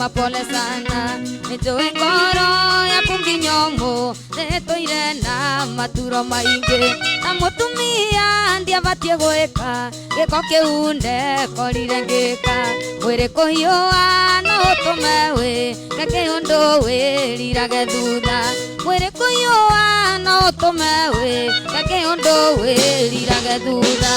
Mama pole sana nĩnjũĩ ngoro yaku nginya ũmũthĩ ĩtũire na maturo maingĩ na mũtumia ndiabatiĩ gwĩka gĩko kĩu ndekorire ngĩka mwĩrĩ kũhiũha no ũtũme wĩke kĩũndũ wĩrirage thutha mwĩrĩ kũhiũha no ũtũme wĩke kĩũndũ wĩrirage thutha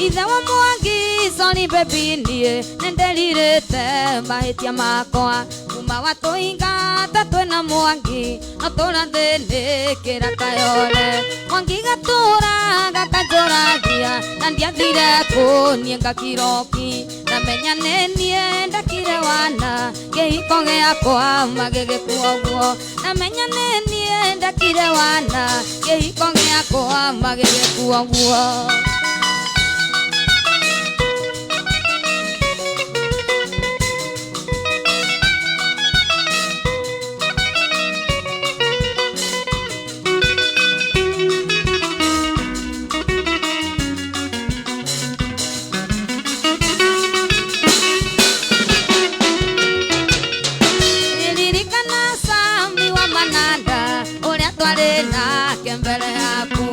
ithe wa Mwangi sorry baby niĩ nĩnderirĩte mahĩtia makwa kuma watũingata twĩna Mwangi no tũrathĩnĩkĩra Kayole Mwangi gatũra gakanjũragia na ndiathire kũniĩ ngakiroki ndamenya nĩ niĩ ndakire wana kĩhiko gĩakwa magĩgĩkua ũguo ndamenya nĩ niĩ ndakire wana kĩhiko gĩakwa magĩgĩkua ũguo. Ririkana Sami wa Mananda ũrĩa twarĩ nake mbere yaku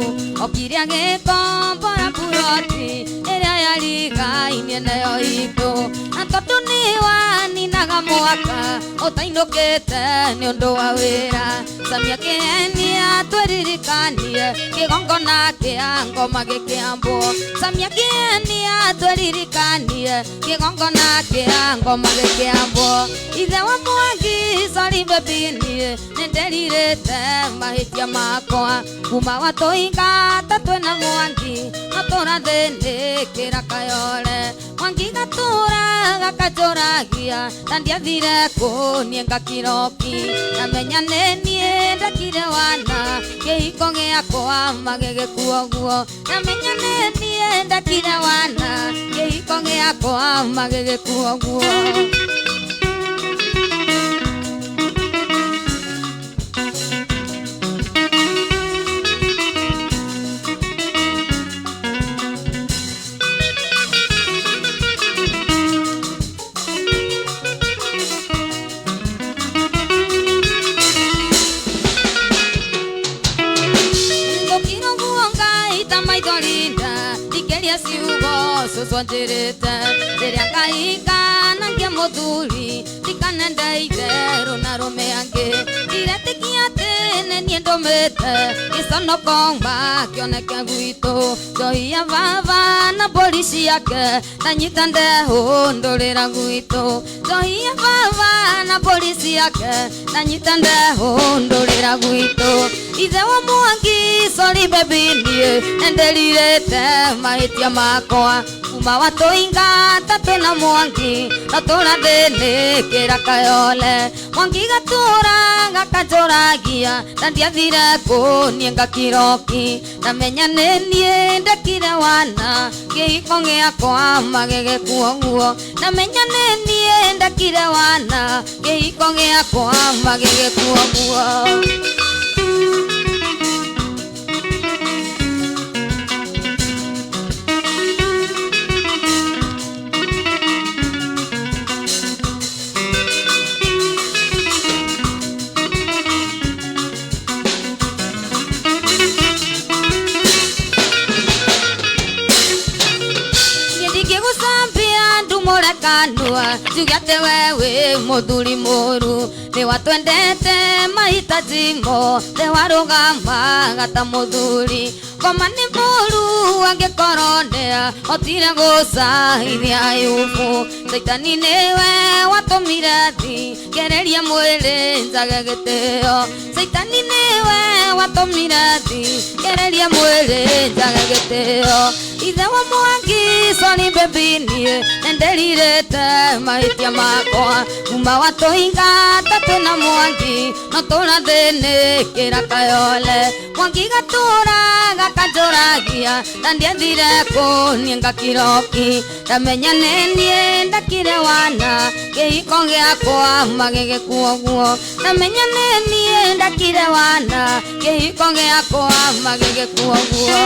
okire agĩkombora buroti ĩrĩa yarigainie nayo itũ na tondũ nĩwaninaga mwaka ũtainũkĩte nĩ ũndũ wa wĩra Sami akĩhenia twĩririkanie kĩgongona kĩa ngoma gĩkĩambwo Sami akĩhenia twĩririkanie kĩgongona kĩa ngoma gĩkĩambwo ithe wa Mwangi sorry baby niĩ nĩnderirĩte mahĩtia makwa kuma watũingata twĩna Mwangi no tũrathĩnĩkĩra Kayole Mwangi gatũra gakanjũragia na ndiathire kũniĩ ngakiroki ndamenya nĩ niĩ ndakire wana kĩhiko gĩakwa magĩgĩkua ũguo ndamenya nĩ niĩ ndakire wana kĩhiko gĩakwa magĩgĩkua ũguo. Ngũkira ũguo ngaita maithori nda thikĩria ciugo cũcũ anjĩrĩte rĩrĩa ngaika na ngĩe mũthuri ndikanende itherũ na arũme angĩ ndiretĩkia atĩ nĩ niĩ ndũmĩte gĩconoko kĩoneke gwitũ njohi ya baba na mbũri ciake ndanyita ndehũ ndũrĩra gwitũ njohi ya baba na mbũri ciake ndanyita ndehũ ndũrĩra gwitũ ithe wa Mwangi sorry baby niĩ nĩndĩrirĩte mahĩtia makwa kuma watũingata twĩna Mwangi no tũrathĩnĩkĩra Kayole Mwangi gatũra gakanjũragia na ndiathire kũniĩ ngakiroki ndamenya nĩ niĩ ndekire wana kĩhiko gĩakwa magĩgĩkua ũguo ndamenya nĩ niĩ ndekire wana kĩhiko gĩakwa magĩgĩkua ũguo. Niĩ ndingĩgũcambia ndumũre kanua njuge atĩ we wĩ mũthuri mũru nĩ watwendete mahitaji mothe warũgamaga ta mũthuri ngoma nĩ mũru angĩkorwo nĩahotire gũcahithia Ayubu Caitani nĩwe watũmire thikĩrĩrie mwĩrĩ njage gĩtĩo Caitani nĩwe watũmire thikĩrĩrie mwĩrĩ njage gĩtĩo ithe wa Mwangi sorry baby niĩ nĩndĩrirĩte mahĩtia makwa kuma watũingata twĩna Mwangi no tũrathĩnĩkĩra Kayole Mwangi gatũra gakanjũragia na ndiathire kũniĩ ngakiroki ndamenya nĩ niĩ ndakire wana kĩhiko gĩakwa magĩgĩkua ũguo ndamenya nĩ niĩ ndakire wana kĩhiko gĩakwa magĩgĩkua ũguo.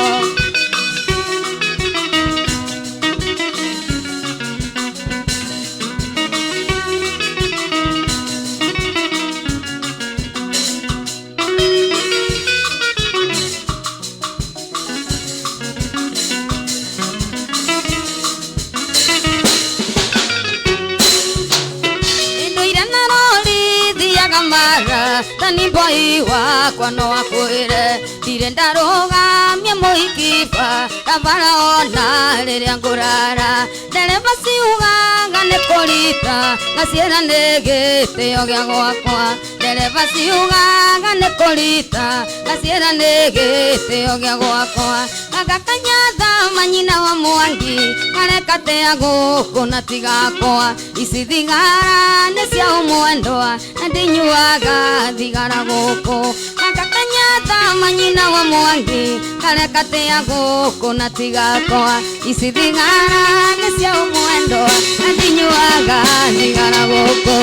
Mara tani boy wakwa no akwĩre ndirĩ ndarũgamia mũikiba kabara ona rĩrĩa ngũrara ndereba ciugaga nĩ kũrita ngaciĩra nĩ gĩtĩo gĩa gwakwa ndereba ciugaga nĩ kũrita ngaciĩra nĩ gĩtĩo gĩa gwakwa gagakanyatha manyina wa Mwangi karekatea gũkũ na tigakwa ici thigara nĩ cia ũmwendwa na ndinyuaga thigara gũkũ gagakanyatha manyina wa Mwangi karekatea gũkũ na tigakwa ici thigara nĩ cia ũmwendwa na ndinyuaga thigara gũkũ.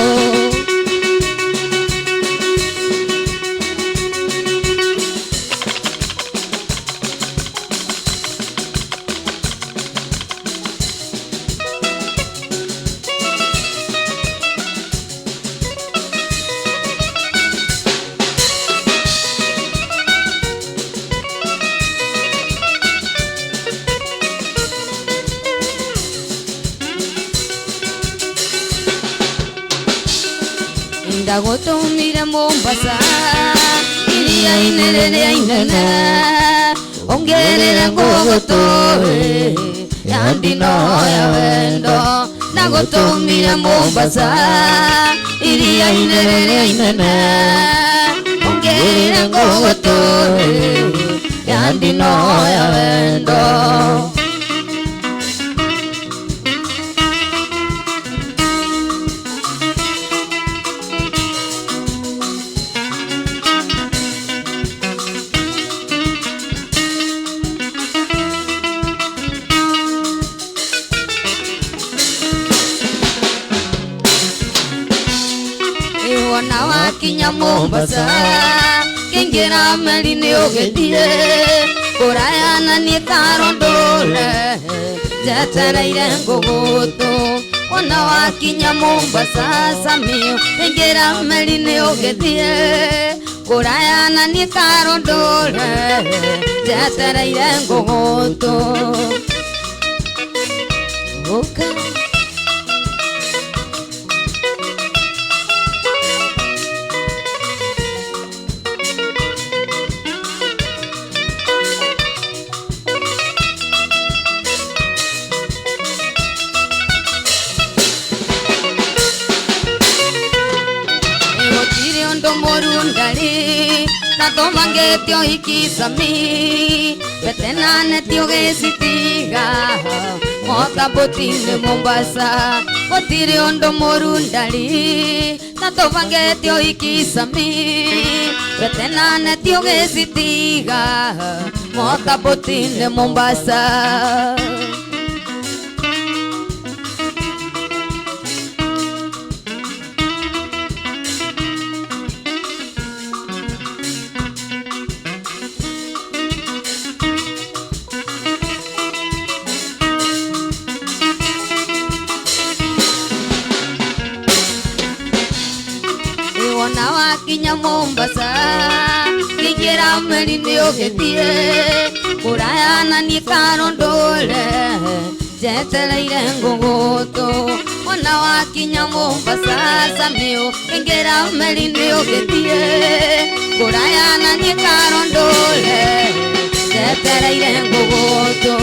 Ndagotumire Mombasa iria inene inene ongerera ngũgũtũĩ ya ndino ya wendo. Ndagotumire Mombasa iria inene inene ongerera ngũgũtũĩ ya ndino ya wendo. Wona wakinya Mombasa kĩingĩra meri nĩ ũgĩthiĩ kũraya na niĩ karondũre njetereire ngũgũtũ. Wona wakinya Mombasa Samio kĩingĩra meri nĩ ũgĩthiĩ kũraya na niĩ karondũre njetereire ngũgũtũ. Ũka Morundari natomangĩtio ikicami betenanetio gĩcitiga motabũti-inĩ Mombasa gũtirĩ ũndũ mũrundari natũbangĩtio ikicami betenanetio gĩcitiga motabũti-inĩ Mombasa. Wona wakinya Mombasa kĩingĩra meri nĩ ũgĩthiĩ kũraya na niĩ karondũre njetereire ngũgũtũ. Wona wakinya Mombasa Samio kĩingĩra meri nĩ ũgĩthiĩ kũraya na niĩ karondũre njetereire ngũgũtũ.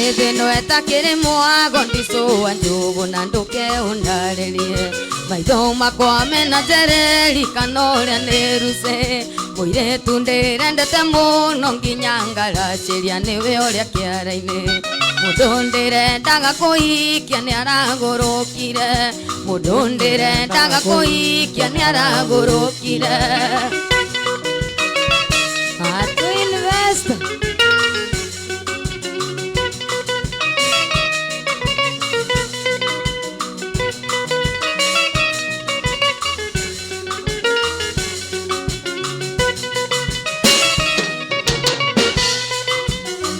Ithino etakĩrĩ mwago ndicũa njũgũ na ndũke ũndarĩrie maitho makwa mena njereri kana ũrĩa nĩ ruce mũirĩtu ndĩrendete mũno nginya ngaracĩria nĩwe ũrĩa kĩara-inĩ mũndũ ndĩrendaga kũhikia nĩ aragũrũkire mũndũ ndĩrendaga kũhikia nĩ aragũrũkire. Hatu invest.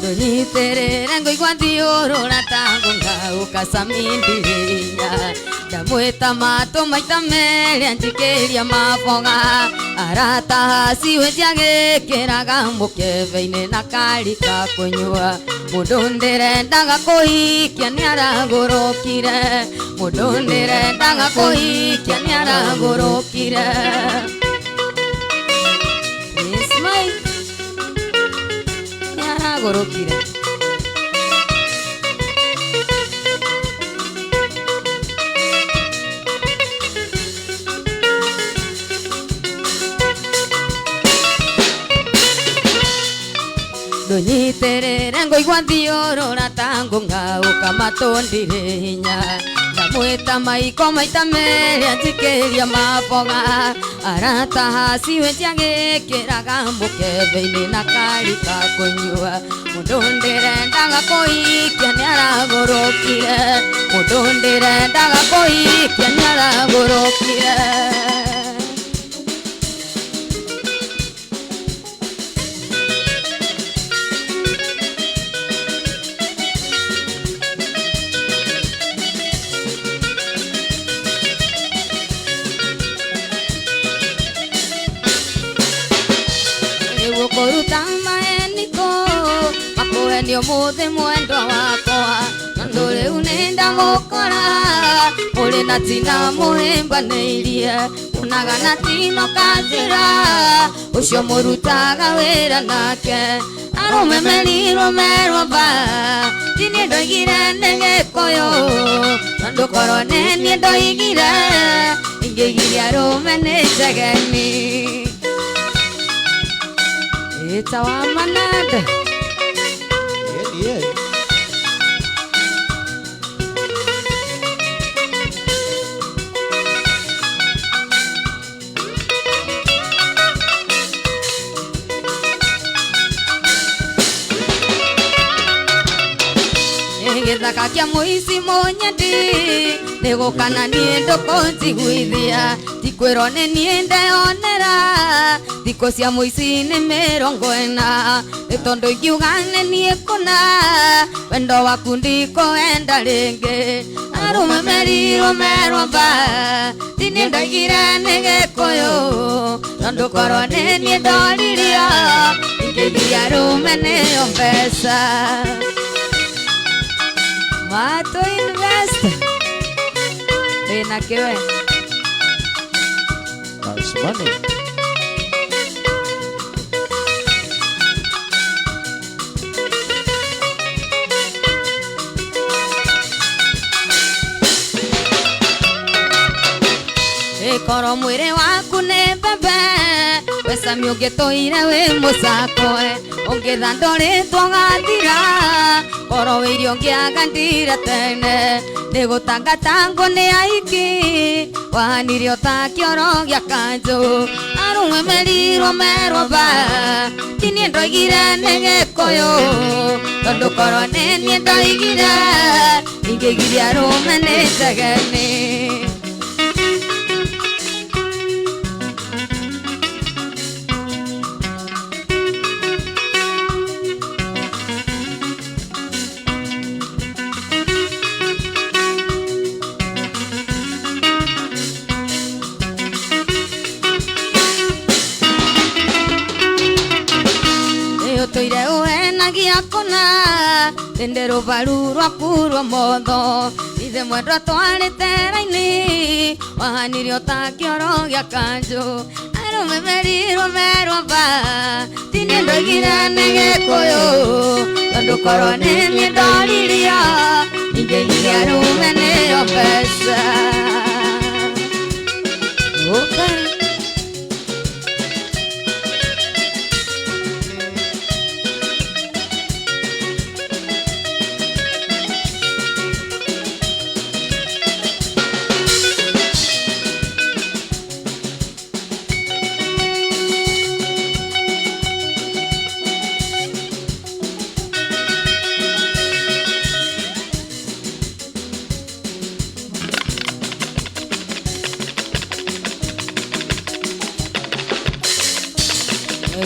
Ndũnyitĩrĩre ngũigua thiũrũra ta ngũng'aũka camindirinya ndamwĩta matũ maita merĩ anjikĩria maboga arata haciwe njiagĩkĩraga mũkebe-inĩ na karika kũnyua mũndũ ndĩrendaga kũhikia nĩaragũrũkire mũndũ ndĩrendaga kũhikia nĩaragũrũkire Ismail nĩaragũrũkire Ndũnyitĩrĩre ngũigua thiũrũra ta ngũng'aũka matũ ndirĩ hinya ndamwĩta maiko maita merĩ anjikĩria maboga arata haciwe njiagĩkĩraga mũkebe-inĩ na karika kũnyua mũndũ ndĩrendaga kũhikia nĩaragũrũkire mũndũ ndĩrendaga kũhikia nĩaragũrũkire Kũruta maeniko makũhenio mũthĩ mwendwa wakwa tondũ rĩu nĩndamũkora ũrĩ na tina mũhĩmbanĩirie unaga na tino kanjĩra ũcio mũrutaga wĩra nake arũme merirwo merwo mba ti niĩ ndoigire nĩ Gĩkũyũ tondũ korwo nĩ niĩ ndoigire ingĩgiria arũme nĩ njegeni Ita wa manada. Yeah. Gĩthaka kĩa mũici mũnyendi nĩgũkana niĩ ndũkũnjiguithia ti kwĩrwo nĩ niĩ ndeyonera thikũ cia mũici nĩ mĩrongo ĩna nĩ tondũ ingiuga nĩ niĩ kũna wendo waku ndikũenda rĩngĩ arũme merirwo merwo mba ti niĩ ndoigire nĩ Gĩkũyũ tondũ korwo nĩ niĩ ndoririo ingĩgiria arũme nĩyo mbeca Mato invest. Wĩna kĩwe. That's money. Ĩkorwo mwĩrĩ waku nĩ mbembe mbeca mĩũngĩtũire wĩ mũcakoe ũngĩthandũrĩtwo gathira korwo wĩ irio ngĩaga ndira tene nĩgũtangatangwo nĩ aingĩ wahanirio ta kĩoro gĩa kanjũ arũme merirwo merwo mba ti niĩ ndoigire nĩ Gĩkũyũ tondũ korwo nĩ niĩ ndoigire ingĩgiria arũme nĩ njegeni Toire uhenagia kũna ndende rũbaru rwaku rwa motho ithe mwendwa twarĩte raini wahanirio ta kĩoro gĩa kanjũ arũme merirwo merwo mba ti niĩ ndoigire nĩ Gĩkũyũ tondũ korwo nĩ niĩ ndoririo ingĩgiria arũme nĩyo mbeca Okay.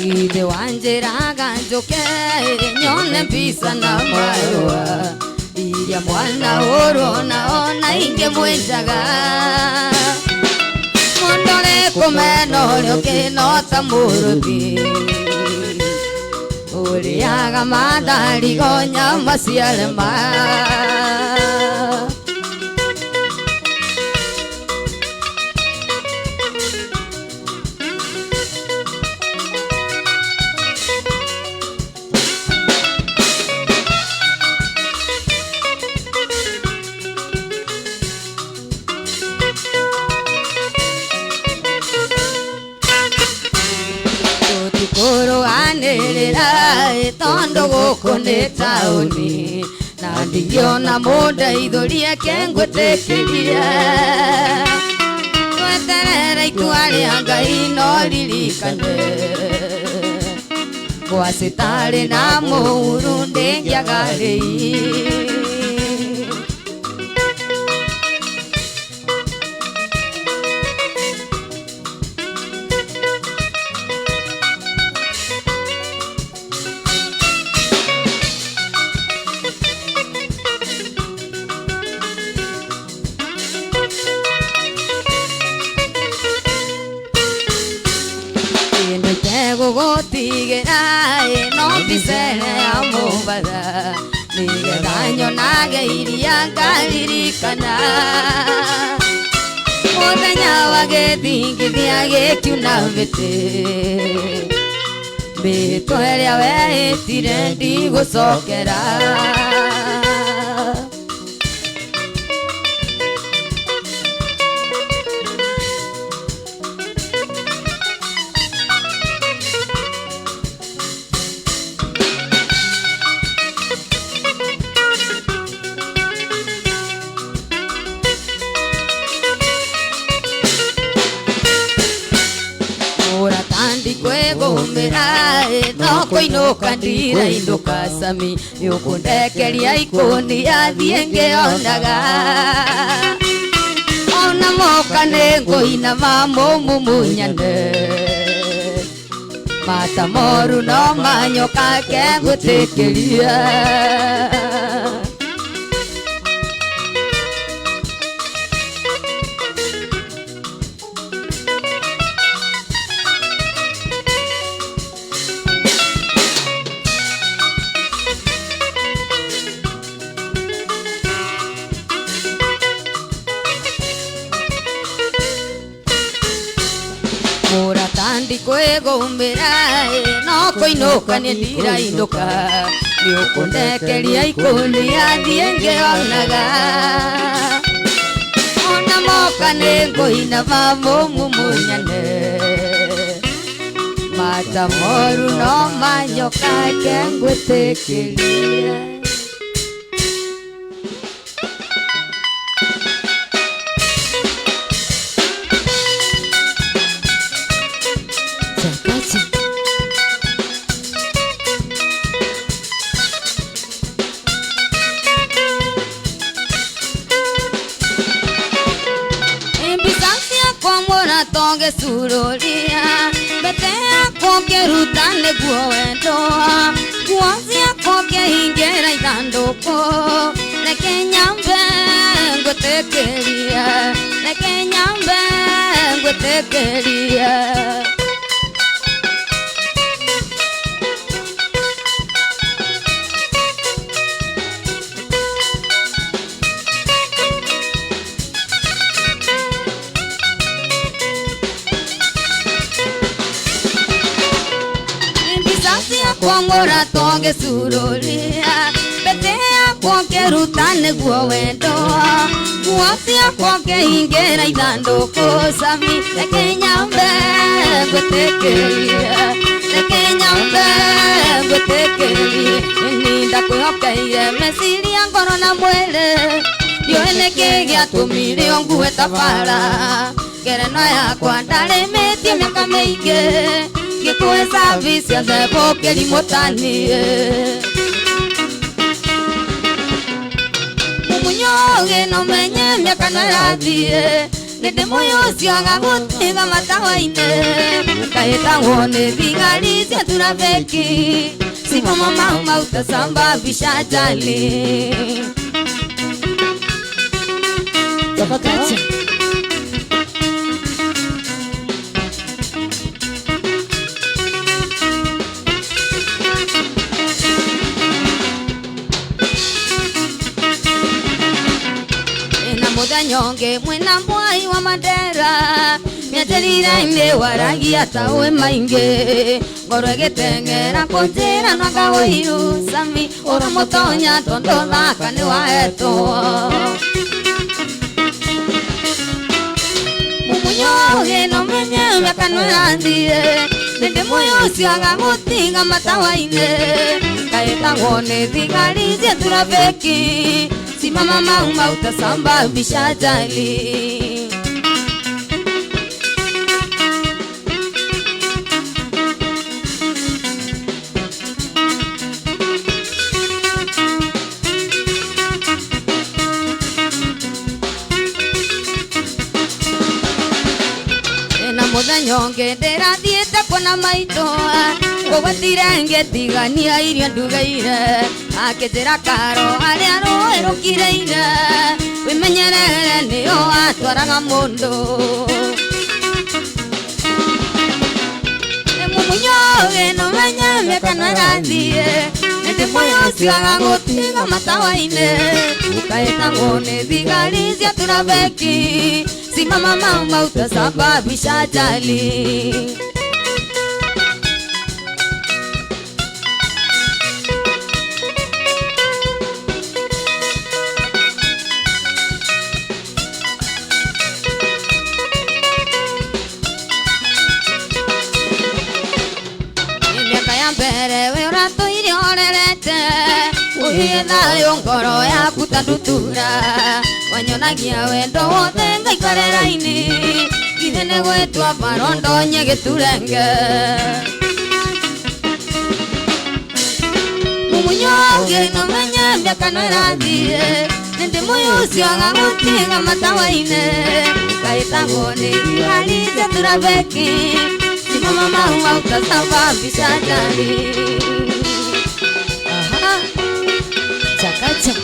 Githĩ wanjĩraga njũke nyone mbica na marũa iria mwana ũrona ona ingĩ mwĩnjaga mũndũ ũrĩ kũmena ũrĩa ũkĩnota mũrũthi ũrĩaga matharigo nyama ciarema. Tũtikũrũanĩrĩra tondũ gũkũ nĩ taũni na ndingĩona mũndeithũrie kengwĩtĩkĩrie tweterere itua rĩa Ngai no ririkane ngwacĩ tarĩ na mũru ndĩngĩaga rĩi. Gũgũtigĩra no mbica ya mũbatha nĩgetha nyonage iria ngaririkana mũthenya wa gĩthingithia gĩkiuna mĩtĩ mĩtwe ĩrĩa weĩtire ndigũcokera. Kwĩgũmĩra no kũinũka ndirainũka Sami nĩũkũndekeria ikũnia thiĩ ngĩonaga ona moka nĩngũinama mũmumunyane mata moru no manyoka kengwĩtĩkĩrie. Kwĩgũmĩra no kũinũka nĩ ndirainũka nĩũkũndekeria ikũnia thiĩ ngĩonaga ona moka nĩngũinama mũmumunyane mata moru no manyoka kengwĩtĩkĩrie. Tonge sururia mbete yakwa ngĩruta nĩguo wendo nguo ciakwa ngĩhingĩra ithandũkũ reke nyambe ngwĩtĩkĩrie reke nyambe ngwĩtĩkĩrie. Kwangora tonge sururia mbete yakwa ngĩruta nĩguo wendo nguo ciakwa ngĩhingĩra ithandũkũ Sami reke nyambe ngwĩtĩkĩrie reke nyambe ngwĩtĩkĩrie nĩ ndakwĩhokeire meciria ngoro na mwĩrĩ ndiũĩ nĩkĩ gĩatũmire ũngue ta bara ngerenwa yakwa ndarĩmĩtie mĩaka mĩingĩ ngĩkũhe service ya thebo kĩrimũtanie mũmunyoge no menye mĩaka no ĩrathiĩ Nĩndĩ mũyũ ũcio agagũtiga matawa-inĩ Kahĩtagwo nĩ thigari cia turabeki Simama mama utasababisha ajali. Chakacha. Na muthenya ũngĩ mwĩna mwai wa Mandera mĩeterire-inĩ waragia ta wĩ maingĩ ngoro ĩgĩteng'era kũnjĩra no anga ũiru Sami ũramũtonya tondũ thaka nĩ wahetwo Mũmunyoge no menye mĩaka no ĩrathiĩ Nĩndĩ mũyũ ũcio agagũtiga matawa-inĩ Kahĩtagwo nĩ thigari cia turabeki Simama mama utasababisha ajali. Na muthenya ũngĩ ndĩrathiĩte kuona maitũ ngũgwetire ngĩtigania irio ndugeire akĩnjĩra karo harĩa rũĩ rũkirĩire wĩmenyerere nĩyo atwaraga mũndũ Mũmunyoge no menye mĩaka no ĩrathiĩ Nĩndĩ mũyũ ũcio agagũtiga matawa-inĩ Ũkahĩtagwo nĩ thigari cia turabeki Simama mama utasababisha ajali. Mĩaka ya mbere we ũratũire ũrerete ũhie thayũ ngoro yaku ta ndutura wanyonagia wendo wothe ngaikarĩra-inĩ githĩ nĩ gwĩtwo barondonye gĩturenge Mũmunyoge no menye mĩaka no ĩrathiĩ Nĩndĩ mũyũ ũcio agagũtiga matawa-inĩ Kahĩtagwo nĩ thigari cia turabeki Simama mama utasababisha ajali. Aha. Chakacha.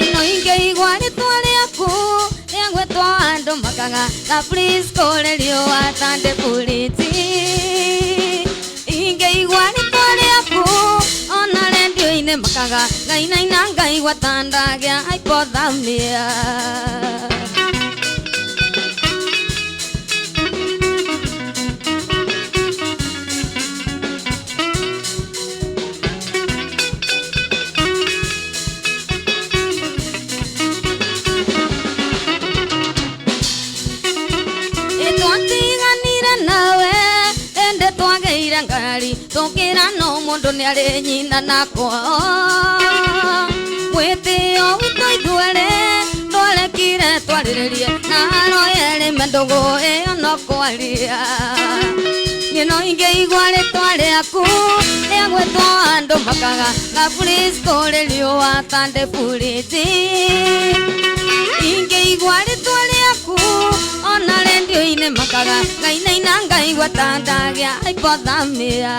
Ĩno ingĩigua rĩtwa rĩaku rĩagwetwo andũ makaga na please kũrĩ riũa ta ndĩburiti Ingĩigua rĩtwa rĩaku ona rendio-inĩ makaga ngainaina ngaigua ta ndagĩa hypothermia. Twatiganire nawe ende twageire ngari tũkĩra no mũndũ nĩarĩ nyina nakwa mwĩtĩo witũ ithuerĩ twarekire twarĩrĩrie na haro yerĩ mendũgũ ĩyo no kwaria Niĩ no ingĩigua rĩtwa rĩaku rĩagwetwo andũ makaga na please kũrĩ riũa ta ndĩburiti Ingĩigua rĩtwa rĩaku ona rendio-inĩ makaga ngainaina ngaigua ta ndagĩa hypothermia.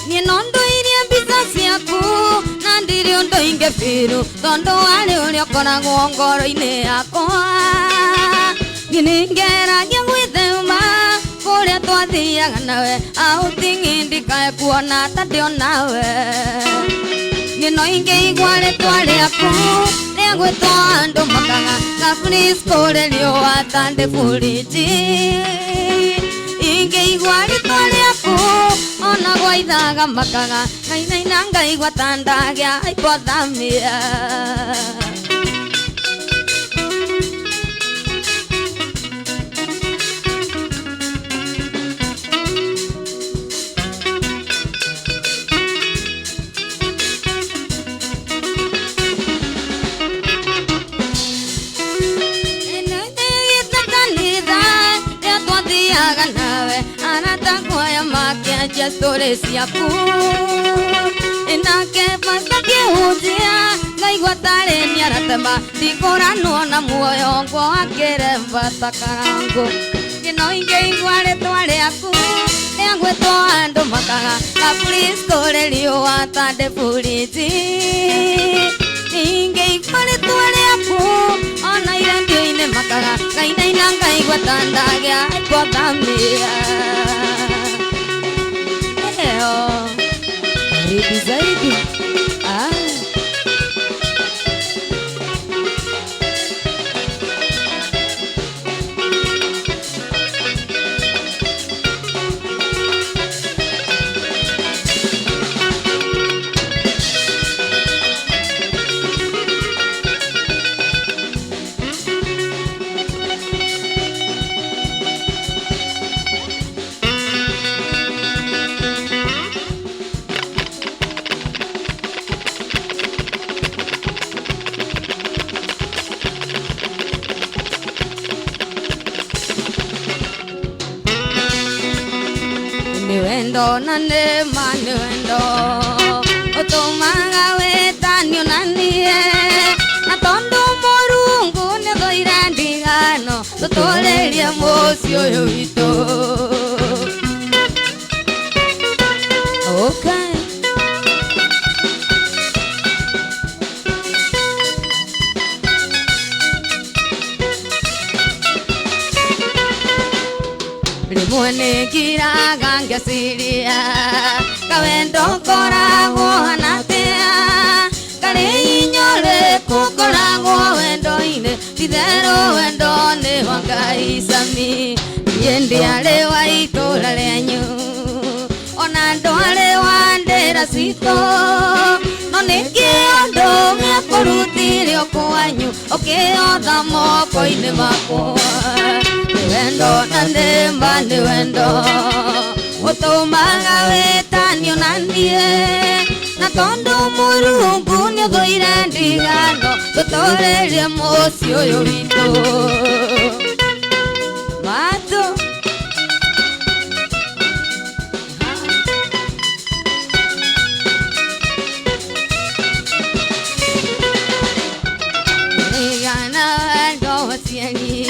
Niĩ no ndũirie mbica ciaku na ndirĩ ũndũ ingĩbiru tondũ warĩ ũrĩa ũkoragwo ngoro-inĩ yakwa Niĩ nĩngeragia gwĩthema kũrĩa twathiaga nawe aũting'i ndikae kuona ta ndĩ onawe Niĩ no ingĩigua rĩtwa rĩaku rĩagwĩtwo andũ makaga na please kũrĩ riũa ta ndĩburiti Ingĩigua rĩtwa rĩaku Ona gwaithaga makaga ngainaina ngaigua ta ndagĩa ikwathamia. Nawe anatakwaya makianjia story ciaku nake pasta kĩhunjia ngaigua tarĩ nĩaratema ndikũranwo na muoyo ngwakĩremba ta karangũ kĩno ingĩigua rĩtwa rĩaku rĩagwĩtwo andũ makaga kaburisto rĩriũa ta ndĩburiti ingĩigua rĩtwa rĩaku ona irendio-inĩ makaga ngainaina ngaigua ta ndagĩa ikwathamia. Eo Baridi zaidi. Ah. Wendo na nema nĩ wendo ũtũmaga wĩtanio na niĩ na tondũ Mũrungu nĩ thũire ndigano tũtũrĩrie mũciĩ ũyũ witũ. Okay. Rĩmwe nĩngiraga ngeciria kawendo ngoragwo hana atĩa karĩ inyuĩ rĩkũ ngoragwo wendo-inĩ ti-itherũ wendo nĩ wa Ngai Sami niĩ ndiarĩ wa itũra rĩanyu ona ndwarĩ wa ndĩra citũ no nĩkĩ ũndũ gĩakũrutire o kwanyu ũkĩotha moko-inĩ makwa. Wendo na nema nĩ wendo ũtũmaga wĩtanio na niĩ na tondũ Mũrungu nĩ ũthũire ndigano tũtũrĩrie mũciĩ ũyũ witũ. Matũ Ririkana wendo wa ciari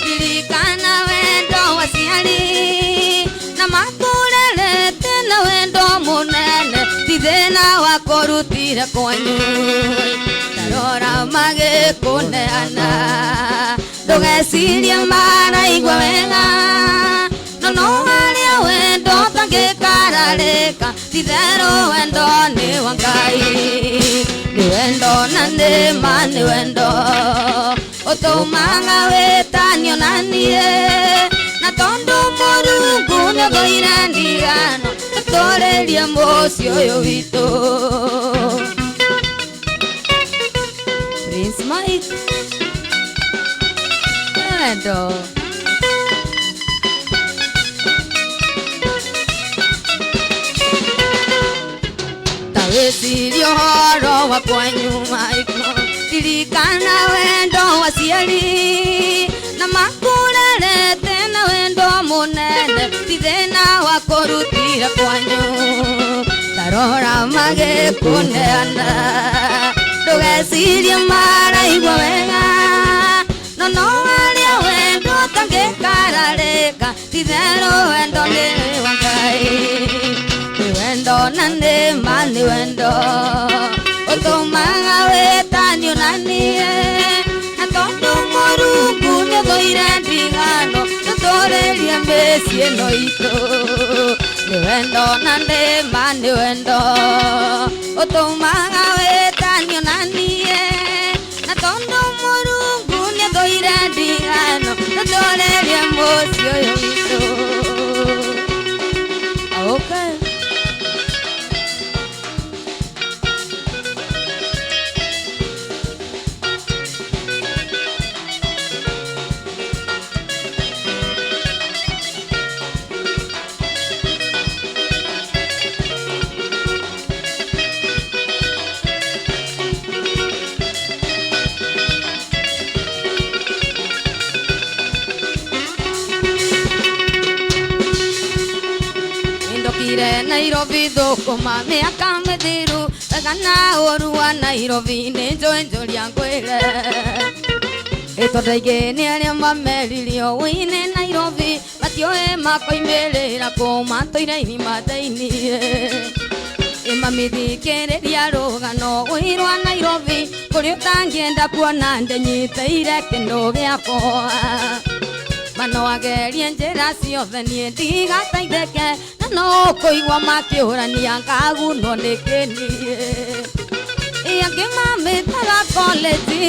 ririkana wendo wa ciari na makũrerete na wendo mũnene ti thĩna wa kũrutire kwanyu tarora magĩkũneana ndũgecirie maraigua wega no no harĩa wendo ũtangĩkararĩka ti-itherũ wendo nĩ wa Ngai nĩ wendo na nema nĩ wendo ũtũmaga wĩtanio na niĩ na tondũ Mũrungu nĩ ũthũire ndigano tũtũrĩrie mũciĩ ũyũ witũ. Prince Mike wendo. Ta wĩcirie ũhoro wa kwanyu Michael ririkana wendo wa ciari na makũrerete na wendo mũnene ti thĩna wa kũrutire kwanyu tarora magĩkũneana ndũgecirie maraigua wega no no harĩa wendo ũtangĩkararĩka ti-itherũ wendo nĩ wa Ngai nĩ wendo na nema nĩ wendo ũtũmaga wĩtanio na niĩ na tondũ Mũrungu nĩ ũthũire ndigano tũtũrĩrie mĩciĩ ĩno itũ nĩ wendo na nema nĩ wendo ũtũmaga wĩtanio na niĩ na tondũ Mũrungu nĩ ũthũire ndigano tũtũrĩrie mũciĩ ũyũ witũ. Ndagũrire Nairobi thũkũma mĩaka mĩthiru wega na ũru wa Nairobi nĩ njũĩ njũria ngwĩre tondũ aingĩ nĩ arĩa mameririo wĩine Nairobi matiũĩ makoimĩrĩra kũ matũire irima thĩiniĩ ĩmamĩthikĩrĩria rũgano ũirwa Nairobi kũrĩa ũtangĩenda kuona ndenyitĩire kĩndũ gĩakwa mano agerie njĩra ciothe niĩ ndigateithĩke na no kũigua makĩũrania ngagunwo nĩ kĩniĩ angĩ mamĩtaga koleji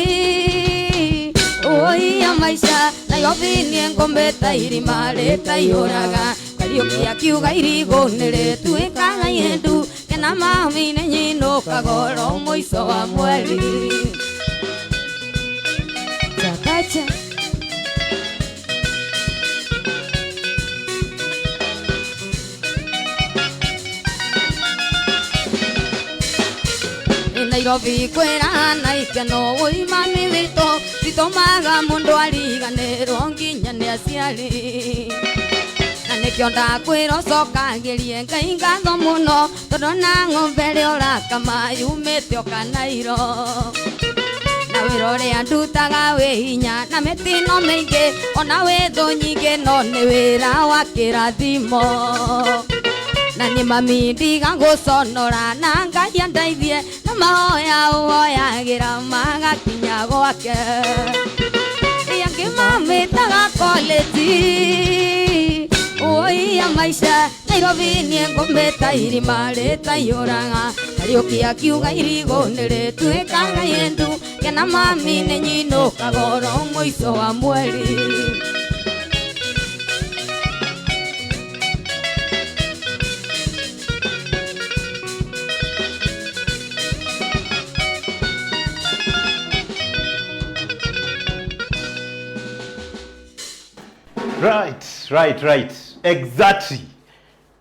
ũi ya maica Nairobi niĩ ngũmĩta irima rĩtaihũraga Kariũki akiuga irigũ nĩrĩtuĩkaga ihĩndu kena mami nĩ nyinũkaga oro mũico wa mweri. Chakacha. Nairobi kwĩra na ikeno wũi mami witũ citũmaga mũndũ ariganĩrwo nginya nĩ aciari na nĩkĩo ndakwĩra ũcokagĩrie Ngai ngatho mũno tondũ na ng'ombe ĩrĩa ũrakama yumĩte o Kanairo na wĩra ũrĩa ndutaga wĩ hinya na mĩtino mĩingĩ ona wĩ thũ nyingĩ no nĩ wĩra wa kĩrathimo na nĩ mami ndigagũconora na Ngai andeithie na mahoya ũhoyagĩra magakinya gwake angĩ mamĩtaga koleji ũi ya maica Nairobi niĩ ngũmĩta irima rĩtaihũraga Kariũki akiuga irigũ nĩrĩtuĩkaga ihĩndu kena mami nĩ nyinũkaga oro mũico wa mweri. Right. Exactly.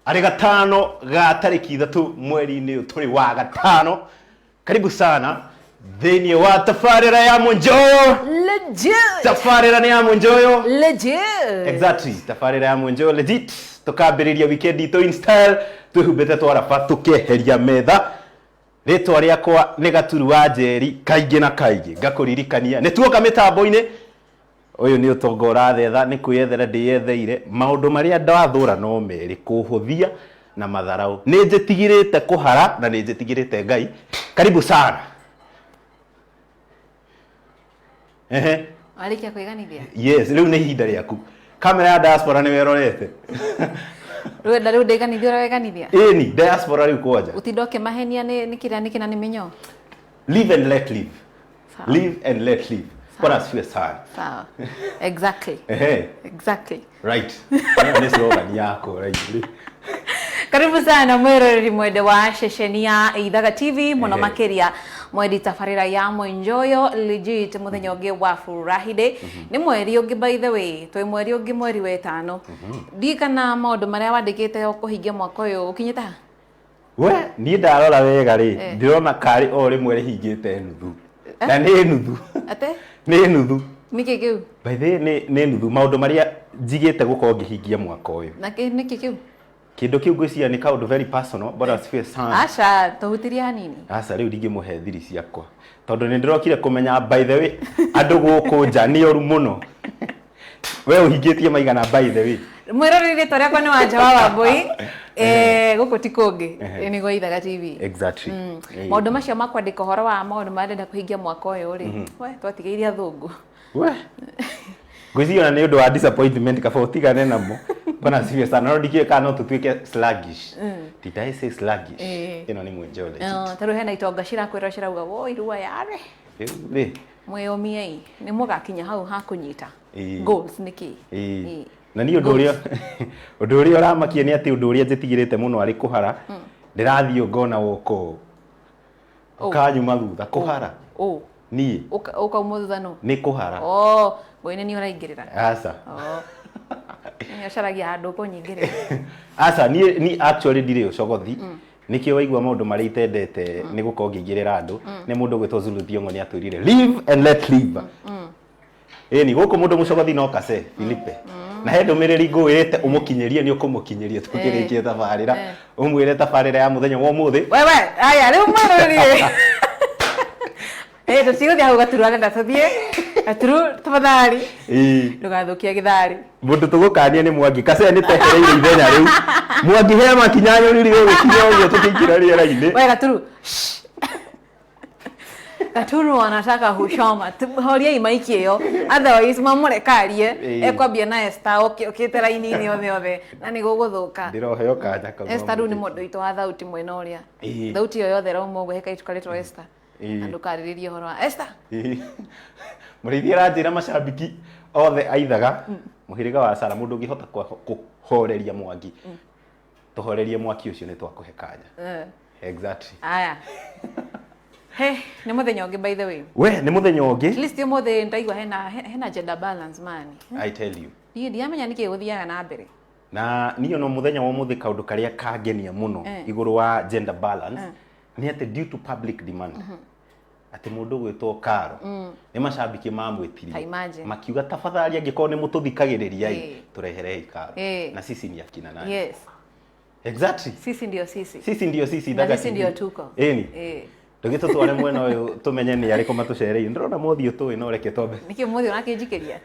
Arĩ gatano ga tarĩki 3 mweri-inĩ ũyũ tũrĩ wa gatano. Karibu sana thĩinĩ wa tabarĩra ya Mũnjoyo. Legit. Tabarĩra nĩ ya Mũnjoyo. Legit. Exactly. Tabarĩra ya Mũnjoyo legit. Tũkambĩrĩria weekend itũ in style twĩhumbĩte twaraba tũkeheria metha. Rĩtwa rĩakwa nĩ Gaturu wa Njeri kaingĩ na kaingĩ ngakũririkania nĩ tuoka mĩtambo-inĩ ũyũ nĩ ũtonga ũrathetha nĩ kwĩyethera ndĩyetheire maũndũ marĩa ndathũra no merĩ kũhũthia na matharau nĩ njĩtigĩrĩte kũhara na nĩ njĩtigĩrĩte Ngai. Karibu sana. Ehe. Warĩkia kwĩganithia? Yes, rĩu nĩ ihinda rĩaku. Kamera ya diaspora nĩ werorete. Rĩu rĩu ndĩganithia ũrĩa weganithia? Ĩni, diaspora rĩu kwanja. Ũtinda ũkĩmahenia nĩ kĩrĩa nĩ kĩna nĩ mĩnyoo? Live and let live. Sawa. Live and let live. Bwana asifiwe sana. Sawa. Exactly. Ehe. Exactly. Right. Nĩ slogan yako right. Karibu sana mwiroreri mwende wa ceceni ya Ithaga TV muno makiria mwendi tabarĩra ya Mũnjoyo legit muthenya ũngĩ wa Furahi Day nĩ mweri ũngĩ by the way twĩ mweri ũngĩ mweri wa ĩtano ndirikana maũndũ marĩa wandĩkĩte kũhingia mwaka ũyũ ũkinyĩte ha? We niĩ ndarora wega rĩ ndĩrona karĩ o rĩmwe rĩhingĩte nuthu na nĩ nuthu. Ate? Nĩ nuthu. Nĩkĩ kĩu? By the way nĩ nuthu maũndũ marĩa njigĩte gũkorwo ngĩhingia mwaka ũyũ. Na nĩkĩ kĩu? Kĩndũ kĩu ngwĩciria nĩ kaũndũ very personal but asifiwe sana. Aca tũhutirie hanini. Aca rĩu ndingĩmũhe thiri ciakwa tondũ nĩ ndĩrokire kũmenya by the way andũ gũkũ nja nĩ oru mũno. We ũhingĩtie maigana by the way. Mwĩroreri rĩtwa rĩakwa nĩ Wanja wa Wambũi. Gũkũ ti kũngĩ nĩ gwa Ithaga TV. Exactly. Maũndũ macio ma kwandĩka ũhoro wa maũndũ marĩa ndĩrenda kũhingia mwaka ũyũ rĩ we twatigĩirie athũngũ. We ngwĩciria ona nĩ ũndũ wa disappointment kaba ũtigane namo. Bwana asifiwe sana. No ndikĩũĩ kana no tũtuĩke sluggish. Did I say sluggish? Ĩno nĩ Mũnjoyo legit. Ta rĩu hena itonga cirakwĩra cirauga woi rua yare. Rĩu rĩ Mwĩyũmiei nĩ mũgakinya hau ha kũnyita. Goals nĩ kĩ? Na niĩ ũndũ ũrĩa ũramakia nĩ atĩ ũndũ ũrĩa njĩtigĩrĩte mũno arĩ kũhara ndĩrathiĩ ngona woka ũũ ũkanyuma thutha kũhara. Niĩ Ũkauma thutha nũ? Nĩ kũhara. Ngũinĩ nĩ ũraingĩrĩra. Aca. Nĩ ũcaragia handũ ũkũnyingĩrĩra. Aca niĩ actually ndirĩ ũcogothi. Nĩkĩo waigua maũndũ marĩa itendete nĩ gũkorwo ngĩingĩrĩra andũ nĩ mũndũ ũgwĩtwo Zulu Thiong'o nĩ atwĩrire live and let live. Ĩni gũkũ mũndũ mũcogothi no Kase Filipe. Na he ndũmĩrĩri ngũwĩrĩte ũmũkinyĩrie, nĩ ũkũmũkinyĩria tũkĩrĩkia tabarĩra. Ũmwĩre tabarĩra ya mũthenya wa ũmũthĩ. Wewe aya rĩu mwĩroreri, tũtigũthiĩ hau Gaturu arenda tũthiĩ. Gaturu, tafadhali, ndũgathũkie gĩtharĩ. Mũndũ tũgũkania nĩ Mwangi Kacee, nĩ tehereire ithenya rĩu. Mwangi he makinya nyũriri ũgĩkinya ũguo tũkĩingĩra rĩera-inĩ. We Gaturu, shh. Gaturu anataka hushoma. Horiai maiki ĩyo, otherwise mamũrekarie. Ekwambia na Esther okĩte raini-inĩ othe othe na nĩ gũgũthũka. Ndĩroheo kanya kau. Esther rĩu nĩ mũndũ witũ wa thauti mwena ũrĩa. Thauti ĩyo yothe ĩrauma ũguo he kairĩtu karĩtwo Esther. Na ndũkarĩrĩrie ũhoro wa Esther. Mũrĩithi aranjĩra macambiki othe aithaga mũhĩrĩga wa Sara, mũndũ ũngĩhota kũhoreria Mwangi, tũhorerie mwaki ũcio, nĩ twakũhe kanya. Exactly. Aya, he nĩ mũthenya ũngĩ, by the way. We nĩ mũthenya ũngĩ. At least ũmũthĩ ndaigua hena gender balance, man. I tell you. Niĩ ndiamenya nĩkĩ gũthiaga na mbere. Na niĩ no mũthenya wa ũmũthĩ, kaũndũ karĩa kangenia mũno igũrũ wa gender balance nĩ atĩ due to public demand, atĩ mũndũ ũgwĩtwo Karo, nĩ macambiki mamwĩtirie. Ta imagine. Makiuga tafadhali, angĩkorwo nĩ mũtũthikagĩrĩria ĩ, tũreherei Karo. Na sisi ni akina nani? Exactly. Sisi ndio sisi. Sisi ndio sisi. Na Ithaga sisi TV. Ndio tuko. Ĩni. Ndũgĩtũtware mwena ũyũ tũmenye nĩ arĩkũ matũcereire. Ndĩrona mothiũ tũĩ, no reke twambe. Nĩkĩ mũthĩ ũrakĩnjikĩria?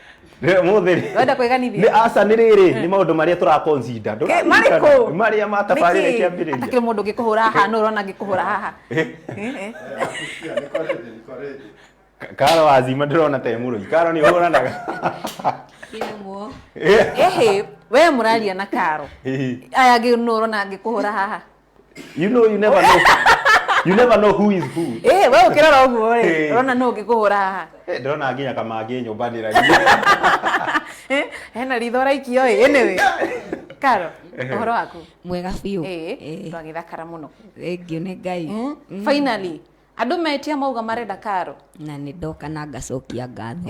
Mũthĩ Wenda kwĩganithia? Nĩ aca, nĩ rĩrĩ, nĩ maũndũ marĩa tũraconsider. Ndũraririkana? Marĩkũ? Marĩa matabarĩra Nĩkĩ? kĩambĩrĩria. Atakĩrĩ mũndũ ũngĩkũhũra haha, no ũrona angĩkũhũra haha. Eh, eh. Karo wazima, ndĩrona te mũrũi. Karo, nĩ ũhũranaga? Kĩrĩmwo. Ehe, we mũraria na Karo, aya angĩ no ũrona angĩkũhũra haha? You know, you never know, you never know who is who. Eh, we ũkĩrora ũguo rĩ, ũrona nũ ũngĩkũhũra haha? Ndĩrona nginya kamangĩ nyũmbanĩragia. Hena ritho ũraikio ĩ. Anyway, Karo, ũhoro waku? Mwega biũ. Twagĩthakara mũno. Thengiũ nĩ Ngai. Finally andũ metia mauga marenda Karo. Na nĩ ndoka na ngacokia ngatho.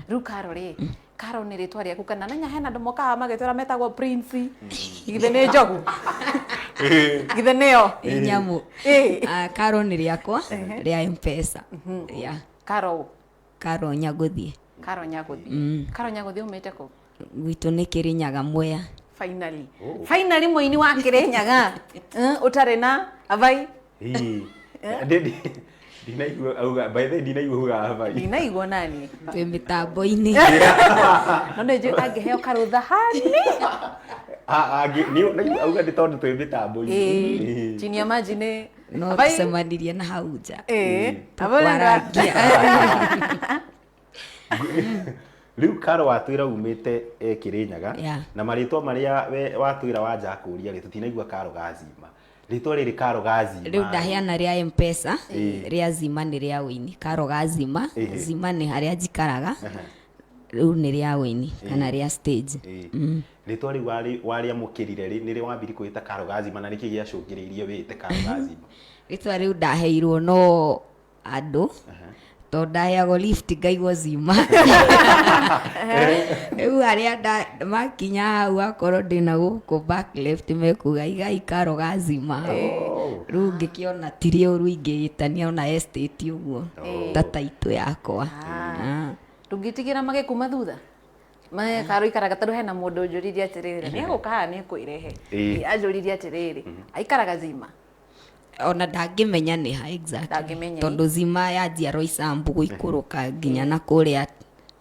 Rĩu Karo rĩ, Karo nĩ rĩtwa rĩaku kana nanya hena andũ mokaga magĩtwĩra metagwo Prince? Githĩ nĩ njogu? Githĩ nĩyo? Ĩ nyamũ. Ah, Karo nĩ rĩakwa rĩa Mpesa, yeah. Karo? Karo Nyagũthiĩ. Karo Nyagũthiĩ. Karo Nyagũthiĩ, umĩte kũ? Gwitũ nĩ Kĩrĩnyaga, Mwea. Finally, finally mũini wa Kĩrĩnyaga, ũtarĩ na avai. Ndinaigua auga, by the way, ndinaigua auga abai. Ndinaigua nani. Twĩ mĩtambo-inĩ. No nĩ njũĩ angĩheo karũtha hani. Auga nĩ tondũ twĩ mĩtambo-inĩ. Chini ya maji nĩ No Avai. tũcemanirie na hau nja. Avai. Tũkwarangia. Rĩu Karo, watwĩra umĩte Kĩrĩnyaga. Na marĩtwa marĩa we watwĩra wanja kũria rĩ, tũtinaigua Karo gazima, rĩtwa rĩrĩ Karo gazima. Rĩu ndaheana rĩa Mpesa. Rĩa zima nĩ rĩa wĩini. Karo gazima, zima nĩ harĩa njikaraga. Rĩu nĩ rĩa wĩini kana rĩa stage. Rĩtwa rĩu warĩamũkĩrire rĩ, nĩrĩ wambiri kwĩta Karo gazima, na nĩkĩ gĩacũngĩrĩirie wĩte Karo gazima? Rĩtwa rĩu ndaheirwo no andũ, tondũ ndaheagwo lift ngaigwo zima. Rĩu arĩa makinya hau, akorwo ndĩna gũkũ back left, mekuga igai Karo gazima hau. Rĩu ngĩkĩona ti rĩũru ingĩgĩtania ona estate ũguo ta taitũ yakwa. Ah. Ndũngĩtigĩra magĩkuma thutha? Mae Karo ikaraga, tondũ hena mũndũ ũnjũririe atĩrĩrĩ, nĩ egũka haha, nĩ ekwĩrehe. Anjũririe atĩrĩrĩ, aikaraga zima? Ona ndangĩmenya nĩ ha exactly. Ndangĩmenya. Tondũ zima yanjia Roysambu gũikũrũka nginya na kũrĩa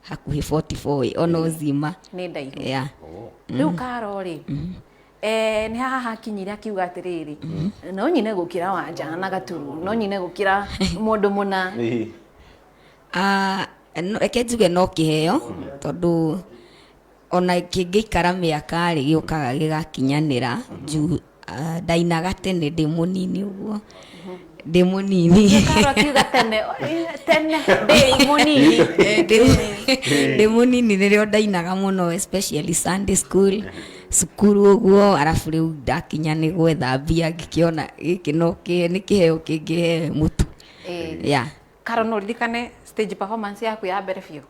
hakuhĩ 44, ona zima nĩ ndaihu. Rĩu Karo rĩ, nĩ haha hakinyire akiuga atĩrĩrĩ, no nyine gũkĩra Wanja na Gaturu, no nyine gũkĩra mũndũ mũna? Ah, reke njuge no kĩheo, tondũ ona kĩngĩikara mĩaka rĩ, gĩũkaga gĩgakinyanĩra. Juu ndainaga tene ndĩ mũnini ũguo, ndĩ mũnini. Karo akiuga tene tene ndĩ mũnini. Ndĩ mũnini nĩrĩo ndainaga mũno, especially Sunday school, cukuru ũguo. Arabu rĩu ndakinya nĩ gwetha mbia, ngĩkĩona gĩkĩ no nĩ kĩheo kĩngĩhe mũtu. Yeah. Karo, no ririkane stage performance yaku ya mbere biũ,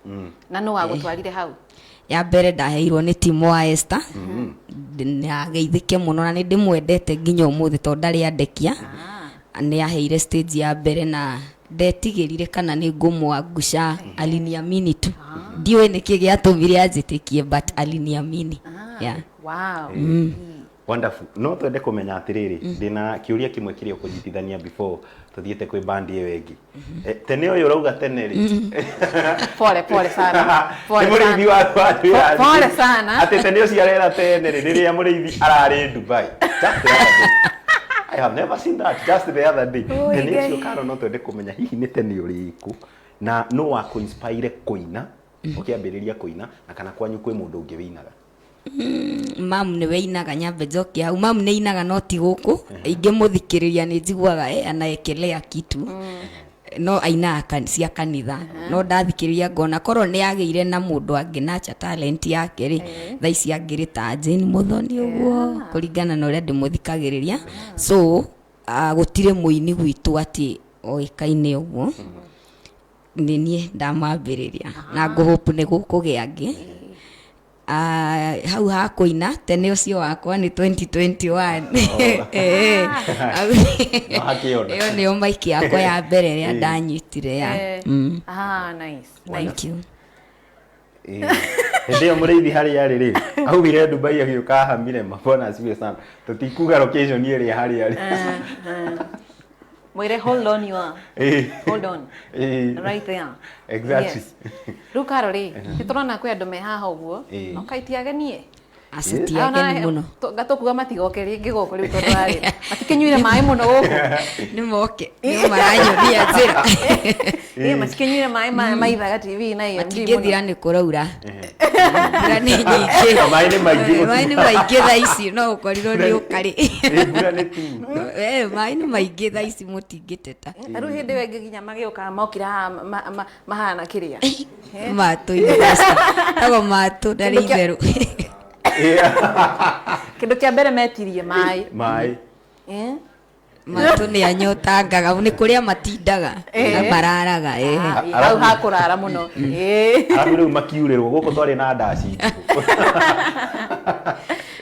na nũ wagũtwarire hau? Ya mbere ndaheirwo nĩ timu wa Esther. Nageithĩke mũno na nĩ ndĩmwendete nginya ũmũthĩ, tondũ ndarĩ andekia. Nĩ aheire stage ya mbere na Ndetigĩrire kana nĩ ngũmwangusha, aliniamini tu. Ndiũĩ nĩkĩ gĩatũmire anjĩtĩkie, but aliniamini. Yeah. Wow. Wonderful. No twende kũmenya atĩrĩrĩ, ndĩna kĩũria kĩmwe kĩrĩa ũkũnyitithania before tũthiĩte kwĩ bandi ĩyo ĩngĩ. Tene ũyũ ũrauga tene rĩ, Pole pole sana. Pole nĩ mũrĩithi sana. wa Pole sana. Atĩ tene ũcio arera tene rĩ, rĩrĩa mũrĩithi ararĩ Dubai. Just the other day. I have never seen that. Just the other day. Oi, Tene ũcio Ngai. Karo, no twende kũmenya hihi nĩ tene ũrĩkũ na nũ wa kũ-inspire kũina, ũkĩambĩrĩria kũina, na kana kwanyu kwĩ mũndũ ũngĩ wĩinaga? Mamu nĩwe inaga. Nyambe njoke hau, mamu nĩ inaga no ti gũkũ. Ingĩmũthikĩrĩria nĩ njiguaga anaekelea kitu, no ainaga cia kanitha, no ndathikĩrĩria ngona korwo nĩ agĩire na mũndũ angĩnacha talent yake rĩ, thaa ici angĩrĩ ta Jane Muthoni ũguo, kũringana na ũrĩa ndĩmũthikagĩrĩria. So gũtirĩ mũini gwitũ atĩ oĩkaine ũguo. Nĩ niĩ ndamambĩrĩria na ngũhope nĩ gũkũgĩa angĩ. Hau ha kũina, tene ũcio wakwa nĩ 2021. No hakĩona. Ĩyo nĩyo maiki yakwa ya mbere ĩrĩa ndanyitire ya. Ah, nice. Thank you. Hĩndĩ ĩyo mũrĩithi harĩa arĩ rĩ, aumire Dubai agĩũka haha Mirema. Bwana asifiwe sana. Tũtikuga location ĩrĩa harĩa arĩ. Mwire hold on you are. Hold on. Right there. Exactly. Yes. Rĩu Karo rĩ, nĩ tũrona kwĩ andũ me haha ũguo. No kaitiagenie. Acitiageni mũno. Gatũkuga matigoke rĩngĩ gũkũ rĩu, tondũ arĩ matikĩnyuire maĩ mũno gũkũ. Nĩ moke, nĩo maranyonia njĩra. Matikĩnyuire maĩ ma Ithaga TV na AMG mũno. Matingĩthira, nĩ kũraura, mbura nĩ nyingĩ. Maĩ nĩ maingĩ. Maĩ nĩ maingĩ thaa ici, no ũkorirwo nĩ ũkarĩ. Mbura nĩ tu. Maĩ nĩ maingĩ thaa ici, mũtingĩteta. Na rĩu hĩndĩ ĩyo ĩngĩ nginya magĩũka mokire haha mahana kĩrĩa. Matũ investor tago matũ ndarĩ itherũ. Kĩndũ kĩa mbere metirie maĩ. Maĩ. Matũ nĩ anyotangaga, nĩ kũrĩa matindaga na mararaga. Ah, hau hakũrara mũno. Arabu rĩu makiurĩrwo gũkũ twarĩ na ndaci.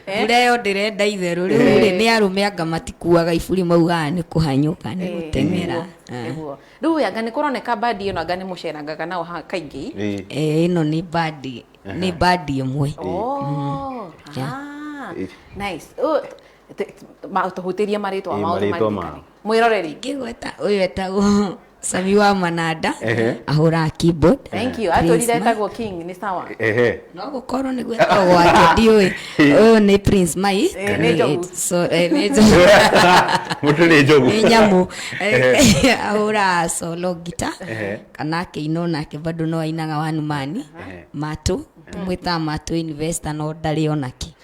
Mbura ĩyo ndĩrenda itherũ rĩu rĩ, nĩ arũme anga matikuaga iburi, maugaga nĩ kũhanyũka, nĩ gũteng'era. Nĩguo. Rĩu anga nĩ kũroneka bandi ĩno anga nĩ mũcerangaga nao haha kaingĩ. Ĩno nĩ bandi, nĩ bandi ĩmwe. Oh, ah, nice. Oh, tũhutĩrie marĩtwa mao. Marĩtwa Tũmaririkane. mao. Mwĩroreri. Ngĩgweta ũyũ etagwo Sami wa Mananda, ahũraga keyboard. Thank you. Prince Atũrire Mike. etagwo King, nĩ sawa. No gũkorwo nĩguo etagwo gwake, ndiũĩ. Ũyũ nĩ Prince Mike. Nĩ njogu. So, nĩ njogu. Mũndũ nĩ njogu. Nĩ nyamũ. Ahũraga solo guitar kana akĩina onake bado no ainaga one man. Matũ tũmwĩtaga Matũ investor, no ndarĩ onake.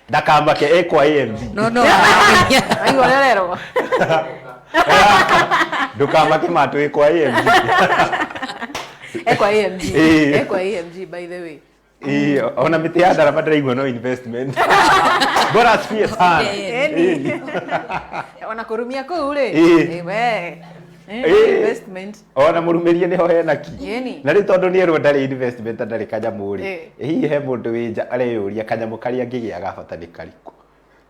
Ndakamake ekwa AMG. No Aigua ũrĩa ũrerwo. Ndũkamake matũ ĩkwa AMG. Ekwa AMG. Ekwa AMG, by the way. Ona mĩtĩ ya ndarama ndĩraigua no investment. Bora asifiwe sana. Ĩni. Ona kũrumia kũu rĩ. We. Investment. Ona mũrumĩrie nĩho hena ki. Ĩni. Na rĩu tondũ nĩ erwo ndarĩ investment, ndarĩ kanyamũ rĩ, hihi he mũndũ wĩ nja areyũria kanyamũ karĩa angĩgĩaga bata nĩ karĩkũ?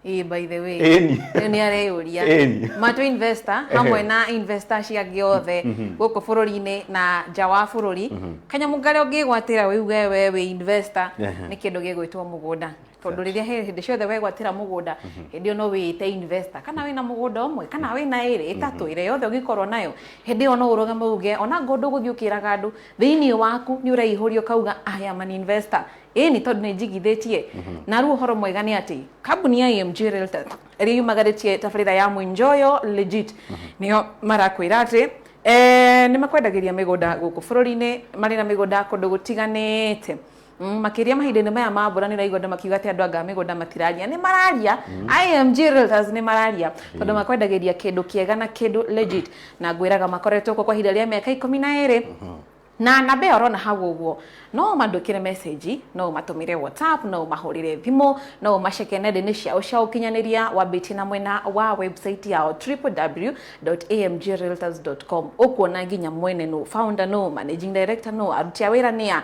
By the way. Ĩni. Rĩu nĩ areyũria. Ĩni. Matũ investor hamwe na investor ciangĩ othe gũkũ bũrũri-inĩ na nja wa bũrũri, kanyamũ karĩa ũngĩgwatĩra wĩuge we wĩ investor nĩ kĩndũ gĩgwĩtwo mũgũnda, tondũ rĩrĩa hĩndĩ ciothe wegwatĩra mũgũnda, hĩndĩ ĩyo no wĩĩte investor. Kana wĩna mũgũnda ũmwe, kana wĩna ĩrĩ, ĩtatũ, ĩrĩa yothe ũngĩkorwo nayo, hĩndĩ ĩyo no ũrũgame uge ona ngũ ndũgũthiĩ ũkĩraga andũ, thĩinĩ waku nĩ ũreihũria ũkauga, "I am an investor." Ĩni, tondũ nĩ njigithĩtie. Na rĩu ũhoro mwega nĩ atĩ kambuni ya AMG Realtors ĩrĩa yumagarĩtie tabarĩra ya Mwinjoyo Legit nĩyo marakwĩra atĩ nĩ makwendagĩria mĩgũnda gũkũ bũrũri-inĩ, marĩ na mĩgũnda kũndũ gũtiganĩte. Makĩria mahinda-inĩ maya ma mbura nĩ ũraigua andũ makiuga atĩ andũ anga mĩgũnda matiraria. Nĩ mararia, IMG Realtors nĩ mararia, tondũ makwendagĩria kĩndũ kĩega na kĩndũ legit. Na ngwĩraga makoretwo kuo kwa ihinda rĩa mĩaka 12. Na namba ĩyo ũrona hau ũguo no ũmandũkĩre message, no ũmatũmĩre WhatsApp, no ũmahũrĩre thimũ, no ũmaceke nenda-inĩ ciao cia ũkinyanĩria, wambĩtie na mwena wa website yao www.amgrealtors.com. Ũkuona nginya mwene nũ, founder nũ, managing director nũ, aruti a wĩra nĩa,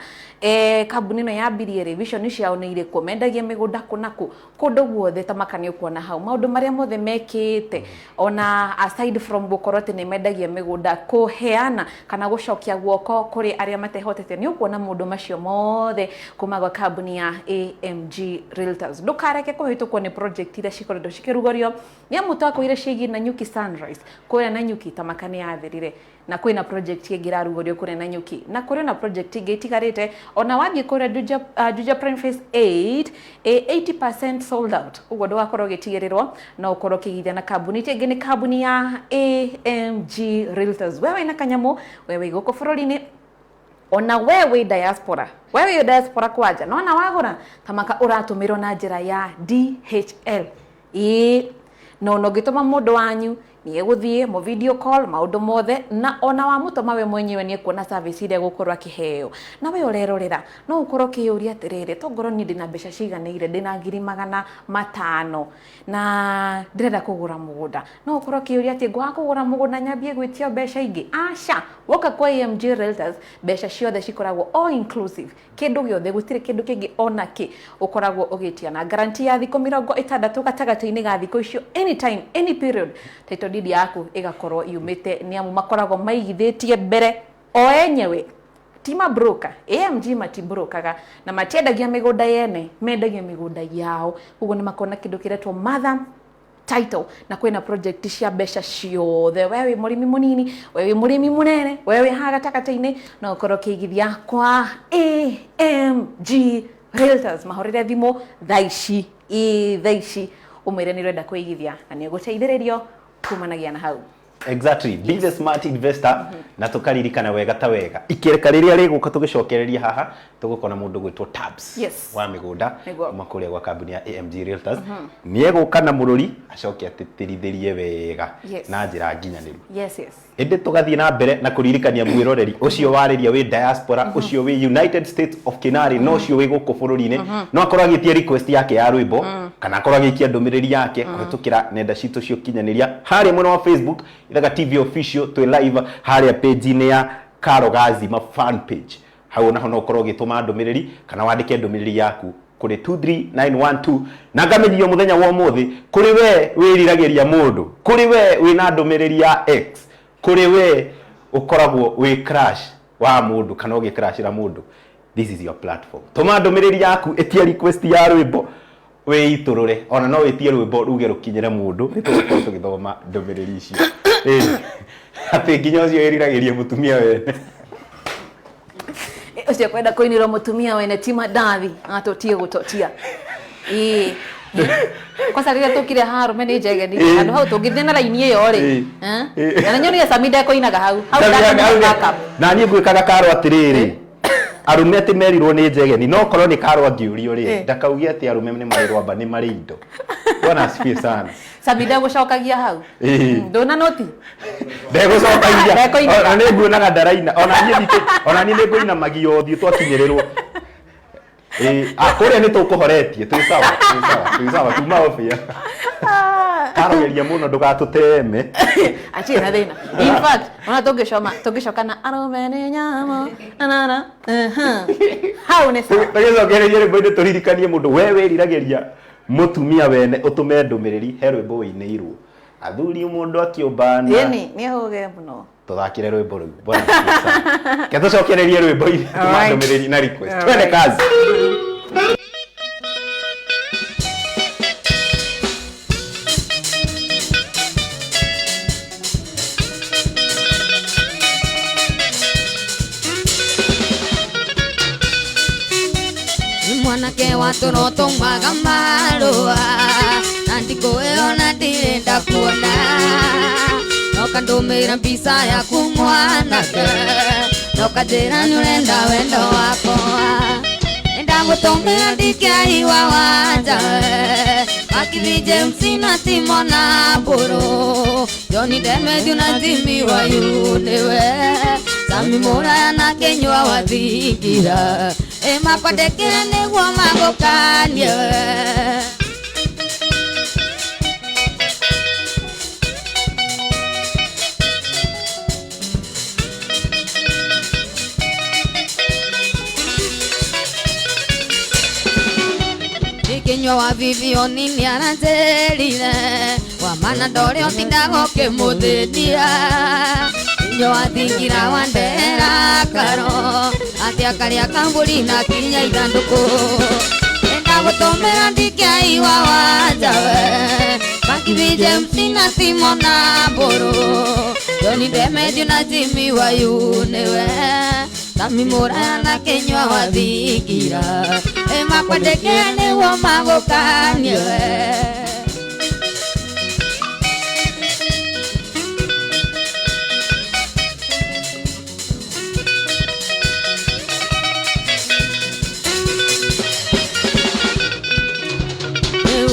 kambuni ĩno yambirie rĩ, vision ciao nĩ irĩkũ, mendagia mĩgũnda kũ na kũ, kũndũ guothe tamaka nĩ ũkuona hau maũndũ marĩa mothe mekĩte, ona aside from gũkorwo atĩ nĩ mendagia mĩgũnda, kũheana kana gũcokia guoko kũrĩ arĩa matehotete, nĩ ũkuona maũndũ macio mothe kuma gwa kambuni ya AMG Realtors. Ndũkareke kũhĩtũkwo nĩ project iria cikoretwo cikĩrugũrio nĩ amu twakwĩire ciĩgiĩ Nanyuki Sunrise, kũrĩa Nanyuki tamaka nĩ yathirire, na kwĩna project ĩngĩ ĩrarugũrio kũrĩa Nanyuki, na kũrĩ na project ĩngĩ ĩtigarĩte. Ona wathiĩ kũrĩa Juja, Juja Prime Phase 8, 80% sold out, ũguo ndũgakorwo ũgĩtigĩrĩrwo, no ũkorwo ũkĩigithia na kambuni ĩngĩ nĩ kambuni ya AMG Realtors. We wĩna kanyamũ, we wĩ gũkũ bũrũri-inĩ, ona we wĩ diaspora, we wĩ diaspora kwanja nona wagũra tamaka ũratũmĩrwo na njĩra ya DHL. Ĩĩ, no ona ũngĩtũma mũndũ wanyu nĩ egũthiĩ mo video call maũndũ mothe, na ona wamũtũma we mwenyewe nĩ ekuona service iria egũkorwo akĩheo. Na we ũrerorera no ũkorwo ũkĩyũria atĩrĩrĩ, tongorwo niĩ ndĩna mbeca ciganĩire, ndĩna 500,000 na ndĩrenda kũgũra mũgũnda, no ũkorwo ũkĩyũria atĩ ngwaga kũgũra mũgũnda nyambie gwĩtio mbeca ingĩ. Aca, woka kwa AMG Realtors mbeca ciothe cikoragwo all inclusive, kĩndũ gĩothe, gũtirĩ kĩndũ kĩngĩ ona kĩ ũkoragwo ũgĩtia, na guarantee ya thikũ 60 gatagatĩ-inĩ ga thikũ icio, anytime any period title deed yaku ĩgakorwo yumĩte, nĩ amu makoragwo maigithĩtie mbere o enyewe, ti ma broker. AMG matibrokaga na matiendagia mĩgũnda yene, mendagia mĩgũnda yao, ũguo nĩ makoragwo na kĩndũ kĩretwo mother title, na kwĩna project cia mbeca ciothe. We wĩ mũrĩmi mũnini, we wĩ mũrĩmi mũnene, we wĩ haha gatagatĩ-inĩ, no ũkorwo ũkĩigithia kwa AMG Realtors. Mahũrĩre thimũ thaa ici, ĩ thaa ici, ũmwĩre nĩ ũrenda kũigithia na nĩ ũgũteithĩrĩrio kumanagia na hau. Exactly, be the smart investor. Na tukaririkana wega ta wega ikereka rĩrĩa rĩgũka tũgĩcokereria haha tũgũkona mũndũ gwĩtwo Tabs Yes. wa mĩgũnda Nĩguo. kuma kũrĩa gwa kambuni ya AMG Realtors, nĩ egũka na mũrũri acoke atĩtĩrithĩrie wega Yes. na njĩra nginyanĩru. Yes. Ĩndĩ tũgathiĩ na mbere na kũririkania mwĩroreri ũcio warĩria wĩ diaspora, ũcio wĩ United States of Kinari, na ũcio wĩ gũkũ bũrũri-inĩ, no akorwo agĩtia request yake ya rwĩmbo kana akorwo agĩikia ndũmĩrĩri yake kũhĩtũkĩra nenda citũ cia ũkinyanĩria harĩa mwena wa Facebook Ithaga TV Official, twĩ live harĩa page-inĩ ya Karo Gazima fan page. Hau naho no ũkorwo ũgĩtũma ndũmĩrĩri kana wandĩke ndũmĩrĩri yaku kũrĩ 23912, na ngamenyithio mũthenya wa ũmũthĩ kũrĩ we wĩriragĩria mũndũ, kũrĩ we wĩna ndũmĩrĩri ya X, kũrĩ we ũkoragwo wĩ crush wa mũndũ kana ũgĩcrushĩra mũndũ, this is your platform. Tũma ndũmĩrĩri yaku, ĩtia request ya rwĩmbo wĩitũrũre, ona no wĩtie rwĩmbo ruge rũkinyĩre mũndũ, nĩ tũgũkorwo tũgĩthoma ndũmĩrĩri icio. Ĩĩ, atĩ nginya ũcio wĩriragĩria mũtumia wene. Ũcio kwenda kũinĩrwo mũtumia wene ti mandathi atotie gũtotia. Ĩĩ, kwanza rĩrĩa tũkire haha arũme nĩ njegeni Ĩĩ. handũ hau tũngĩthiĩ na raini ĩyo rĩ. Ĩĩ. Ĩĩ. Na nyonire Sami ndekũinaga hau hau ndakĩmũhe backup. Na niĩ ngwĩkaga karo atĩrĩrĩ, arũme atĩ merirwo nĩ njegeni, no korwo nĩ karo angĩũrio rĩ, ndakauge atĩ arũme nĩ marĩ rwamba, nĩ marĩ indo. Bwana asifiwe sana. Sami ndegũcokagia hau. Ĩĩ. Ndũna noti. Ndegũcokagia. Ndekũinaga. Ona nĩ nguonaga ndaraina, ona niĩ ona niĩ nĩ ngũinamagia ũthiũ twakinyĩrĩrwo. Ĩĩ, kũrĩa nĩ tũkũhoretie, twĩ sawa, twĩ sawa, twĩ sawa, tuma obia karogeria mũno ndũgatũteme. Atirĩ na thĩna. In fact, ona tũngĩcoma tũngĩcoka na arũme nĩ nyama na na na hau nĩ sawa. Tũgĩcokereria rwĩmbo-inĩ, tũririkanie mũndũ we wĩriragĩria mũtumia wene ũtũme ndũmĩrĩri, he rwĩmbo wĩinĩirwo athuri mũndũ akĩũmbana. Ĩni nĩ hũge mũno. Tũthakĩre rwĩmbo rũu. Bwana asifiwe sana. Ke tũcokererie rwĩmbo-inĩ, tũma Alright. ndũmĩrĩri na request. Alright. Twende kazi. Mwanake wa tũro tũmaga marũa na ndikũ ĩyo na ndirenda kuona, noka ndũmĩra mbica yaku mwanake, noka njĩra nĩ ũrenda wendo wakwa, ndagũtũmĩra ndikĩaiwa wanja wakithi James na Timo na Mbũrũ John Demethiu na Jimmy Wayu nĩwe. Sami mũraya na kĩnyua wa thingira ĩmakwandĩkĩre nĩguo magũkanie. Kinywa wa Vivioni nĩaranjĩrire wa mana ndore ũtindaga ũkĩmũthĩnia. Kinywa wa thingira wa ndera karo atĩ akarĩa kambũri na kinya ithandũkũ. Enda gũtũmĩra ndikĩaiwa wanjawe Makibi James na Simon na Mbũrũ Johnny Demetrio na Jimmy Wayune Sami mũraya na kĩnyua wa thingira ĩmakwendekere nĩguo magũkanie.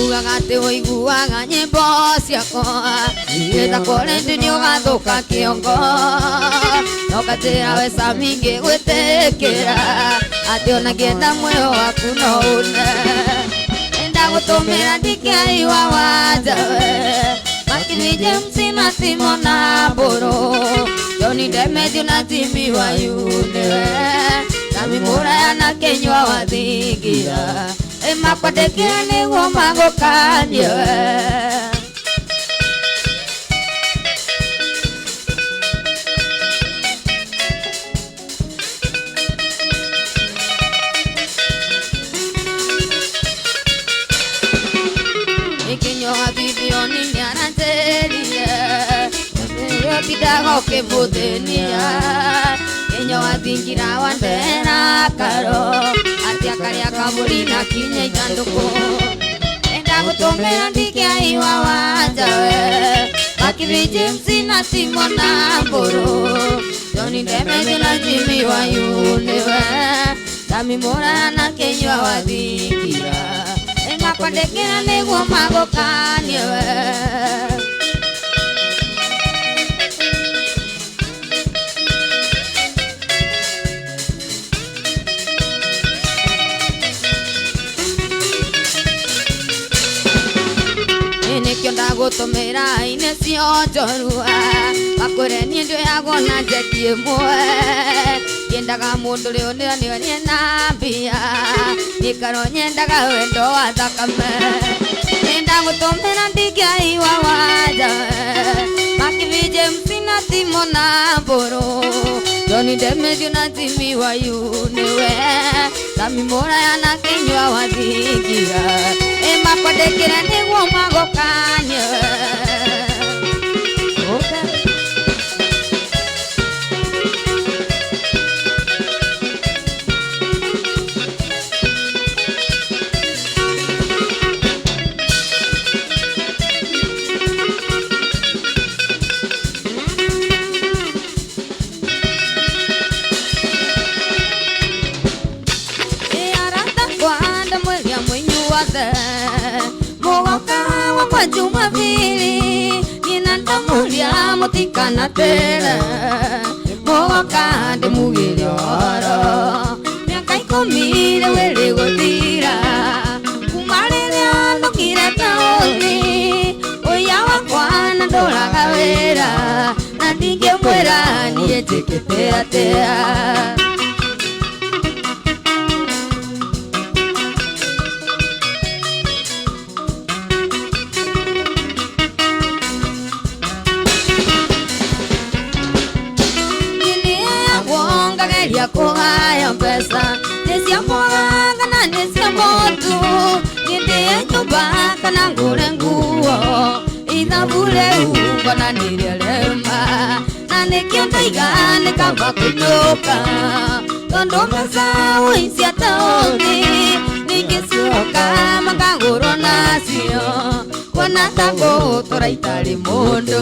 Ugaga atĩ ũiguaga nyĩmbo ciakwa ĩtakwo rĩndĩ nĩũgathũka kĩongo no nganjĩra we Sami ngĩgwĩtĩkĩra atĩ ona ngĩenda muoyo waku no une. Enda gũtũmĩra ndikĩaiwa wanjawe Makibi James na Simon na Mbũrũ Johnny Demetrio na Jimmy Wayune Sami mũraya na kĩnyua wa thingira ĩmakwandĩkĩre nĩguo magũkanie. Ikinywa wa Vivioni nĩaranjĩrire ũtindaga ũkĩmũthĩnia. Kinywa wa thingira wa ndera karo atĩ akarĩa kambũri na kinya ithandũkũ. Enda gũtũmĩra ndikĩaiwa wanjawe Makibi James na Simon na Mbũrũ Johnny Demetrio na Jimmy Wayune Sami mũraya na kĩnyua wa thingira ĩmakwandĩkĩra nĩguo magũkanie. Nĩkĩo ndagũtũmĩra ine cio njorua makwĩre niĩ ndĩoyagwo na njeki ĩmwe. Nyendaga mũndũ ũrĩa ũnĩonionie na mbia nĩkarwo nyendaga wendo wa thakame. Nĩndagũtũmĩra ndingĩaiwa wanjawe Makibi James na Simon na Mbũrũ Johnny Demetrio na Jimmy Wayune Sami mũraya na kĩnyua wa thingira ĩmakwandĩkĩre nĩguo magũkanie. Mũgoka wakwa Jumapili nina ndamũria mũtikanatere mũgoka ndĩmugĩre ũhoro mĩaka ikũmi rĩu ĩrĩ gũthira kuma rĩrĩa ndokire taũni ũiya wakwa na ndũraga wĩra na ndingĩmwĩra niĩ njĩkĩte atĩa. Ngageria kũgaya mbeca nĩ cia mboga kana nĩ cia mũtu nyendie nyũmba kana ngũre nguo ithabu rĩu ngona nĩrĩrema na nĩkĩo ndaiga nĩ kaba kũinũka tondũ mbeca ũi cia taũni ningĩcioka makagũrwo nacio kuona ta ngũtũra itarĩ mũndũ.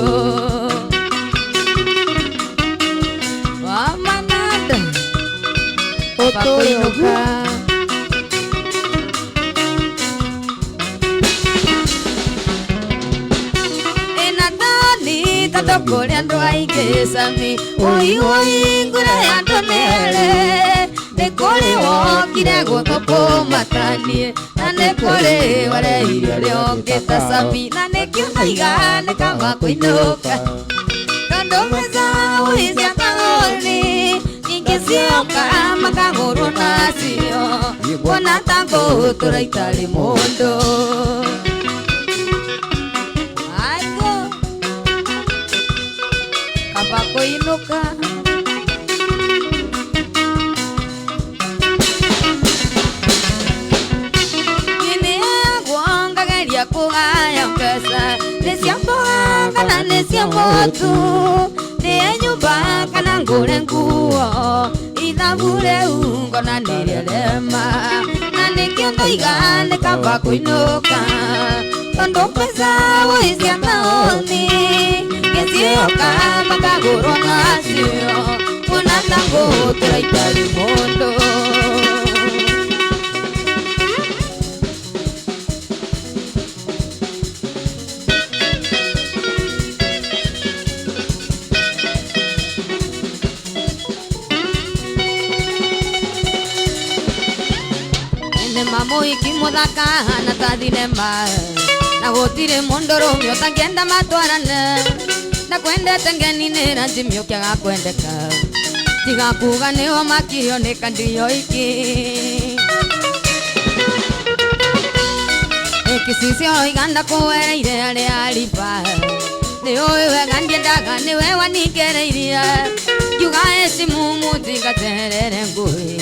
Pakoinuka. Ena tani tata Kũrĩ andũ aingĩ cami Oi oi ngura ya andũ nĩere Nĩ kũrĩ wokire gũthũkũmatanie Na nĩ kũrĩ wareire ũrĩa ũngĩ ta cami Na nĩkĩo ndaiga nĩ kaba kũinũka Tondũ mbeca cia taũni Nyingĩ cioka makagũrwo nacio Kuona ta ngũtũra itarĩ mũndũ Aiko Kaba kũinũka Nĩngwongageria kũgaya mbeca Nĩ cia mboga kana nĩ cia mũtu Nĩ nyũmba kana ngũre nguo Ithabu rĩu ngona nĩrĩrema Na nĩkĩo ndoiga nĩ kaba kũinũka Tondũ mbeca cia taũni Ngĩcioka makagũrwo nacio Kuona ta ngũtũra itarĩ mũndũ Mamuiki muthaka na ta thinema Na gũtirĩ mũndũrũme ũtangĩenda matwarane Na kwendete ngeni nĩ ranjimi ũkĩaga kwendeka Tiga kuga nĩo makio nĩ kandio iki Gĩcicio iganda kũwereire arĩa ariba Nĩ ũĩ wega ndiendaga nĩwe wanikereirie Ngiuga heshimu mũtingaterere ngũĩ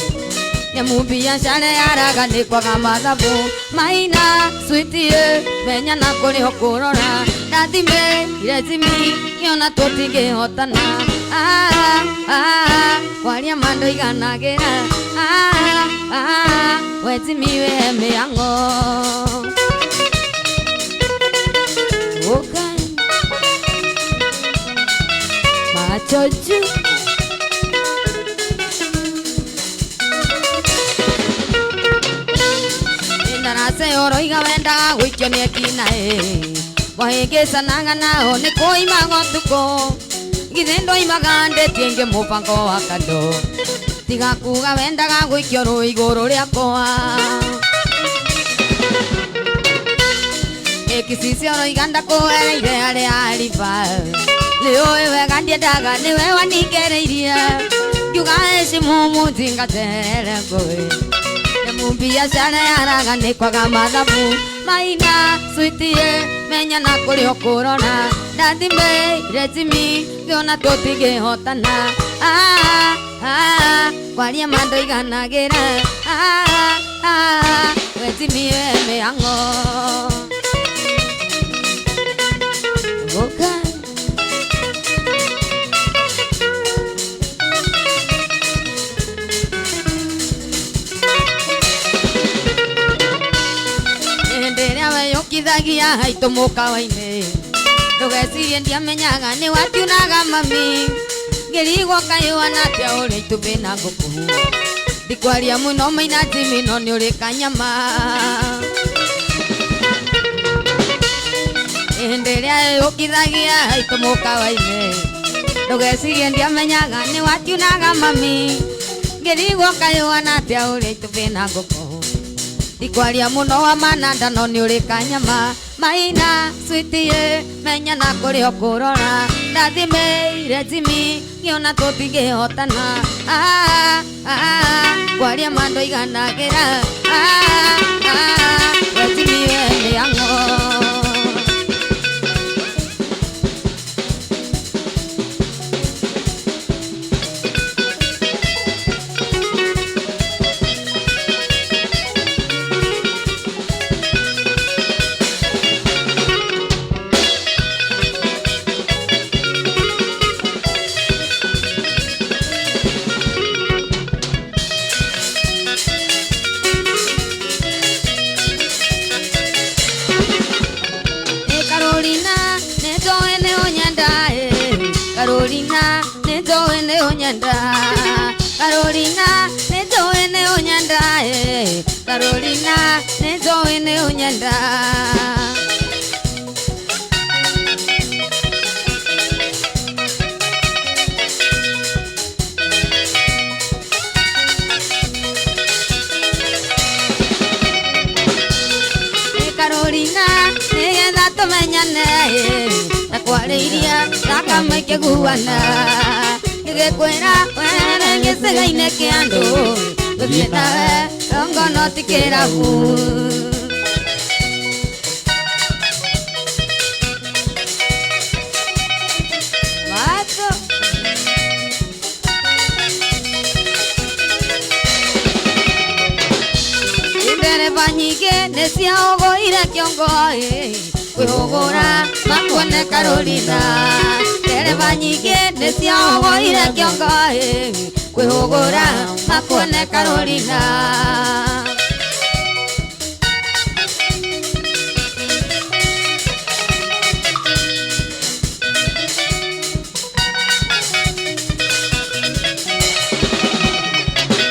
Nyamu biacara yaraga nĩ kwaga mathabu Maina sweetie menya na kũrĩ ho kũrora Ndathime irethimi ngĩona tũtingĩhotana Ah ah kwaria ma ndoiganagĩra Ah ah wetimi we mĩang'o Oka Macho juu Ndarase oroiga wendaga gũikio nĩ ekinaĩ Wahĩngĩcanaga nao nĩ kũimaga ũtukũ Githĩ ndoimaga ndĩtie ingĩ mũbango wa kando Tiga kuga wendaga gũikio rũĩ igũrũ rĩakwa Gĩcicio oroiga ndakũereire arĩa ariba Nĩ ũĩ wega ndiendaga nĩwe wanikereirie Ngiuga heshimu mũtingaterere ngũĩ Biacara yaraga nĩ kwaga mathabu Maina sweetie menya na kũrĩ ho kũrora Ndathime irethimi ngĩona tũtingĩhotana Ah ah kwaria ma ndoiganagĩra Ah ah wetimi we mĩang'o Oka Yokithagia haitũ mũkawa-inĩ Ndũgecirie ndiamenyaga nĩ watiunaga mami Ngĩrigwo kaĩ atĩa ũrĩa itumbĩ na ngũkũ Ndikwaria mũno maina Jimmy no nĩ ũrĩ kanyama Hĩndĩ ĩrĩa yũkithagia haitũ mũkawa-inĩ Ndũgecirie ndiamenyaga nĩ watiunaga mami Ngĩrigwo kaĩ atĩa ũrĩa itumbĩ na ngũkũ Ndikwaria mũno wa mananda no nĩ ũrĩ kanyama Maina sweetie menya na kũrĩ ho kũrora Ndathime irethimi ngĩona tũtingĩhotana Ah ah kwaria ma ndoiganagĩra Ah ah wetimi we mĩang'o Carolina, nĩnjũĩ nĩ ũnyenda Carolina, nĩnjũĩ nĩ ũnyenda Carolina, nĩnjũĩ nĩ ũnyenda. Tumenyane na kwarĩiria thakame ĩkĩguana ngĩkwĩra were gĩcigo-inĩ kĩa andũ gũthiĩ nawe rongono ti kĩrabu. Mato. Ndereba nyingĩ nĩciaũgũire kĩongo kwĩhũgũra makuone Carolina. Ndereba nyingĩ nĩciaũgũire kĩongo kwĩhũgũra makuone Carolina.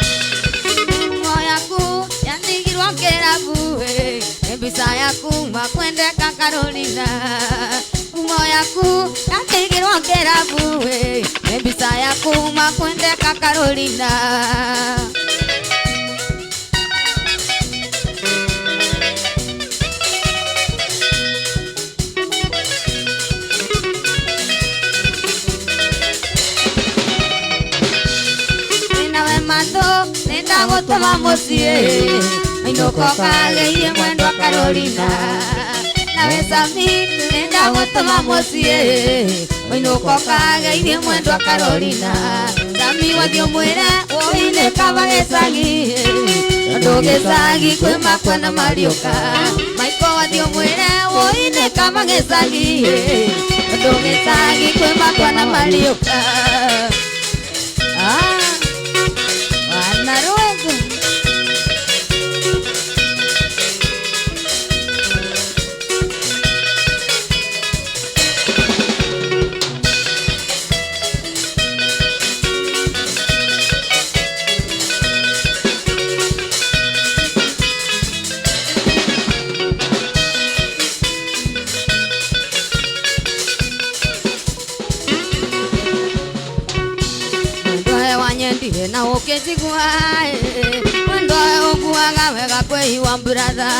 Nguo yaku yandigirwo kĩrabu mbica yaku makwendeka Carolina. Nguo yaku yandigirwo kĩrabu mbica yaku makwendeka Carolina. Nĩnawe matũ nĩndagũtũma mũciĩ mainũka ũkageithie mwendwa Carolina. Nawe Sami nĩndagũtũma mũciĩ mainũka ũkageithie mwendwa Carolina. Sami wathiĩ ũmwĩre ũine kaba gĩcagi tondũ gĩcagi kwĩ makwa na mariũka. Maiko wathiĩ ũmwĩre ũine kaba gĩcagi tondũ gĩcagi kwĩ makwa na mariũka. Wanaruego. Wanyendire na ũkĩnjigua mwendwa ũkuaga wega kwĩiwa mbratha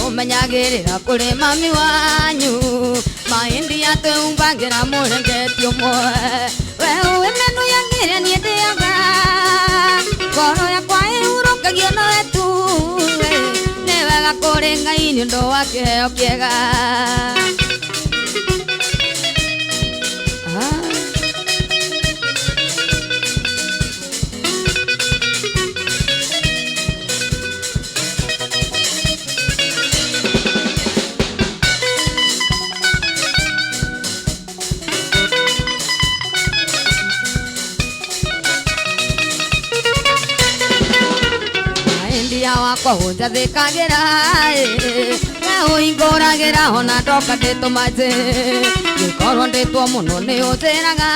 ũmenyagĩrĩra kũrĩ mami wanyu mahĩndĩ atwĩhumbagĩra mũrengeti ũmwe we ũĩ menu yangĩrĩa niĩ ndĩaga ngoro yakwa ĩhurũkagio nowe tu nĩ wega kũrĩ Ngai nĩ ũndũ wa kĩheo kĩega. Wakwa ũnjathĩkagĩra we ũhingũragĩra ona ndoka ndĩtũmaje ngĩkorwo ndĩtwo mũno nĩ ũnjĩraga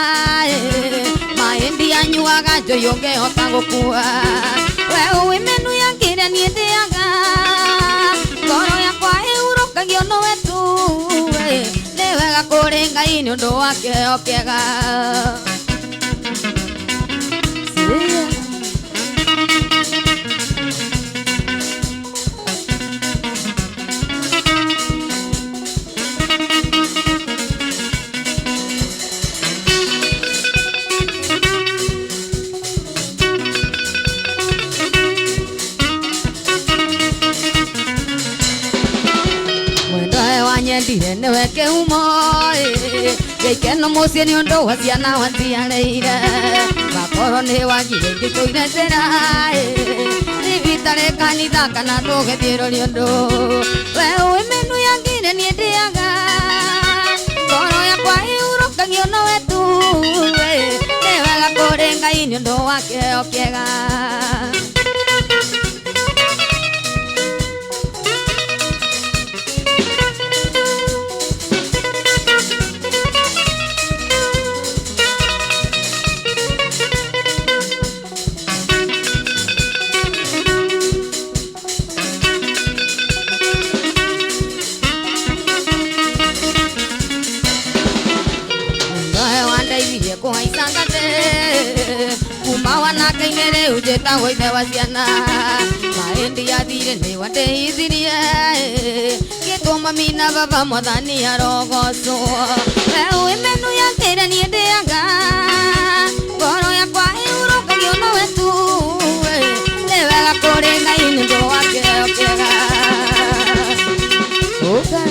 mahĩndĩ anyuaga njũi ũngĩhota gũkua we ũĩ menu ya kĩrĩa niĩ ndĩaga ngoro yakwa ĩhurũkagio nowe tu nĩ wega kũrĩ Ngai nĩ ũndũ wa kĩheo kĩega. Wanyendire nĩwe kĩhumo gĩkeno mũciĩ nĩ ũndũ wa ciana waciarĩire makorwo nĩ wagire ngĩtũire njĩra thibitarĩ kanitha kana tũgĩthiĩ rũri ũndũ we ũĩ menu yangĩrĩa niĩ ndĩaga ngoro yakwa ĩhurũkagio nowe tu nĩ wega kũrĩ Ngai nĩ ũndũ wa kĩheo kĩega. Kũhaica ngathĩ kuma wanake-inĩ rĩu njĩtagwo ithe wa ciana mahĩndĩ yathire nĩ wandeithirie ngĩtwo witũ mami na baba mwathani arogocwo we wĩ menu ya kĩrĩa niĩ ndĩaga ngoro yakwa ĩhurũkagio nowe tu nĩ wega kũrĩ Ngai nĩ ũndũ wa kĩheo kĩega. Okay.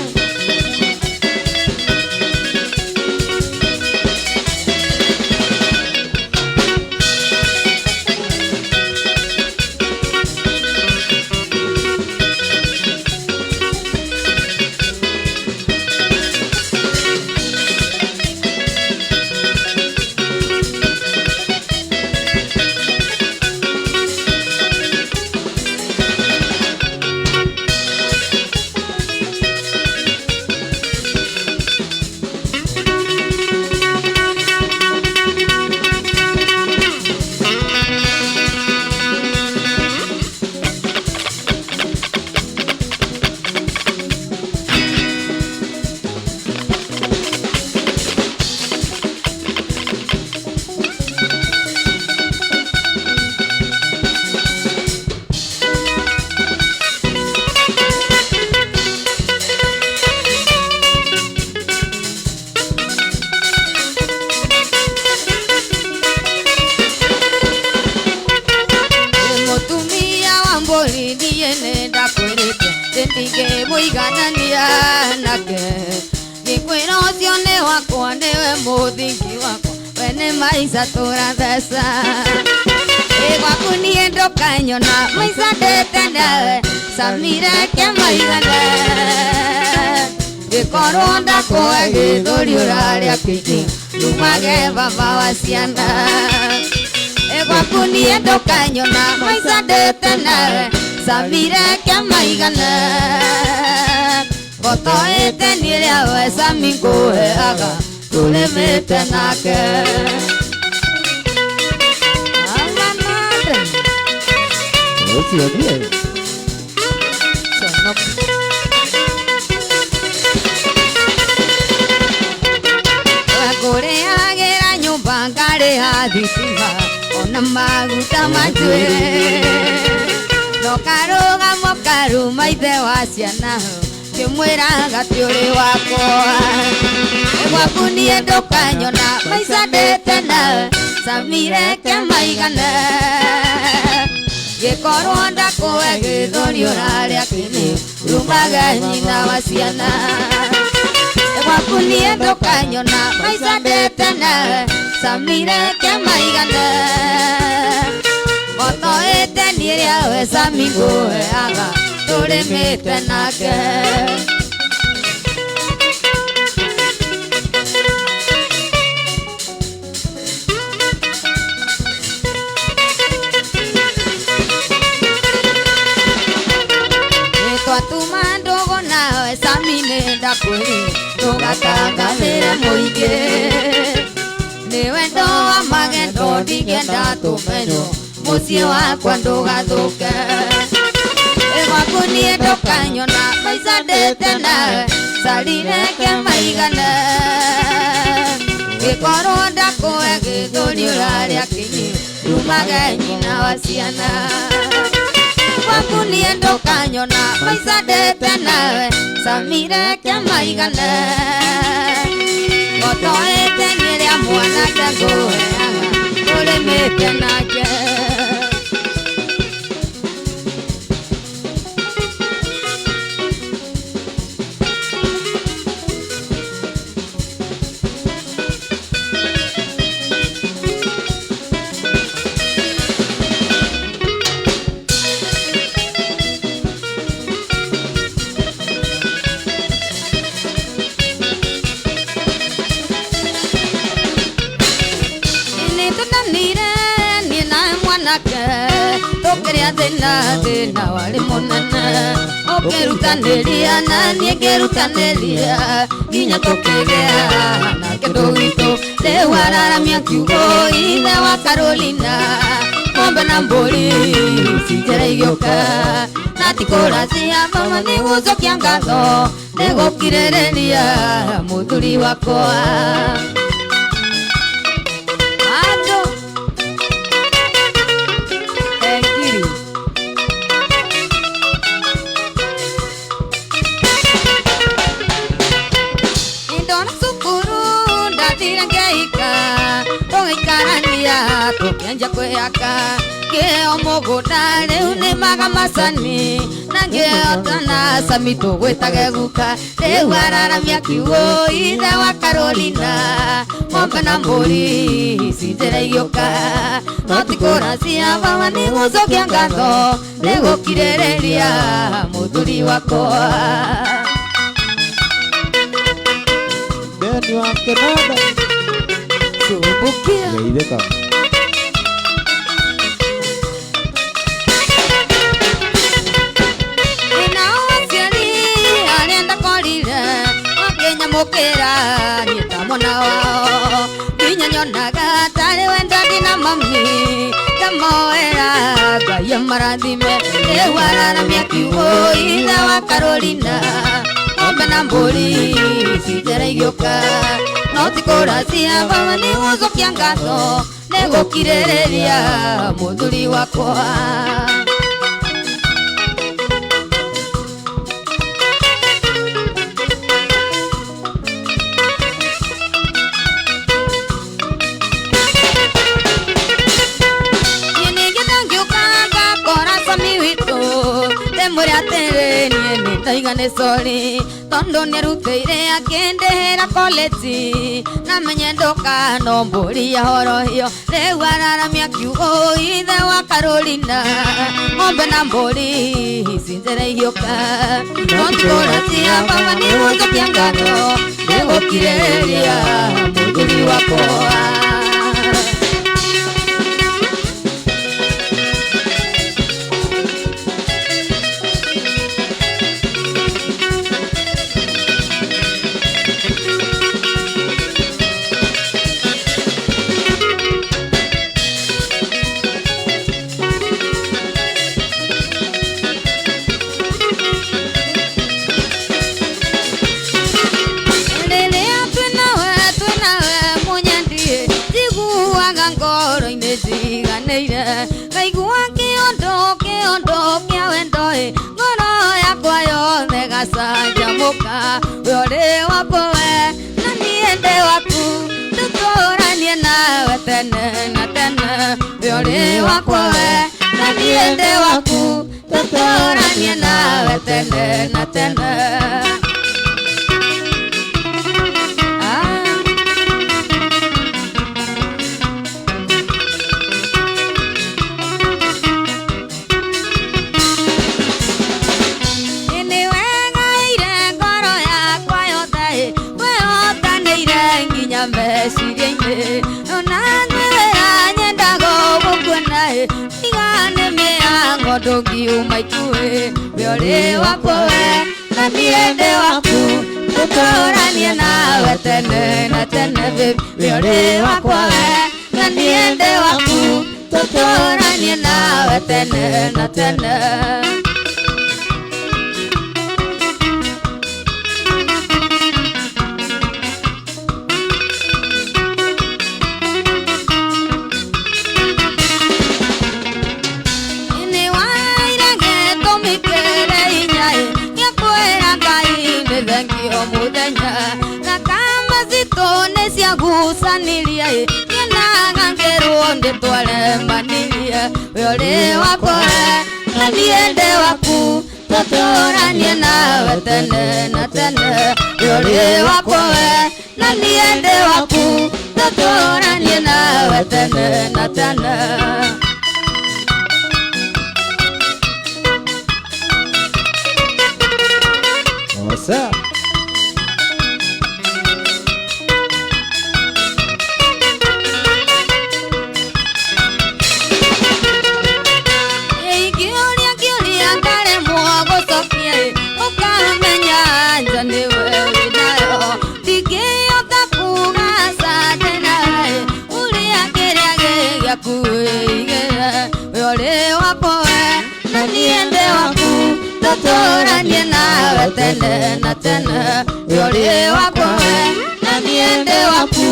Ndingĩmũiganania nake ngĩkwĩra ũcio nĩ wakwa nĩwe mũthingi wakwa we nĩ maica tũratheca gwaku niĩ ndũkanyona maica ndĩte nawe Samira kĩmaigana ngĩkorwo ndakũhe gĩthũri ũrarĩa kĩingĩ rumage baba wa ciana gwaku niĩ ndũkanyona maica ndĩte nawe Samira kĩmaigana gotoete niĩ rĩawe Sami ngũheaga tũrĩmĩte nake. Ũcio niĩ. Ngũrĩhagĩra nyũmba ngarĩha thitima ona maguta ma njuĩrĩ no karũgamo karuma ithe wa ciana ngĩmwĩraga ti ũrĩ wakwa gwaku niĩ ndũkanyona maica ndĩte nawe Samira kĩmaigana ngĩkorwo ndakũhe gĩthũri ũrarĩa kĩnĩ rumaga nyina wa ciana gwaku niĩ ndũkanyona maica ndĩte nawe Samira kĩmaigana gotoete niĩ rĩawe Sami ngũheaga tũrĩmĩte nake. Twatuma ndũgũ nawe Sami nĩ ndakwĩrire ndũgatangathĩre mũingĩ nĩ wendo wa magendo ndingĩenda tũmenywo mũciĩ wakwa ndũgathũke gwaku niĩ ndũkanyona maica ndĩte nawe Samira kĩmaigana ngĩkorwo ndakũhe gĩthũri ũrarĩa kĩingĩ rumaga nyina wa ciana gwaku niĩ ndũkanyona maica ndĩte nawe Samira kĩmaigana gotoete niĩ rĩa mwanake ngũheaga tũrĩmĩte nake. Tũkĩrĩa thĩna thĩna warĩ mũnene ũkĩrutanĩria na niĩ ngĩrutanĩria nginya tũkĩgĩa na kĩndũ gitũ rĩu araramia kiugo ithe wa Carolina ng'ombe na mbũri cinjĩra igĩũka na ti kũracia mama nĩ gũcokia ngatho nĩ gũkirĩrĩria mũthuri wakwa. Tũkĩanjia kwĩhaka ngĩheo mũgũnda rĩu nĩmaga macani na ngĩheo twana cami tũgwĩtage guka rĩu araramia kiugo ithe wa Carolina ng'ombe na mbũri ici njĩra igĩũka no ti kũracia baba nĩ gũcokia ngatho nĩ gũkirĩrĩria mũthuri wakwa. Beni wa Kenada. Tumbukia. Geithĩka. Nao aciari arĩa ndakorire makĩnyamũkĩra niĩ ta mwana wao nginya nyonaga tarĩ we ndadi na mami ngamoera Ngai amarathime rĩu araramia kiugo ithe wa Carolina ng'ombe na mbũri ici njĩra igĩũka no ti kũracia baba nĩ gũcokia ngatho nĩ gũkirĩrĩria mũthuri wakwa. Ndĩmwĩre atĩrĩ niĩ nĩndaiga nĩ sorry tondũ nĩarutĩire akĩndĩhĩra college na menye ndoka no mbũri ya horohio rĩu araramia kiugo ithe wa Carolina ng'ombe na mbũri ici njĩra igĩũka no ti kũracia baba nĩ gũcokia ngatho nĩ gũkirĩrĩria mũthuri wakwa. Ngoro-inĩ njiganĩire ngaigua kĩondo kĩondo kĩa wendo ĩ ngoro yakwa yothe gacanjamũka we ũrĩ wakwa we na niĩ ndĩ waku tũtũranie nawe tene na tene we ũrĩ wakwa we na niĩ ndĩ waku tũtũranie nawe tene na tene. Meciria-inĩ ona ngwĩra nyendaga gũkuona ĩ tiga nĩ mĩhango ndũngiuma ikuhĩ we ũrĩ wakwa we na niĩ ndĩ waku tũtũranie nawe tene na tene baby we ũrĩ wakwa we na niĩ ndĩ waku tũtũranie nawe tene na tene. Mũthenya gakama zitũ nĩ ciagucanirie ngenaga ngĩrwo ndĩtwaremanirie we ũrĩ wakwa we na niĩ ndĩ waku tũtũranie nawe tene na tene we ũrĩ wakwa we na niĩ ndĩ waku tũtũranie nawe tene na tene. What's up? Ũkamenya anja nĩwe wĩnayo ndingĩhota kuga asante nawe ũrĩa kĩrĩa gĩ gĩaku wĩigĩre we ũrĩ wakwa we na niĩ ndĩ waku tũtũranie nawe tene na tene we ũrĩ wakwa we na niĩ ndĩ waku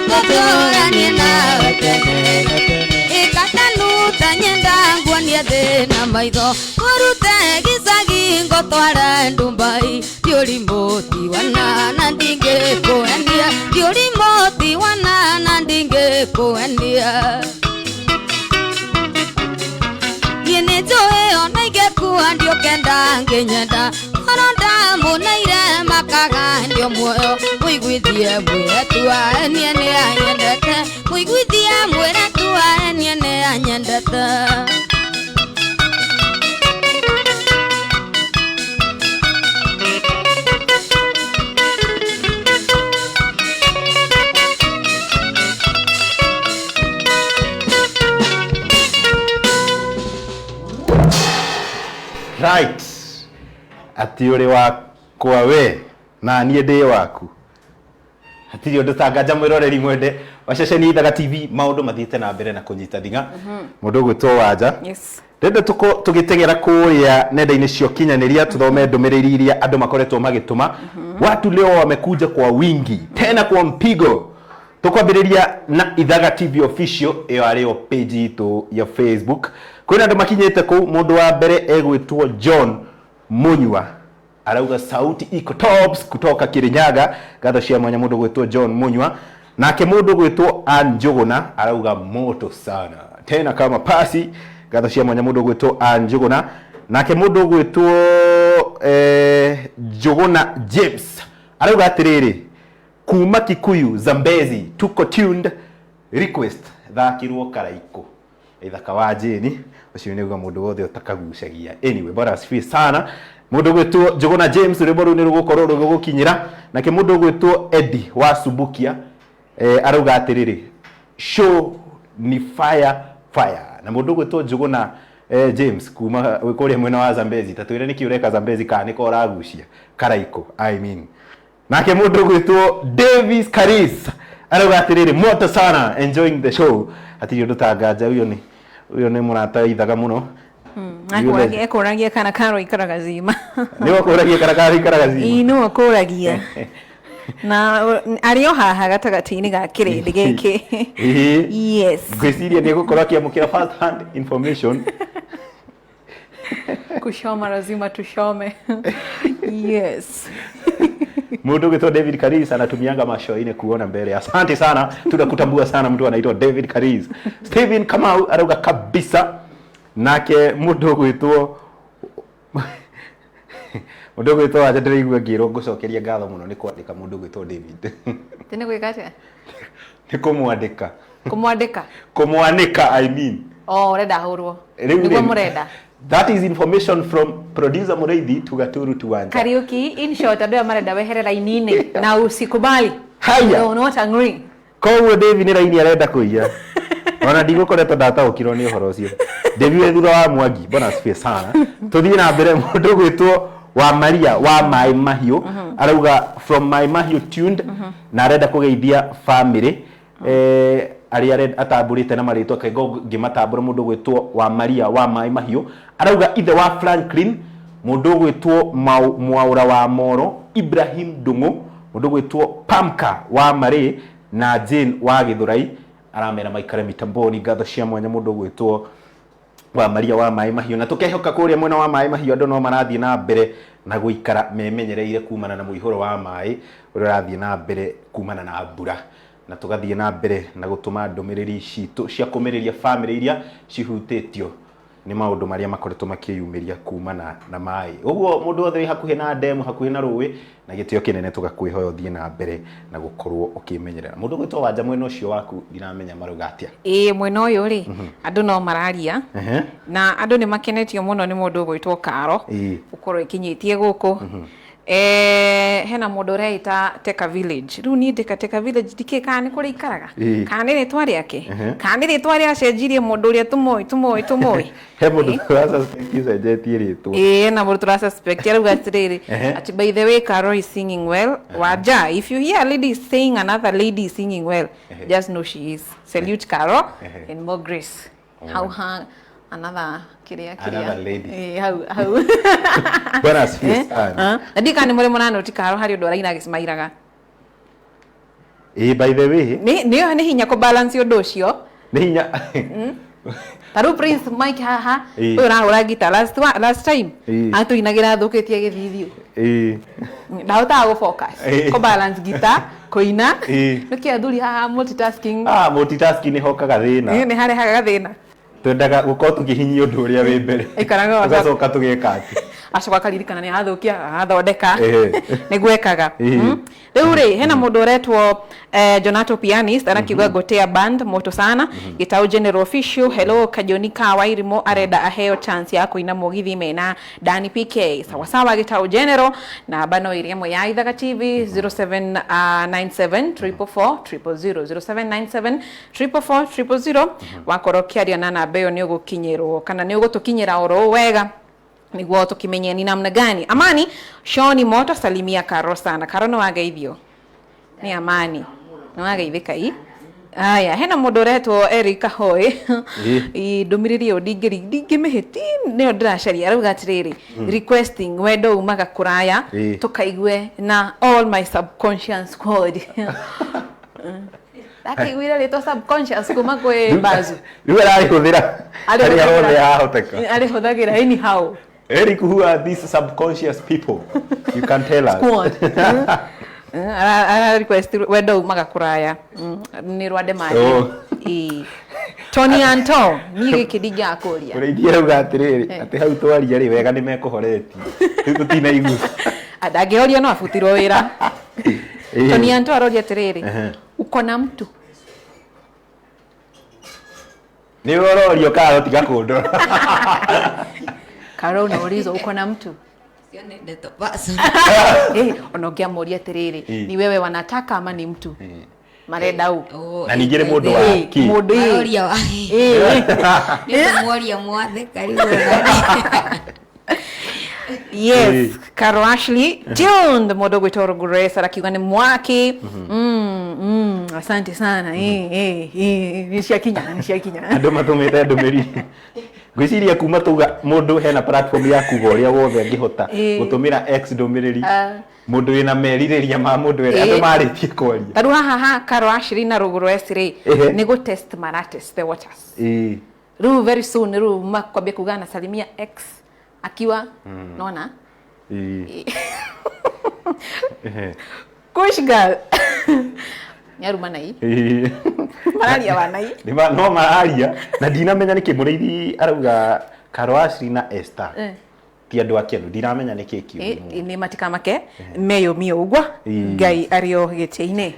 tũtũranie nawe tene na tene. Ikatanuta nyenda nguonie thĩna maitho ngũrute gĩcagi ngũtware Dubai ndiũrimũ ti wana na ndingĩkũhenia ndiũrimũ ti wana na ndingĩkũhenia. Ngenda nginyenda Oro ndamuneire makaga ndio muoyo Mũiguithie mwĩre enie nĩ anyendete Mũiguithie mwĩre enie nĩ anyendete Right. Ati uri wakwa we na niĩ ndĩ waku. Hatirĩ ũndũ tanganja mwĩroreri mwende wa ceceni Ithaga TV maũndũ mathiĩte na mbere na kũnyita thing'a. Mũndũ ũgwĩtwo Wanja. Yes. Rĩndĩ tũgĩteng'era kũrĩa nenda-inĩ cia ũkinyanĩria tuthome ndũmĩrĩri iria andũ makoretwo magĩtũma. Watu leo wamekuja kwa wingi tena kwa mpigo. Tukwambĩrĩria na Ithaga TV official ĩyo arĩyo page itũ ya Facebook. Kwĩna andũ makinyĩte kũu. Mũndũ wa mbere egwĩtwo John Munyua arauga sauti iko tops kutoka Kirinyaga. Ngatho cia mwanya mũndũ gwĩtwo John Munyua. Nake mũndũ gwĩtwo Ann Njuguna arauga moto sana tena kama pasi. Ngatho cia mwanya mũndũ gwĩtwo Ann Njuguna. Nake mũndũ gwĩtwo Njuguna James arauga atĩrĩrĩ, kuma Kikuyu Zambezi tuko tuned, request thakirwo Karaiko ithaka wa Jeni. Ucio nĩ uga mũndũ wothe ũtakagucagia. Anyway, bora asifiwe sana. Mũndũ gwĩtwo Njuguna James rwĩmbo rũu nĩ rũgũkorwo rũgĩgũkinyĩra. Nake mũndũ gwĩtwo Eddie wa Subukia arauga atĩrĩrĩ, show ni fire fire. Na mũndũ gwĩtwo Njuguna James kuma kũrĩa mwena wa Zambezi, ta twĩre nĩkĩ ũreka Zambezi kana nĩko ũragucia Karaiko, I mean. Nake mũndũ gwĩtwo Davis Karis arauga atĩrĩrĩ, moto sana, enjoying the show. Hatirĩ ũndũ tanganja, ũyũ nĩ mũrata Ithaga mũno. Ekũragia kana karo ikaraga zima. Nĩ wakũragia kana karo ikaraga zima. Ĩĩ nĩ wakũragia. Na arĩ o haha gatagatĩ-inĩ ga kĩrĩndĩ gĩkĩ. Yes. Ngwĩciria nĩ egũkorwo akĩamũkĩra first hand information. Kushoma lazima tushome. Yes. Mũndũ gwĩtwo David Karis anatumianga macho-inĩ kuona mbele. Asante sana, tunakutambua sana mtu anaitwa David Karis. Steven Kamau arauga kabisa. Nake mũndũ gwĩtwo aja ndĩraigua ngĩrwo ngũcokeria ngatho mũno nĩ kwandĩka mũndũ gwĩtwo David. Tene gwĩka atĩa? Nĩ kũmwandĩka. Kũmwandĩka? Kũmwanĩka, I mean. Oh, ũrenda ahũrwo. Nĩguo mũrenda. That is information from producer Mureithi to Gaturu Tuwanja. Kariuki, in short, andũ aya marenda wehere raini-inĩ na usikubali. Haya. No, not angry. Koguo David nĩ raini arenda kũiya. Ona ndigũkoretwo ndataũkirwo nĩ ũhoro ũcio. David wĩ thutha wa Mwangi, bwana asifiwe sana. Tũthiĩ na mbere, mũndũ gwĩtwo wa Maria wa Maĩ Mahiũ arauga from Maĩ Mahiũ tuned na arenda kũgeithia family arĩa atambũrĩte na marĩtwa kaingo ngĩmatambũra. Mũndũ gwĩtwo wa Maria wa Maĩ Mahiũ arauga ithe wa Franklin, mũndũ gwĩtwo Mwaura wa Moro, Ibrahim Ndung'u, mũndũ gwĩtwo Pamka wa Marĩ na Jane wa Gĩthũrai, aramera maikare mitamboni. Ngatho cia mwanya mũndũ gwĩtwo wa Maria wa Maĩ Mahiũ. Na tũkehoka kũrĩa mwena wa Maĩ Mahiũ andũ no marathiĩ na mbere na gũikara memenyereire kumana na mũihũro wa maĩ ũrĩa ũrathiĩ na mbere kumana na mbura, na tũgathiĩ na mbere na gũtũma ndũmĩrĩri citũ cia kũmĩrĩria family iria cihutĩtio nĩ maũndũ marĩa makoretwo makĩyumĩria kumana na maĩ. Ũguo mũndũ wothe wĩ hakuhĩ na ndemu, hakuhĩ na rũĩ, na gĩtĩo kĩnene tũgakwĩhoya ũthiĩ na mbere na gũkorwo ũkĩmenyerera. Mũndũ gwĩtwo Wanja, mwena ũcio waku ndiramenya marauga atĩa. Ĩĩ mwena ũyũ rĩ, andũ no mararia na andũ nĩ makenetio mũno nĩ mũndũ ũgwĩtwo Karo ũkorwo ĩkinyĩtie gũkũ. Hena mũndũ ũreita Teka Village. Rĩu niĩ ndĩka Teka Village ndikĩ kana nĩ kũrĩa ikaraga, kana nĩ rĩtwa rĩake, kana nĩ rĩtwa rĩacenjirie mũndũ ũrĩa tũmũĩ. He mũndũ tũrasuspect ũcenjetie rĩtwa. Ĩĩ na mũndũ tũrasuspect arauga atĩrĩrĩ, ati by the way Karo is singing well. Wanja, if you hear a lady saying another lady is singing well, just know she is. Salute Karo and more grace. How hang another kiria another lady. Hau bwana asifiwe sana. Na ndika ni muri munano ti Karo hari undu araina agicimairaga. By the way ni hinya ko balance undu ucio ni hinya. Taru Prince Mike haha uyu urahura gita last time atuinagira thukitie githithio. Ndahotaga gå focus ko balance guitar kuina niki athuri haha multitasking. Multitasking ni hokaga thina. Ni harehaga thina. Twendaga gukorwo tukihinyia undu uria wi mbere, tugacoka tugeka ati Acoka akaririkana nĩ athũkia agathondeka. Nĩguo ekaga. Ĩĩ. Rĩu rĩ hena mũndũ ũretwo Jonato Pianist arakiuga gotea band moto sana. Gĩtau General Official, hello Kajoni ka Wairimo arenda aheo chance ya kũina mũgithi mena Dani PK. Sawa sawa Gĩtau General na bano ĩrĩa ĩmwe ya Ithaga TV 0797 444 000 0797 444 000. Wakorwo ũkĩaria na namba ĩyo nĩ ũgũkinyĩrwo kana nĩ ũgũtũkinyĩra oro ũũ wega niguo tukimenye ni namna gani. Amani Shoni Moto, salimia Karo sana. Karo no wageithio ni Amani no wageithika i aya hena mundu uretwo Eric Kahoe. Ĩ. Ndumiriri iyo ndingĩmĩhĩti nĩyo ndĩracaria arauga atĩrĩrĩ, requesting wendo umaga kũraya tũkaigue na all my subconscious squad. Ndakĩiguire rĩtwa subconscious kuma kwĩ Bazu. Rĩu ararĩhũthĩra harĩa hothe hahoteka. Arĩhũthagĩra anyhow. Eric, who are these subconscious people? You can tell us. Squad. Ara request wendo umaga kuraya nĩ rwa Ndemari. Oh. Ĩĩ. Tony Anto niĩ gĩkĩ ndingĩakũria. Mũrĩithi arauga atĩrĩrĩ, atĩ hau twaria rĩ wega nĩ mekũhoretie rĩu tũtinaigua. Ndangĩhoria no abutirwo wĩra. Tony Anto aroria atĩrĩrĩ, uko na mtu? Nĩ ũrorio karo tiga kũndora. Karo unaulizwa uko na mtu? Sio nĩ ndeto basi. Ona ũngĩamũria atĩrĩrĩ, ni wewe wanataka ama ni mtu marenda u? Oh, Na ningĩ nĩ mũndũ wa Ĩĩ, kĩ? mũndũ ĩĩ. Maroria wa Ĩĩ. nĩ kũmworia mwatheka rĩu ona. Yes, Caro Ashley tuned mũndũ gwĩtwo Ruguresa akiuga nĩ mwaki. Asante sana. Nĩ ciakinya, nĩ ciakinya. Andũ matũmĩte ndũmĩrĩri ngwĩciria kuma tauga mũndũ hena platform ya kuga ũrĩa wothe angĩhota gũtũmĩra x ndũmĩrĩri mũndũ wĩna merirĩria ma mũndũ ere andũ marĩtie kwaria. Ta rĩu haha ha Caro Ashley na Ruguresa rĩ nĩ gũ test mara test the waters. Rĩu very soon rĩu makwambia kuga anasalimia x akiwa nona. Kush girl. Nyaruma nai. Mararia wa nai. Nĩ no mararia na ndinamenya nĩkĩ mũrĩithi arauga Caro Ashley na Esther ti andũ akenu ndiramenya nĩkĩ kiũru mũno. Nĩ matikamake meyũmie ũguo Ngai arĩ o gĩtĩ-inĩ.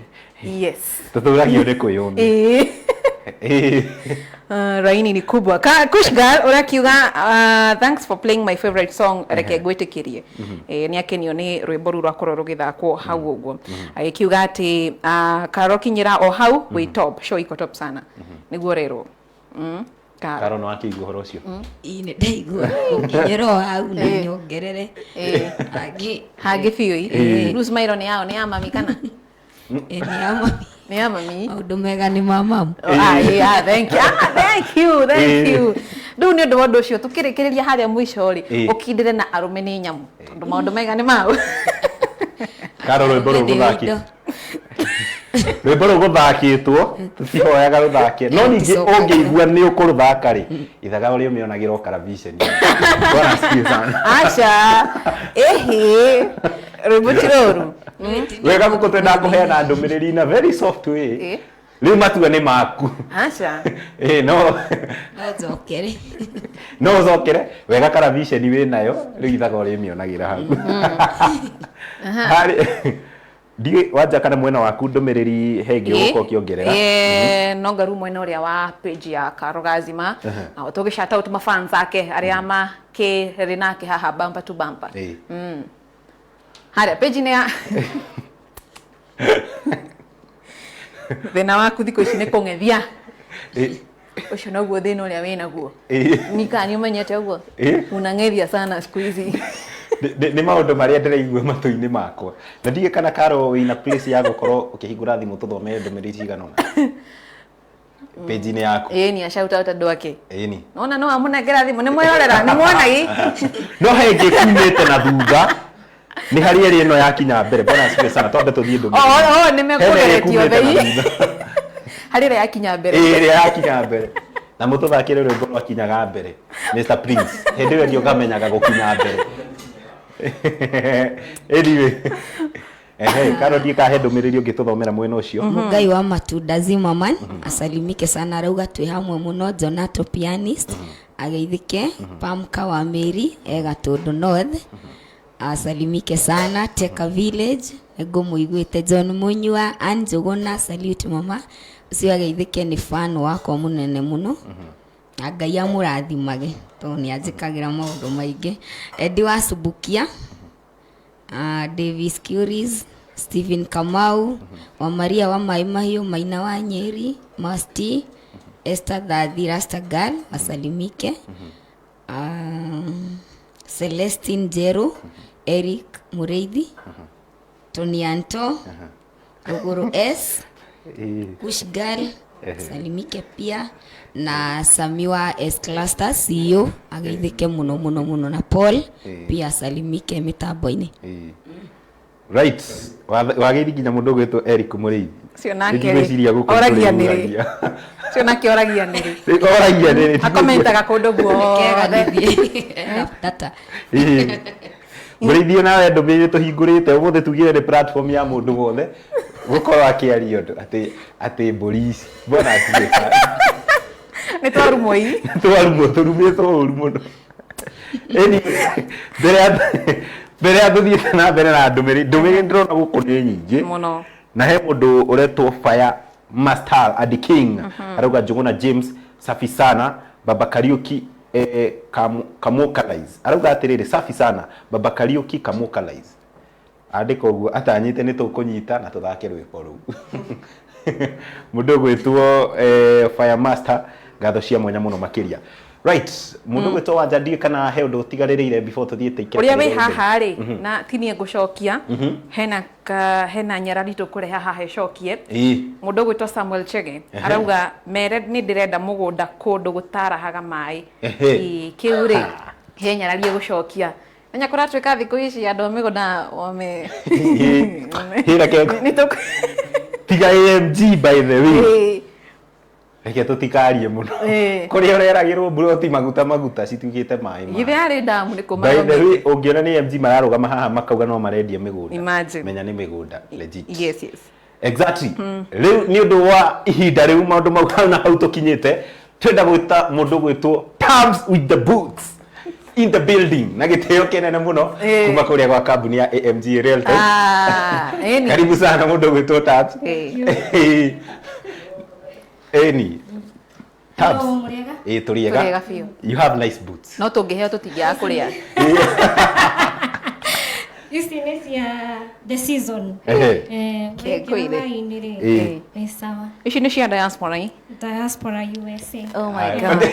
Yes. Tũtũragio nĩ kwĩyũmia. Ĩĩ. Raini ni kubwa. Kush girl ũrakiuga thanks for playing my favorite song reke ngwĩtĩkĩrie. Nĩ akenio nĩ rwĩmbo rũu rwakorwo rũgĩthakwo hau ũguo. Agĩkiuga atĩ Karo kinyĩra o hau wĩ top, show iko top sana. Nĩguo rerwo. Karo. Karo no akĩigua ũhoro ũcio. Ĩĩ nĩ ndaigua gũkinyĩra o hau na nyongerere hangĩ. Hangĩ biũ ĩ. Rĩu smile nĩ yao nĩ ya mami kana? Ĩĩ, nĩ ya mami. Nĩ ya mami. Maũndũ mega nĩ ma mamu. Oh, yeah, thank you. Thank you, thank you. Rĩu nĩ ũndũ wa ũndũ ũcio tũkĩrĩkĩrĩria harĩa mũico rĩ ũkindĩre na arũme nĩ nyamũ tondũ maũndũ mega nĩ mau. Karo rwĩmbo rũu rũthaki rwĩmbo rũu rũthakĩtwo tũtihoyaga rũthake no ningĩ ũngĩigua nĩ ũkũrũthaka rĩ ithaga ũrĩa ũmĩonagĩra o karaviceni. Bwana asifiwe sana. Aca ĩhĩ rwĩmbo ti rũru. Wega gũkũ twendaga kũheana ndũmĩrĩri na very soft way. Rĩu matua nĩ maku. Aca. Ĩĩ no No njokere. No ũcokere wega karaviceni wĩ nayo rĩu ithaga ũrĩa ĩmĩonagĩra hau. Harĩ ndiĩ wanja kana mwena waku ndũmĩrĩri he ĩngĩ ũgũkorwo ũkĩongerera. No ngaru mwena ũrĩa wa page ya Karo Gazima na tũgĩ shout out mafans ake arĩa makĩrĩ nake haha bumper to bumper. Harĩa page-inĩ ya thĩna waku thikũ ici nĩ kũng'ethia. Ũcio noguo thĩna ũrĩa wĩnaguo. Nika nĩ ũmenyete ũguo? Unang'ethia sana siku hizi. Nĩ maũndũ marĩa ndĩraigua matũ-inĩ makwa na ndiũĩ kana Karo wĩna place ya gũkorwo ũkĩhingũra thimũ tũthome ndũmĩrĩri cigana ũna page-inĩ yaku. Ĩĩ ni shout out andũ ake. Ĩni. Nona no amũnengera thimũ nĩ mwĩrorera nĩ mwona ĩ. No he ĩngĩ kumĩte na thutha nĩ harĩ ĩrĩa ĩno yakinya mbere. Bwana asifiwe sana twambe tũthiĩ ndũmĩrĩri. Oh, nĩ mekũgeretio Hena ĩrĩa thei. ĩkumĩte na thutha. Harĩ ĩrĩa yakinya mbere. Ĩĩ ĩrĩa yakinya mbere. Na mũtũthakĩre rwĩmbo rwakinyaga mbere Mr Prince hĩndĩ ĩyo ndio ngamenyaga gũkinya mbere. Anyway. Karo ndiĩ kahe ndũmĩrĩri ũngĩtũthomera mwena ũcio. Mũngai wa matunda Zimmerman asalimike sana arauga twĩ hamwe mũno. Jonato Pianist Ageithike Pamka wa Mary e Gatundu North asalimike sana Teka Village ngũmũiguĩte John Munyua Ann Njũgũna salute mama ũcio ageithĩke nĩ fan wakwa mũnene mũno na Ngai amũrathimage tondũ nĩ anjĩkagĩra maũndũ maingĩ. Eddie wa Subukia, Davis Curies, Stephen Kamau, wa Maria wa Mai Mahiũ, Maina wa Nyeri, Masti, Esther Thathi Rasta Girl asalimike. Celestine Njeru, Eric Mureithi, Tony Anto, Ruguru S, Kush Girl salimike pia na Samiwa S Cluster CEO ageithike muno muno muno na Paul pia asalimike mitambo-inĩ. Right, wagĩri nginya mũndũ ũgwĩtwo Eric Mũrĩithi. Cio nake rĩ, Ndigwĩciria gũkũ oragia nĩ nĩrĩ. Cio nake oragia nĩrĩ. Oragia nĩrĩ. Akomentaga kũndũ Kega guothe. gĩthiĩ tata. Mũrĩithi nawe ndũmĩrĩri tũhingũrĩte ũmũthĩ tugire nĩ platform ya mũndũ wothe gũkorwo akĩaria ũndũ atĩ mbũri ici mbona atiĩka Nĩ twarumwo ii. twarumwo tũrumĩtwo ũru mũno. Anyway, mbere ya tũthiĩte na mbere na ndũmĩrĩri ndĩrona gũkũ nĩ nyingĩ Mũno. Na he mũndũ ũretwo Fire Master and King arauga Njũgũna James safi sana Baba Kariuki kamokalize arauga atĩrĩrĩ safi sana Baba Kariuki kamokalize andĩka ũguo atanyĩte nĩ tũkũnyita na tũthake rwĩmbo rũu. Mũndũ ũgwĩtwo Fire Master ngatho cia mwanya mũno makĩria. Right, mũndũ ũgwĩtwo Wanja ndiũĩ kana he ũndũ ũtigarĩrĩire before tũthiĩte ikĩra Ũrĩa wĩ kĩrĩra haha rĩ na ti niĩ ngũcokia hena nyarari tũkũreha haha ĩcokie. Mũndũ ũgwĩtwo Samuel Chege arauga mere nĩ ndĩrenda mũgũnda kũndũ gũtarahaga maĩ. Kĩu rĩ he nyarari ĩgũcokia. Menya kũratuĩka thikũ ici andũ a mĩgũnda wame Hĩra Nĩ tũkũ tiga AMG by the way. Reke tũtikarie mũno. Kũrĩa ũreragĩrwo mburoti maguta maguta cituĩkĩte maĩ maĩ. Githĩ yarĩ ndamu nĩ By the way, ũngĩona nĩ AMG mararũgama haha makauga no marendia mĩgũnda. Imagine. Menya nĩ mĩgũnda legit. Yes, yes. Exactly. Rĩu nĩ ũndũ wa ihinda rĩu maũndũ mau hau na hau tũkinyĩte twenda gwĩta mũndũ gwĩtwo Tabs with the boots in the building na gĩtĩo kĩnene mũno kuma kũrĩa gwa kambuni ya AMG Realtors. Karibu sana mũndũ gwĩtwo Tabs. Eni. Tabs. Tũrĩega. You have nice boots. No tũngĩheo tũtingĩaga kũrĩa. Ici nĩ cia the season. Nĩ sawa. Ici nĩ cia diaspora. Diaspora USA. Oh my God.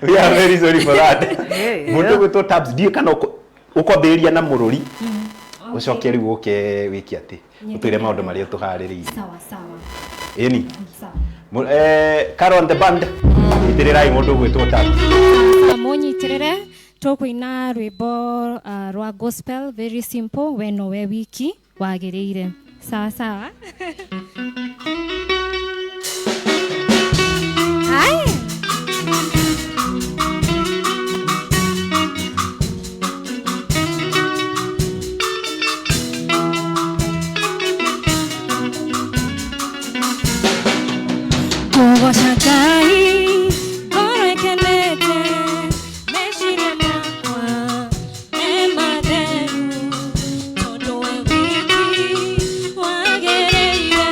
We are very sorry for that. Mũndũ gwĩtwo Tabs ndiũĩ kana ũkwambĩrĩria na mũrũri ũcoke rĩu ũke wĩke atĩ ũtwĩre maũndũ marĩa tũharĩrĩirie. Sawa sawa. Ĩni. Carol on the band. Itĩrĩrai mũndũ gwĩtwo Tabs. Mũnyitĩrĩre tũkũina rwĩmbo rwa gospel very simple we nowe wiki wagĩrĩire. Sawa sawa. Hai. Kũgoca Ngai ngoro ĩkenete meciria makwa me matheru tondũ we wiki wagĩrĩire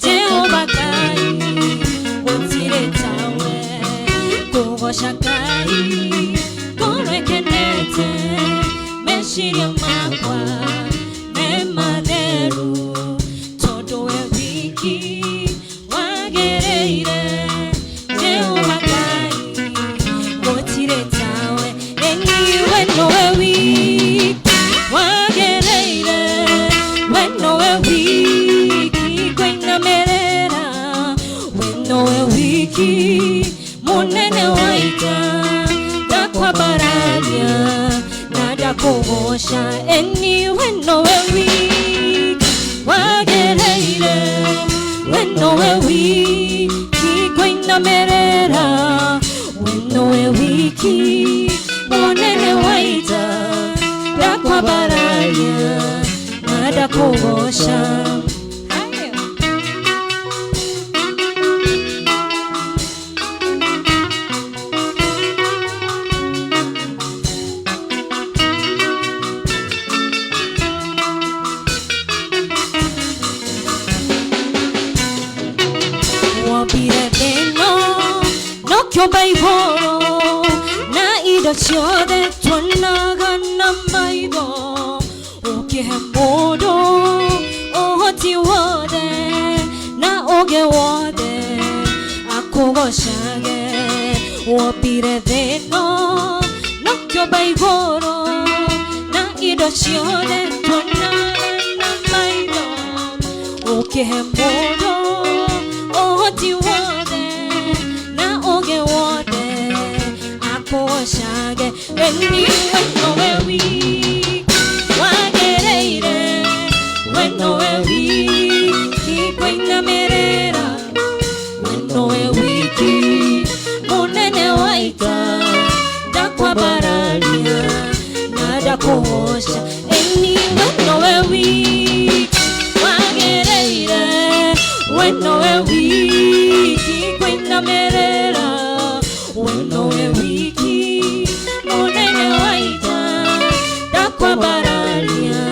Jehova Ngai gũtirĩ tawe. Kũgoca Ngai ngoro ĩkenete meciria makwa me matheru tondũ we wiki wagĩrĩire Jehova Ngai gũtirĩ tawe. Ĩni we nowe wiki wagĩrĩire we nowe wiki ngũinamĩrĩra we nowe wiki mũnene wa ita ndakwambararia na ndakũgoca. Ĩni we nowe wiki wagĩrĩire we nowe wiki ngũinamĩrĩra we nowe wiki mũnene wa ita ndakwambararia na ndakũgoca. Indo ciothe tuonaga na maitho, ũkĩhe mũndũ ũhoti wothe na ũgĩ wothe akũgocage. Wombire thĩ ĩno na ũkĩũmba igũrũ, na indo ciothe tuonaga na maitho, ũkĩhe mũndũ ũhoti wothe na ũgĩ wothe akũgocage. Eni we nowe wiki wagĩrĩire, we nowe wiki kũinamĩrĩra, we nowe wiki mũnene wa ita, ndakwambararia na ndakũgoca. Eni we nowe wiki wagĩrĩire, we nowe wiki kũinamĩrĩra, we nowe wiki mũnene wa ita, ndakwambararia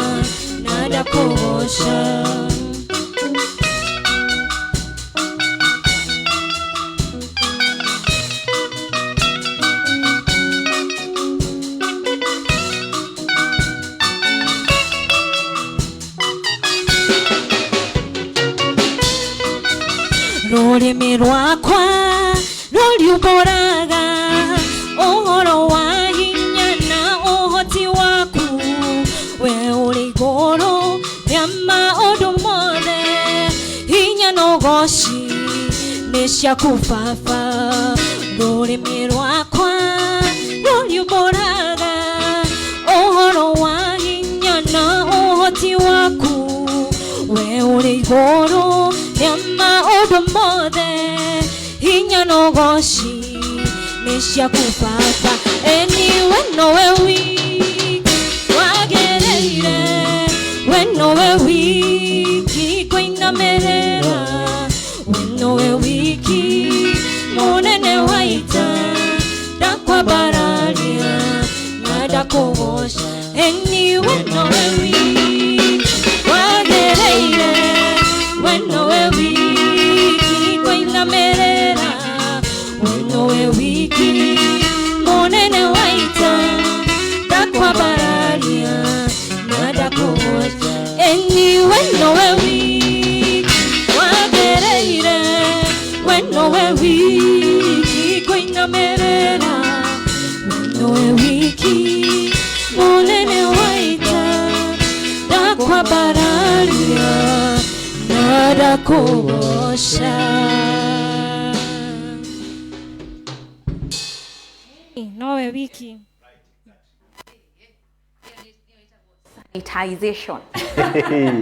na ndakũgoca. Rũrĩmĩ rwakwa rũriumbũraga ũhoro wa hinya na ũhoti waku, we ũrĩ igũrũ rĩa maũndũ mothe, hinya na ũgoci nĩ ciaku Baba. Rũrĩmĩ rwakwa rũriumbũraga ũhoro wa hinya na ũhoti waku, we ũrĩ igũrũ rĩa maũndũ mothe, hinya na ũgoci nĩ ciaku Baba. Eni we nowe wiki wagĩrĩire, we nowe wiki kũinamĩrĩra, we nowe wiki mũnene wa ita, ndakwambararia na ndakũgoca. Eni we nowe wiki wagĩrĩire, we nowe wiki kũinamĩrĩra, we nowe wiki mũnene wa ita, ndakwambararia na ndakũgoca. Eni we nowe wiki wagĩrĩire, we nowe wiki kũinamĩrĩra, we nowe wiki mũnene wa ita, ndakwambararia na ndakũgoca. Nowe wiki. Sanitization.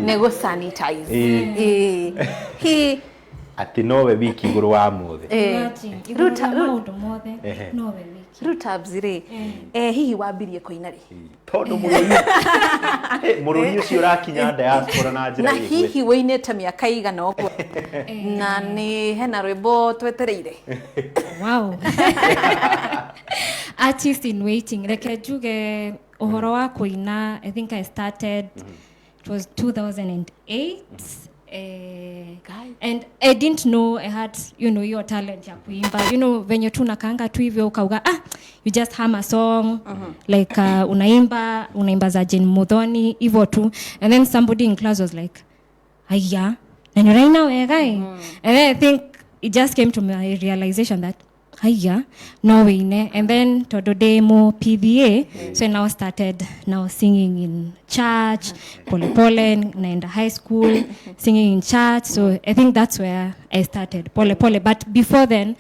Nego sanitize. He Atĩ nowe wiki igũrũ wa mothe. Imagine, igũrũ rĩa maũndũ mothe, nowe wiki. Rĩu Tabs rĩ, hihi wambirie kũina rĩ? Tondũ mũrũri mũrũri ũcio ũrakinya diaspora na njĩra Na ĩgwe. hihi wĩinĩte mĩaka igana ũguo na nĩ hena rwĩmbo twetereire? Wow. Artist in waiting. Reke njuge ũhoro wa kũina, I think I started, it was 2008. And I didn't know I had, you know, your talent ya kuimba. You know, venye tu nakanga tu hivyo ukauga, you just hum a song, like unaimba, unaimba za Jane Muthoni, hivyo tu. And then somebody in class was like, aya, na nĩ ũraina wega ĩ. And then I think it just came to my realization that, aya, no wĩine. And then tondũ ndĩ mũ PBA, so I now started now singing in church, pole pole, naenda high school, singing in church. So I think that's where I started, pole pole. But before then,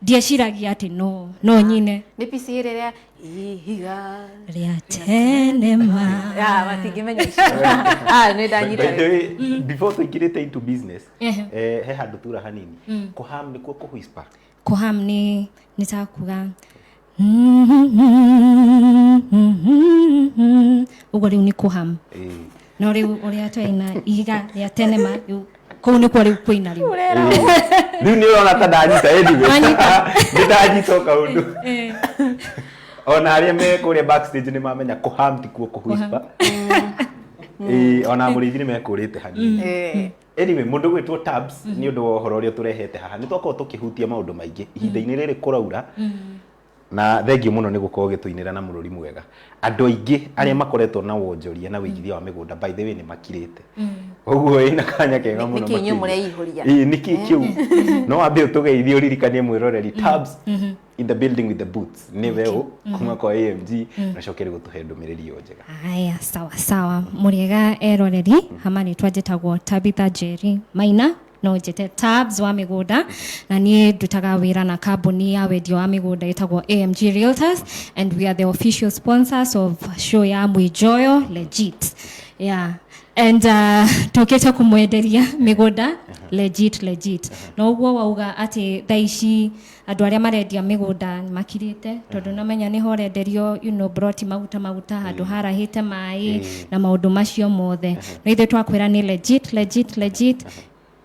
ndieciragia atĩ no, no nyine. Nĩ pici ĩrĩa ihiga Rĩa tene ma. Ah, matingĩmenya icio. Nĩ ndanyita By the rĩu. way, before tũingĩrĩte into business, Ehe. He handũ tura hanini. Kũham nĩkuo kũwhisper. Kũham nĩ ta kuga ũguo rĩu nĩ kũham. No rĩu ũrĩa twaina ihiga rĩa tene ma, rĩu kũu nĩkuo rĩu kũina rĩu. Rĩu nĩ ũrona ta ndanyita anyway. Wanyita. Nĩ ndanyita o kaũndũ. Ona arĩa me kũrĩa backstage nĩ mamenya kũham ti kuo kũwhisper. Ona mũrĩithi nĩ mekũrĩte hanini. Anyway, mũndũ gwĩtwo Tabs nĩ ũndũ wa ũhoro ũrĩa tũrehete haha nĩ twakorwo tũkĩhutia maũndũ maingĩ ihinda-inĩ rĩrĩ kũraura. Na thengiũ mũno nĩ gũkorwo ũgĩtũinĩra na mũrũri mwega. Andũ aingĩ arĩa makoretwo na wonjoria na wĩigithia wa mĩgũnda, by the way, nĩ makirĩte. Ũguo ĩna kanya kega mũno. Nĩkĩ inyuĩ makĩria. mũreihũria? Ĩĩ, nĩkĩ kĩu? No wambe ũtũgeithie, ũririkanie mwĩroreri Tabs in the building with the boots nĩwe ũ kuma kwa AMG, na coke rĩu gũtũhe ndũmĩrĩri ĩyo njega. Haya, sawa sawa. Mũrĩega eroreri, hama rĩtwa njĩtagwo Tabitha Njeri Maina, no njĩte Tabs wa mĩgũnda, na niĩ ndutaga wĩra na kambuni ya wendia wa mĩgũnda ĩtagwo AMG Realtors, and we are the official sponsors of show ya Mwijoyo Legit. Yeah. And tũkĩte kũmwenderia mĩgũnda legit legit. Na ũguo wauga atĩ thaa ici andũ arĩa marendia mĩgũnda nĩ makirĩte, tondũ namenya nĩho ũrenderio broti maguta maguta, handũ harahĩte maĩ na maũndũ macio mothe. No ithuĩ twakwĩra nĩ legit legit legit,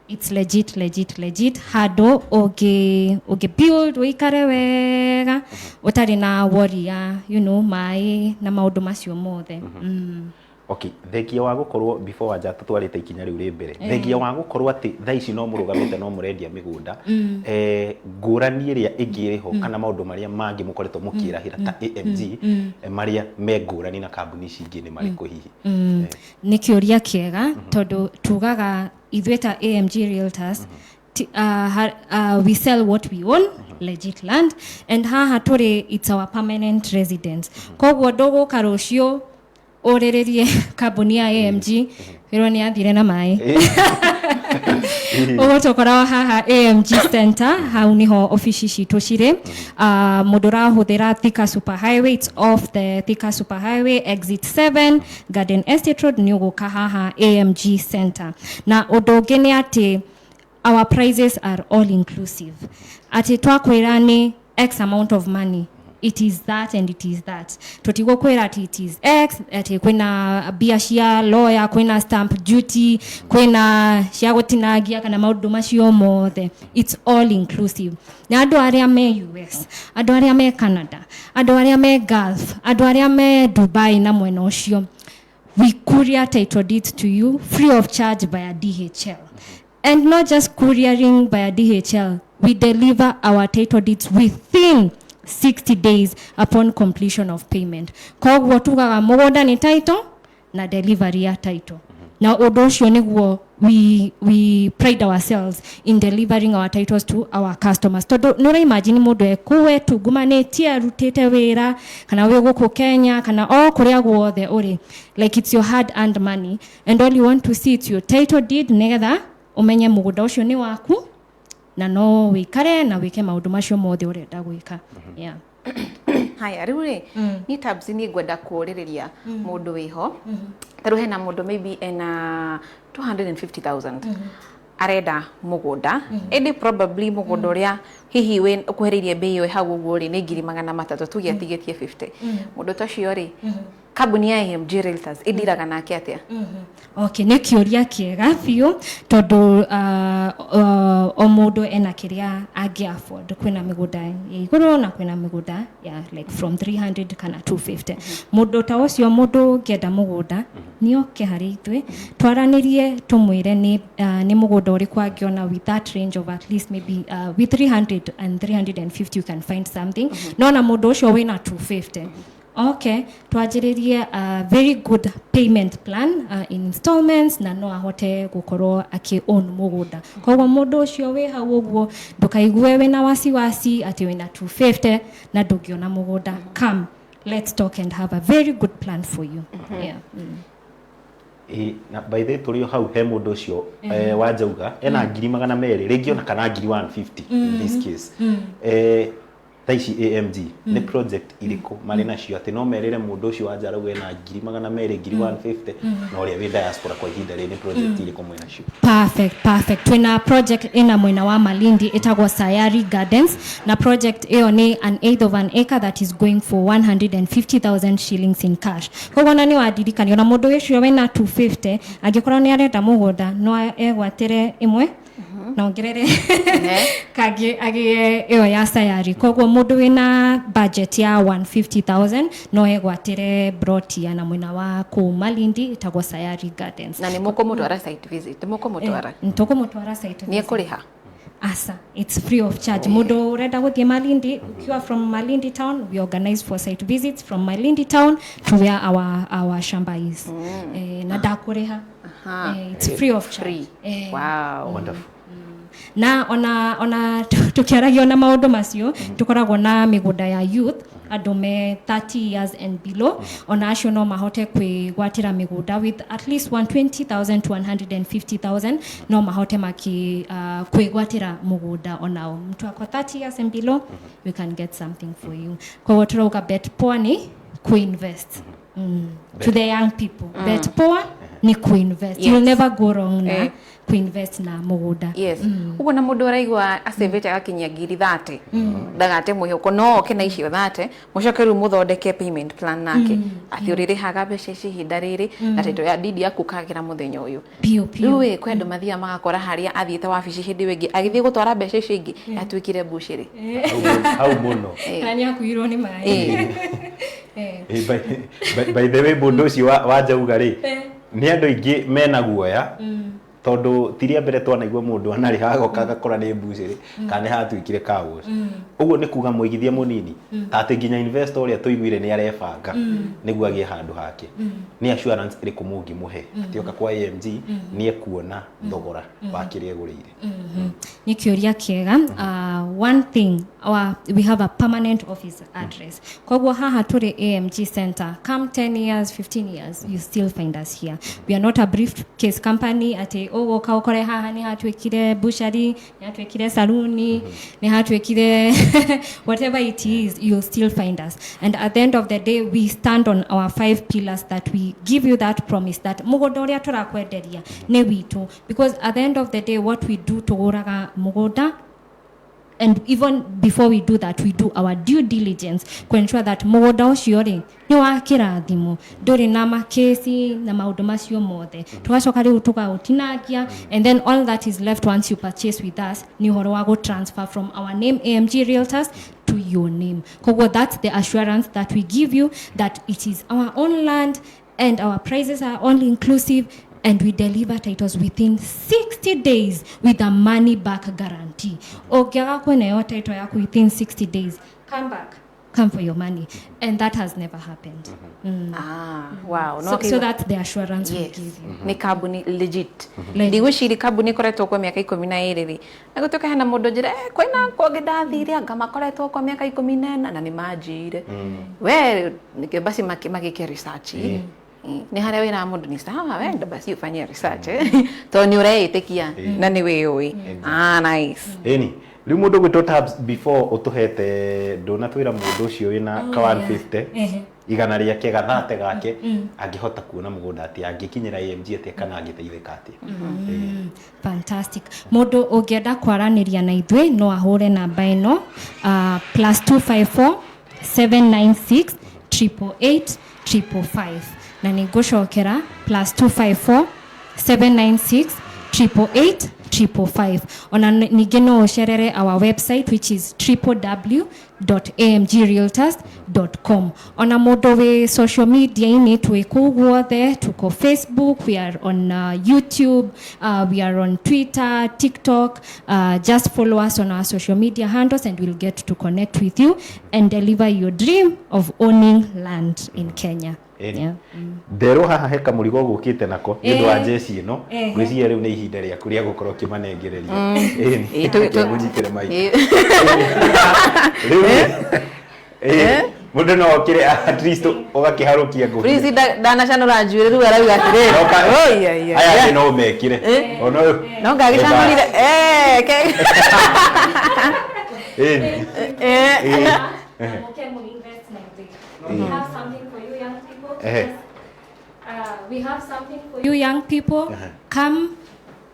it's legit legit legit, handũ ũngĩ ũngĩ build ũikare wega ũtarĩ na worry ya maĩ na maũndũ macio mothe. Okay, thengia wa gũkorwo before wanja tũtwarĩte ikinya rĩu rĩ mbere, thengia wa gũkorwo atĩ thaa ici no mũrũgamĩte no mũrendia mĩgũnda, ngũrani ĩrĩa ĩngĩ ĩrĩ ho kana maũndũ marĩa mangĩ mũkoretwo mũkĩrahĩra ta AMG, marĩa me ngũrani na kambuni ici ingĩ nĩ marĩkũ hihi? Nĩ kĩũria kĩega, tondũ tugaga ithuĩ ta AMG Realtors we sell what we own, legit land, and haha tũrĩ, it's our permanent residence. Koguo ndũgũka rũciũ ũrĩrĩrie kambuni ya AMG wĩrwo nĩ yathire na maĩ. Ũguo tũkoragwo haha AMG Center, hau niho ofici citũ cirĩ. Mũndũ ũrahũthĩra Thika Super Highway, it's off the Thika Super Highway, exit 7, Garden Estate Road, nĩ ũgũka haha AMG Center. Na ũndũ ũngĩ nĩ atĩ our prices are all inclusive, atĩ twakwĩra nĩ X amount of money, it is that and it is that. Tũtigũkwĩra atĩ it is X, atĩ kwĩna mbia cia lawyer, kwĩna stamp duty, kwĩna cia gũtinangia kana maũndũ macio mothe. It's all inclusive. Na andũ arĩa me US, andũ arĩa me Canada, andũ arĩa me Gulf, andũ arĩa me Dubai na mwena ũcio, we courier title deeds to you free of charge via DHL. And not just couriering via DHL, we deliver our title deeds within 60 days upon completion of payment. Koguo tugaga mũgũnda nĩ title na delivery ya title. Na ũndũ ũcio nĩguo we pride ourselves in, delivering our titles to our customers, tondũ nĩ ũra imagine mũndũ ekuwe tungumanĩtie arutĩte wĩra, kana wĩ gũkũ Kenya kana o kũrĩa guothe ũrĩ, like it's your hard earned money, and all you want to see, it's your title deed, nĩgetha ũmenye mũgũnda ũcio nĩ waku na no wĩikare na wĩke maũndũ macio mothe ũrenda gwĩka, yeah. Haya, rĩu rĩ, niĩ Tabs niĩ ngwenda kũũrĩrĩria mũndũ wĩho. Ta rĩu hena mũndũ maybe ena 250,000, arenda mũgũnda, ĩndĩ probably mũgũnda ũrĩa hihi wĩ ũkuhĩrĩirie mbei ĩyo hau ũguo rĩ, nĩ 300,000, tuge atigĩtie 50. Mũndũ ta ũcio rĩ, kambuni ya AMG Realtors ĩndiraga nake atĩa? Okay, nĩ kĩũria kĩega biũ, tondũ o mũndũ ena kĩrĩa angĩ afford. Kwĩna mĩgũnda ya igũrũ na kwĩna mĩgũnda ya like from 300 kana 250. Mũndũ ta ũcio, mũndũ ũngĩenda mũgũnda, nĩ oke harĩ ithuĩ twaranĩrie, tũmwĩre nĩ mũgũnda ũrĩkũ angĩona with that range of at least maybe with 300 and 350 you can find something. No na mũndũ ũcio wĩna 250, okay, twanjĩrĩrie a very good payment plan in installments, na no ahote gũkorwo akĩ own mũgũnda. Koguo mũndũ ũcio wĩ hau ũguo, ndũkaigue wĩna wasiwasi atĩ wĩna 250 na ndũngĩona mũgũnda. Come, let's talk and have a very good plan for you, yeah. Ĩ, na by the way, tũrĩ o hau, he mũndũ ũcio wanjauga ena 200,000 rĩngĩ ona kana ngiri 150 in this case, thaa ici AMG nĩ project irĩkũ marĩ nacio atĩ no merĩre mũndũ ũcio wanja arauga ena 200,000, ngiri 150, na ũrĩa wĩ diaspora kwa ihinda rĩrĩ, nĩ project irĩkũ mwĩ nacio? Perfect, perfect. Twina project ina mwena wa Malindi ĩtagwo Sayari Gardens, na project ĩyo nĩ an eighth of an acre that is going for 150,000 shillings in cash. Koguo na nĩ wandirikania, ona mũndũ ũcio wĩna 250 angĩkorwo nĩ arenda mũgũnda, no egwatĩre ĩmwe na ongerere kangĩ agĩe ĩyo ya Sayari. Koguo mũndũ wĩna budget ya 150,000 no egwatĩre broti ya na mwena wa kũu Malindi ĩtagwo Sayari Gardens. Na nĩ mũkũmũtwara site visit? Nĩ mũkũmũtwara? Tũkũmũtwara site Nĩ visit. ekũrĩha? Asa, it's free of charge. Mundu urenda guthie Malindi, ukiwa from Malindi town, we organize for site visits from Malindi town to where our shamba is. Na ndakuriha. It's free of charge. Free. Wow. Wonderful. Na ona tukiaragia na maundu macio, tukoragwo na migunda ya youth andu me 30 years and below. Ona acio no mahote kwigwatira migunda with at least 120,000 to 150,000, no mahote maki kwigwatira mugunda onao. Mtu ako 30 years and below, we can get something for you. Koguo turauga bet poa ni kuinvest. To the young people, bet poa ni kuinvest. You'll never go wrong na kuinvest na mugunda. Yes. Uguo na mundu araigua acevete agakinyia ngiri 30, ndagate mwihoko, no oke na icio 30, mucoke riu muthondeke payment plan nake ati uririhaga mbeca ici ihinda riri na title ya deed yaku kagira muthenya uyu. Piũ piũ. Riu ĩ kwĩ andũ mathiaga magakora harĩa athiĩte wabici hĩndĩ ĩyo ĩngĩ agĩthiĩ gũtwara mbeca icio ingĩ yatuĩkire mbucĩrĩ. Hau mũno. Kana nĩakuirwo nĩ maĩ. By the way, mũndũ ũcio wa njauga rĩ, nĩ andũ aingĩ mena guoya, tondũ ti rĩa mbere twanaigua mũndũ anarĩha agoka agakora nĩ mbucĩrĩ kana nĩ hatuĩkire car wash. Ũguo nĩ kuga mũigithia mũnini ta atĩ nginya investor ũrĩa tũiguire nĩ arebanga nĩguo agĩe handũ hake, nĩ assurance ĩrĩkũ mũngĩmũhe atĩ oka kwa AMG nĩ ekuona thogora wa kĩrĩa egũrĩire? Nĩ kĩũria kĩega. One thing, we have a permanent office address, koguo haha tũrĩ AMG Center, come 10 years, 15 years, you still find us here. We are not a briefcase company atĩ ũgũka ũkore haha nĩ hatuĩkire butchery, nĩ hatuĩkire saluni, nĩ hatuĩkire whatever it is. You'll still find us, and at the end of the day we stand on our five pillars that we give you that promise that mũgũnda ũrĩa tũrakwenderia nĩ witũ, because at the end of the day what we do, tũgũraga mũgũnda, and even before we do that we do our due diligence to ensure that mũgũnda ũcio rĩ nĩ wa kĩrathimo, ndũrĩ na makĩci na maũndũ macio mothe. Tũgacoka rĩu tũkaũtinangia, and then all that is left once you purchase with us nĩ ũhoro wa gũ transfer from our name, AMG Realtors, to your name. Koguo that's the assurance that we give you, that it is our own land and our prices are all inclusive, and we deliver titles within 60 days with a money back guarantee. Ũngĩaga kũneo title yaku within 60 days, come back, come for your money, and that has never happened. Ah, wow. No. So that's the assurance we Yes. give you. Nĩ kambuni legit. Legit. Ndigwĩciria kambuni ĩkoretwo kwa mĩaka 12 rĩ, na gũtuĩka hena mũndũ njĩra kwĩna kũngĩ ndathire anga makoretwo kwa mĩaka 14 na nĩ manjire we nĩkĩo basi magĩke research. Nĩ harĩa wĩra mũndũ ni sawa, wenda basi ufanye research, tondũ nĩ ũreĩtĩkia na nĩ wĩũĩ. Ah, nice. Ĩni rĩu mũndũ gwĩtwo Tabs, before ũtũhete, ndũnatwĩra mũndũ ũcio wĩna ka 150, igana rĩake gathate gake, angĩhota kuona mũgũnda atĩa, angĩkinyĩra AMG atĩa, kana angĩteithĩka atĩa? Fantastic. Mũndũ ũngĩenda kwaranĩria na ithuĩ no ahũre namba ĩno, +254 796 888 555, na nĩ ngũcokera, +254 796 888 555. Ona ningĩ no ũcerere our website, which is www.amgrealtors.com. Ona mũndũ wĩ social media-inĩ, twĩ kũu guothe, tuko Facebook, we are on YouTube, we are on Twitter, TikTok. Just follow us on our social media handles and we'll get to connect with you and deliver your dream of owning land in Kenya. Ĩni. Yeah. Nderwo haha he kamũrigo gũkĩte nako nĩ ũndũ wa jeci ĩno. Ngwĩciria rĩu nĩ ihinda rĩaku rĩa gũkorwo ũkĩmanengereria. Ĩni. Ĩ, Mũnyitĩre mic. Ĩ, Rĩu mũndũ no okĩre at least ũgakĩharũkia ngũbia. Please, ndanacanũra njuĩrĩ rĩu arauga atĩrĩrĩ. Oi, ai, ai, Aya ai. angĩ no mekĩre. Ona ũyũ. No ngagĩcanũrire Ĩni. We have something for you young people. We have something for you young people. Come,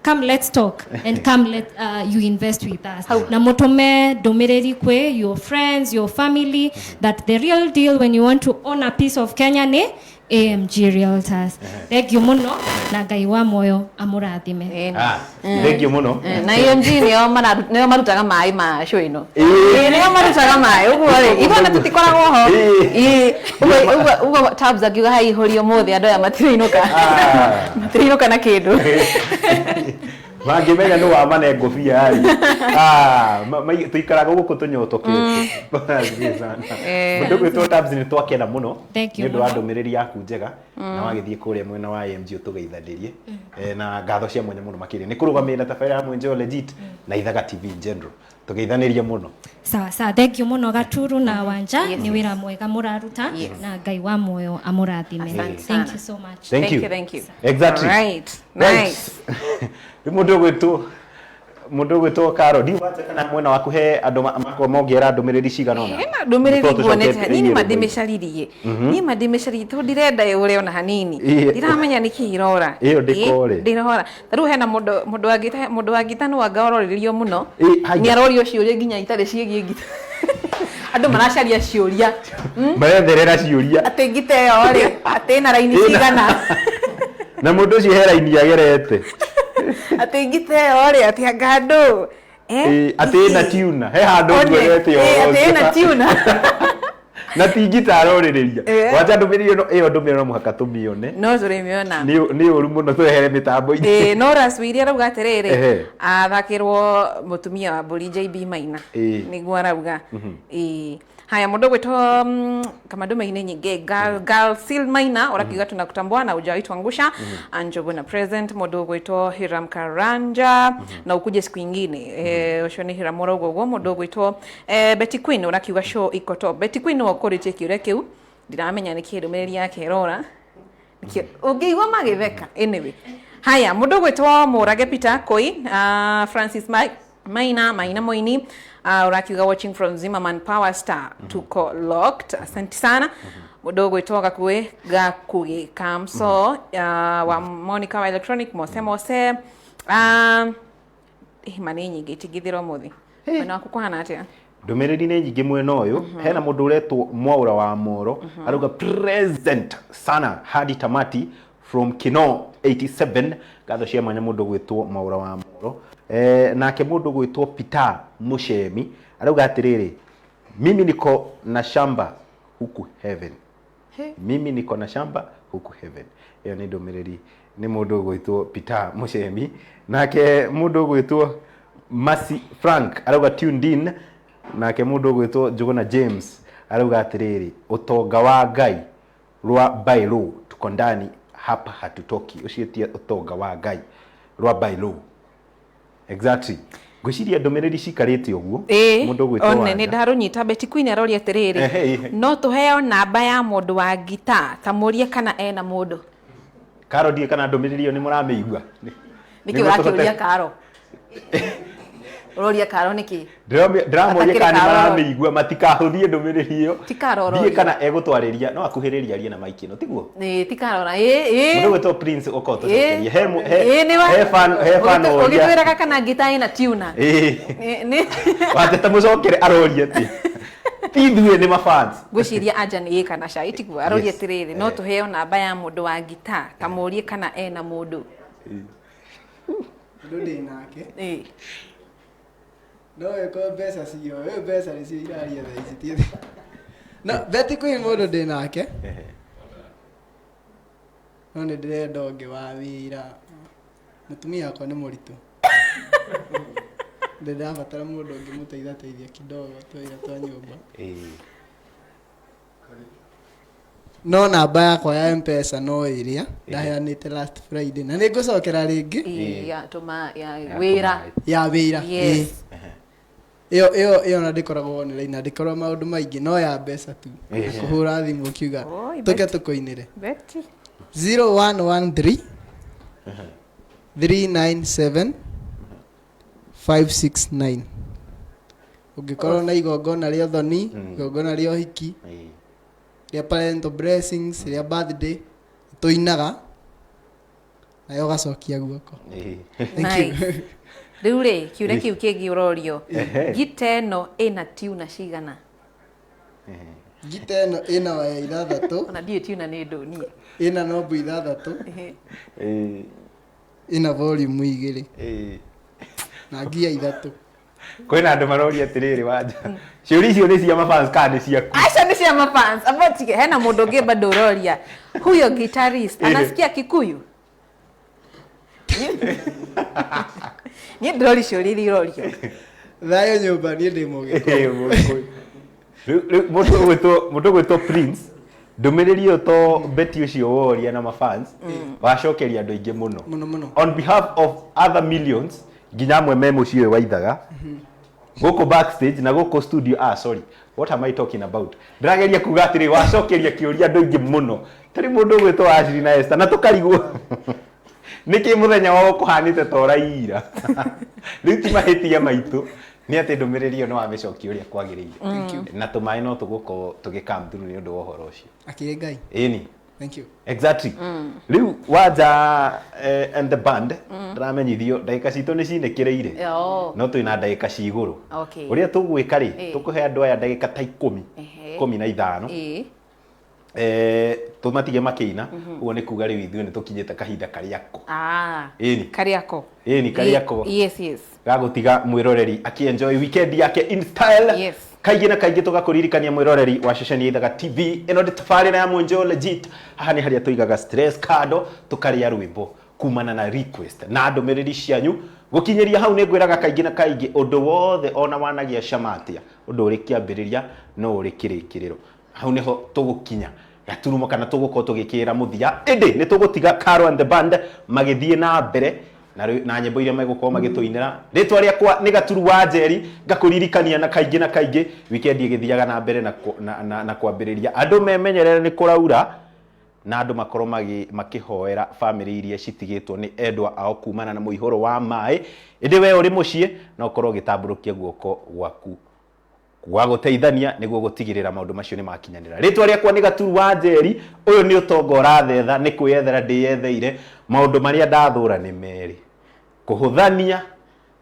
come, let's talk, and come, let you invest with us. Na mutume ndũmĩrĩri kwĩ your friends, your family, that the real deal when you want to own a piece of Kenya nĩ AMG Realtors. Thank you mũno, na Ngai wa muoyo amũrathime. Ah, thank you mũno. Na AMG nĩo nĩo marutaga maĩ ma show ĩno. Ĩĩ. Ĩĩ, nĩo marutaga maĩ ũguo rĩ, ithuĩ ona tũtikoragwo ho. Ĩĩ. Ĩĩ, ũguo Tabs akiuga haihũrio ũmũthĩ andũ aya matirĩinũka. Ah. Matirĩinũka na kĩndũ. Mangĩmenya nĩ wamane ngũbia rĩ. Ah, tũikaraga gũkũ tũnyotokete. Asante sana. Eh. Mũndũ ũgwĩtwo Tabs nĩ twakena mũno Thank you nĩ ũndũ wa mũno. ndũmĩrĩri yaku njega na wagĩthiĩ kũrĩa mwena wa AMG ũtũgeithanĩrie. Na ngatho cia mwanya mũno makĩria nĩ kũrũgamĩrĩra tabarĩra ya Mwenjeo Legit na Ithaga TV in general. Tũgeithanĩrie mũno. Sawa sawa, thank you muno Gaturu na Wanja. Yes. Nĩ wĩra mwega mũraruta. Yes. Na Ngai wa muoyo amũrathime. Asante Thank sana. you so much. Thank you. Thank you, thank you. Exactly. Right. Right. Nice. Rĩu mũndũ ũgwĩtwo Caro, ndiũĩ kana mwena waku he andũ makorwo mongerera ndũmĩrĩri cigana ũna. Hena ndũmĩrĩri Tondũ nguonete tũcokete niĩ nĩ rĩngĩ. mandĩmĩcaririe, niĩ mandĩmĩcaririe tondũ ndirenda ĩũre ona hanini. Ĩĩ. Ndiramenya nĩkĩ irora. Ĩyo ndĩkore. Ĩĩ, ndĩrora. Ta rĩu hena mũndũ wa ngita no anga ororĩrĩrio mũno. Ĩĩ, haya. Nĩ arorio ciũria nginya itarĩ ciĩgiĩ ngita. Andũ maracaria ciũria. Maretherera ciũria. Atĩ ngita ĩyo rĩ, atĩ ĩna raini Ĩna- cigana. Na mũndũ ũcio he raini agerete. Atĩ ngita ĩyo rĩ, atĩ anga andũ. Ĩĩ, atĩ ĩna tuna. He handũ One, nguonete ĩĩ, ũhoro atĩ ĩna ũcio. tuna. Na ti ngita arorĩrĩria. Ĩĩ. Wanja ndũmĩrĩri ĩno, ĩyo ndũmĩrĩri no mũhaka tũmĩone. No tũrĩmĩona. Nĩ ũru mũno twehere mĩtambo-inĩ. Ĩĩ, no Raswiri arauga atĩrĩrĩ, Ehe. athakĩrwo mũtumia wa mbũri JB Maina. Ĩĩ. Nĩguo arauga. Ĩĩ. Haya, mũndũ ũgwĩtwo kama ndũmĩrĩri nyingĩ Girl Seal Maina ũrakiuga tunakutambua na hujawahi tuangusha. Anjobu na present. Mũndũ ũgwĩtwo Hiram Karanja na ukuje siku ingine. Ũcio nĩ Hiram ũrauga ũguo. Mũndũ ũgwĩtwo Betty Queen ũrakiuga show iko top. Betty Queen no ũkũrĩtie kĩũria kĩu, ndiramenya nĩkĩ ndũmĩrĩri yake ĩrora. Ũngĩigua magĩtheka. Anyway, haya, mũndũ ũgwĩtwo Mũrage Peter Koi, Francis Maina Maina Moini, ũrakiuga watching from Zimmerman Power Star, tuko locked. Asante sana. Mũndũ ũgwĩtwo Gakuĩ Gakuĩ Kamso, wa Monica wa Electronic Mose Mose, ma nĩ nyingĩ itingĩthira ũmũthĩ. Mwena waku kũhana atĩa? Ndũmĩrĩri nĩ nyingĩ mwena ũyũ. Hena mũndũ ũretwo Mwaũra wa Moro arauga present sana hadi tamati from Kino 87. Ngatho cia mwanya mũndũ ũgwĩtwo Mwaũra wa Moro. Nake mũndũ ũgwĩtwo Peter Mushemi arauga atĩrĩrĩ, mimi niko na shamba huku heaven. Mimi niko na shamba huku heaven. Ĩyo nĩ ndũmĩrĩri nĩ mũndũ ũgwĩtwo Peter Mushemi. Nake mũndũ ũgwĩtwo Masi Frank arauga tuned in. Nake mũndũ ũgwĩtwo Njuguna James arauga atĩrĩrĩ, ũtonga wa Ngai rwa bailo tuko ndani hapa hatutoki. Ũcio ti ũtonga wa Ngai rwa bailo. Exactly. Ngwĩciria ndũmĩrĩri cikarĩte ũguo. Ĩĩ, Mũndũ ũgwĩtwo one Wanja. nĩ ndarũnyita. Betty Queen aroria atĩrĩrĩ, Ehe. no tũheo namba ya mũndũ wa ngita, ta mũrie kana ena mũndũ. Karo, ndiĩ kana ndũmĩrĩri ĩyo nĩ mũramĩigua. Nĩkĩ Nĩguo ũrakĩũria? Karo, ũroria Karo nĩkĩ? Ndĩramoria Atakĩrĩ kana nĩ Karo. maramĩigua matikahũthie ndũmĩrĩri ĩyo. Ti Karo Ndiĩ ũroria. kana egũtwarĩria no akuhĩrĩrie arie na maiki ĩno tiguo. Ĩĩ, ti Karo na ĩĩ Mũndũ ĩĩ ũgwĩtwo Prince ũka ũtũcokerie. He Ĩĩ, nĩ wa- he fan he fan oria. Ũgĩtwĩraga kana ngita ĩna tuna. Ĩĩ. Nĩ Wanja ta mũcokere aroria atĩ ti ithuĩ nĩ mafans. Ngwĩciria anja nĩ ĩ kana ca itiguo. Aroria Yes. atĩrĩrĩ, no tũheo namba ya mũndũ wa ngita, ta mũrie kana ena mũndũ. Mũndũ ndĩ nake. Ĩĩ. No ĩkorwo mbeca cio, ĩ mbeca nĩcio iraria thaa ici ti no Betty Queen. Mũndũ ndĩ nake no nĩ ndĩrenda ũngĩ wa wĩra. Mũtumia wakwa nĩ mũritũ, ndĩrabatara mũndũ ũngĩ mũteithateithia kidogo twĩra twa nyũmba. No namba yakwa ya Mpesa no ĩrĩa ndaheanĩte last Friday na nĩ ngũcokera rĩngĩ. Ĩĩ, ya tũma ya wĩra. Ya wĩra. Yes. Ĩyo ĩyo ĩyo na ndĩkoragwo online na ndĩkoragwo maũndũ maingĩ no ya mbeca tu. Kũhũra thimũ ũkiuga Oi, tũke Betty. tũkũinĩre. Betty. 0113 397 569. Ũngĩkorwo na igongona rĩa ũthoni, igongona rĩa ũhiki, rĩa parental blessings, rĩa birthday, tũinaga nayo ũgacokia guoko. Thank you. Nice. Rĩu rĩ, kĩũria kĩu kĩngĩ ũrorio, Ehe. ngita ĩno ĩna tuna cigana? Ngita ĩno ĩna waya ithathatũ. Ona ndiũĩ tuna nĩ ndũ niĩ. Ĩna knob ithathatũ. Ehe. Ĩna volume igĩrĩ na ngia ithatũ. Kwĩna andũ maroria atĩrĩrĩ, Wanja, ciũria icio nĩ cia mafans kana nĩ ciaku? Aca, nĩ cia mafans. Abotige hena mũndũ ũngĩ bado ũroria, huyo guitarist anasikia Kikuyu? Niĩ ndĩroria ciũria iria irorio. Thayũ nyũmba, niĩ ndĩ Mũgĩkũyũ. Mũgĩkũyũ. Rĩu mũndũ ũgwĩtwo Prince, ndũmĩrĩri ĩyo to beti ũcio woria na mafans wacokeria andũ aingĩ mũno. Mũno mũno. On behalf of other millions, nginya amwe me mũciĩ ũyũ wa Ithaga gũkũ backstage na gũkũ studio, ah sorry, what am I talking about? Ndĩrageria kuga atĩrĩ, wacokeria kĩũria andũ aingĩ mũno, tarĩ mũndũ ũgwĩtwo Ashley na Esther, na tũkarigwo nĩkĩ mũthenya wao kũhanĩte ta ũraira. Rĩu ti mahĩtia maitũ, nĩ atĩ ndũmĩrĩri ĩyo nĩ wamĩcokia ũrĩa kwagĩrĩire, na tũmaĩ no tũgũkorwo tũgĩ come through nĩ ũndũ wa ũhoro ũcio. Akĩrĩ Ngai. Ĩni. Thank you. Exactly. Rĩu Wanja and the band, ndĩramenyithio ndagĩka citũ nĩ cinĩkĩrĩire. No twĩna ndagĩka ci igũrũ. Ũrĩa tũgwĩka rĩ, tũkũhe andũ aya ndagĩka ta 10, 15, tũmatige makĩina. Ũguo nĩ kuga rĩu ithuĩ nĩ tũkinyĩte kahinda karĩa ko. Ĩni. Kariako. Ĩni, Kariako. Yes. Gagũtiga mwĩroreri akĩenjoy weekend yake in style. Kaingĩ na kaingĩ tũgakũririkania mwĩroreri wa ceceni ya Ithaga TV, ĩno nĩ tabarĩra ya Mwenjeo Legit. Haha nĩ harĩa tũigaga stress kando, tũkarĩa rwĩmbo kumana na request na ndũmĩrĩri cianyu. Gũkinyĩria hau nĩ ngwĩraga kaingĩ na kaingĩ, ũndũ wothe ona wanagia cama atĩa, ũndũ ũrĩ kĩambĩrĩria no ũrĩ kĩrĩkĩrĩro. Hau nĩho tũgũkinya gaturumo kana tũgũkorwo tũgĩkĩra mũthia, ĩndĩ nĩ tũgũtiga Caro and the band magĩthiĩ na mbere na nyĩmbo iria megũkorwo magĩtũinĩra. Rĩtwa rĩakwa nĩ Gaturu wa Njeri, ngakũririkania na kaingĩ na kaingĩ, weekend ĩgĩthiaga na mbere na kwambĩrĩria, andũ memenyerere nĩ kũraura, na andũ makorwo makĩhoera bamĩrĩ iria citigĩtwo nĩ endwa ao kumana na mũihũro wa maĩ. Ĩndĩ we ũrĩ mũciĩ no ũkorwo ũgĩtambũrũkia guoko gwaku gwa gũteithania nĩguo gũtigĩrĩra maũndũ macio nĩ makinyanĩra. Rĩtwa rĩakwa nĩ Gaturu wa Njeri. Ũyũ nĩ ũtonga ũrathetha, nĩ kwĩyethera ndĩyetheire. Maũndũ marĩa ndathũra nĩ merĩ, kũhũthania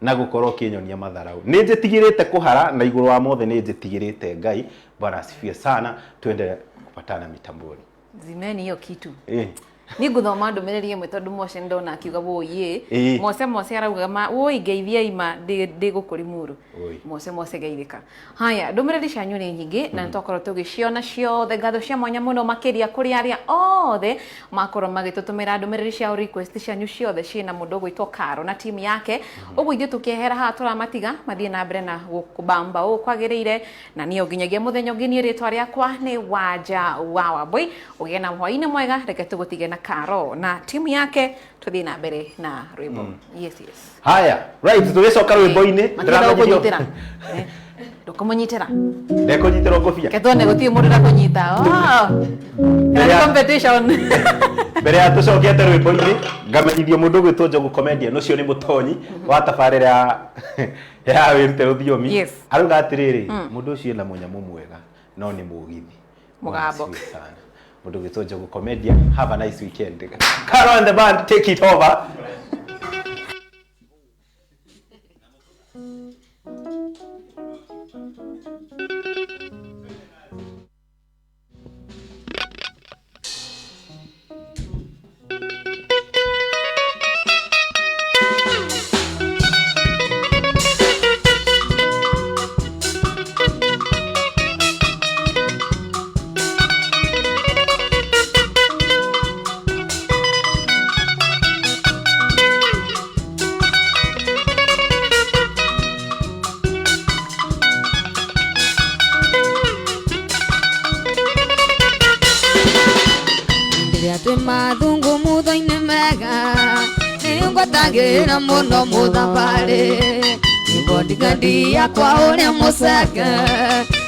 na gũkorwo ũkĩnyonia matharau. Nĩ njĩtigĩrĩte kũhara, na igũrũ wa mothe nĩ njĩtigĩrĩte Ngai. Bwana asifiwe sana. Tuendelee kupatana mitamboni. Zimeni hiyo kitu. Niĩ ngũthoma ndũmĩrĩri ĩmwe tondũ Mose ndona akiuga wũi. Mose arauga ma wũi, ngeithia ima ndĩ gũkũ Limuru. Oi. Mose geithĩka. Haya, ndũmĩrĩri cianyu nĩ nyingĩ na nĩtwakorwo tũgĩciona ciothe. Ngatho cia mwanya mũno makĩria kũrĩ arĩa othe makorwo magĩtũtũmĩra ndũmĩrĩri ciao, request cianyu ciothe ciĩna mũndũ ũgwĩtwo Caro na timu yake. Ũguo ithuĩ tũkĩehera haha tũramatiga mathiĩ na mbere na gũkũbamba ũũ kwagĩrĩire, na niĩ nginyagia mũthenya ũngĩ. Niĩ rĩtwa rĩakwa nĩ Wanja wa Wambui. Ũgĩe na hwaĩ-inĩ mwega, reke tũgũtige na Caro na timu yake, tũthiĩ na mbere na rwĩmbo. Yes. Haya, right, tũgĩcoka rwĩmbo-inĩ. Matienda gũkũnyitĩra. Ndũkũmũnyitĩra. Ndekũnyitĩrwo ngũbia. Ke tuone gũtirĩ mũndũ ũrakũnyita. Kana nĩ competition. Mbere ya tũcokete rwĩmbo-inĩ, ngamenyithio mũndũ ũgwĩtwo Njogu Comedian, ũcio nĩ mũtonyi wa tabarĩra ya wĩrute rũthiomi. Arauga atĩrĩrĩ, mũndũ ũcio ena mũnyamũ mwega no nĩ mũgithi. Mũgambo. Bwana asifiwe sana. Mũndũ ũgwĩtwo Njogu Comedian, have a nice weekend. Caro and the band, take it over. Rĩrĩa twĩ mathungu mutho-inĩ mega, nĩngwatagĩra mũno mũthabarĩ, nĩ bodyguard yakwa ũrĩa mũceke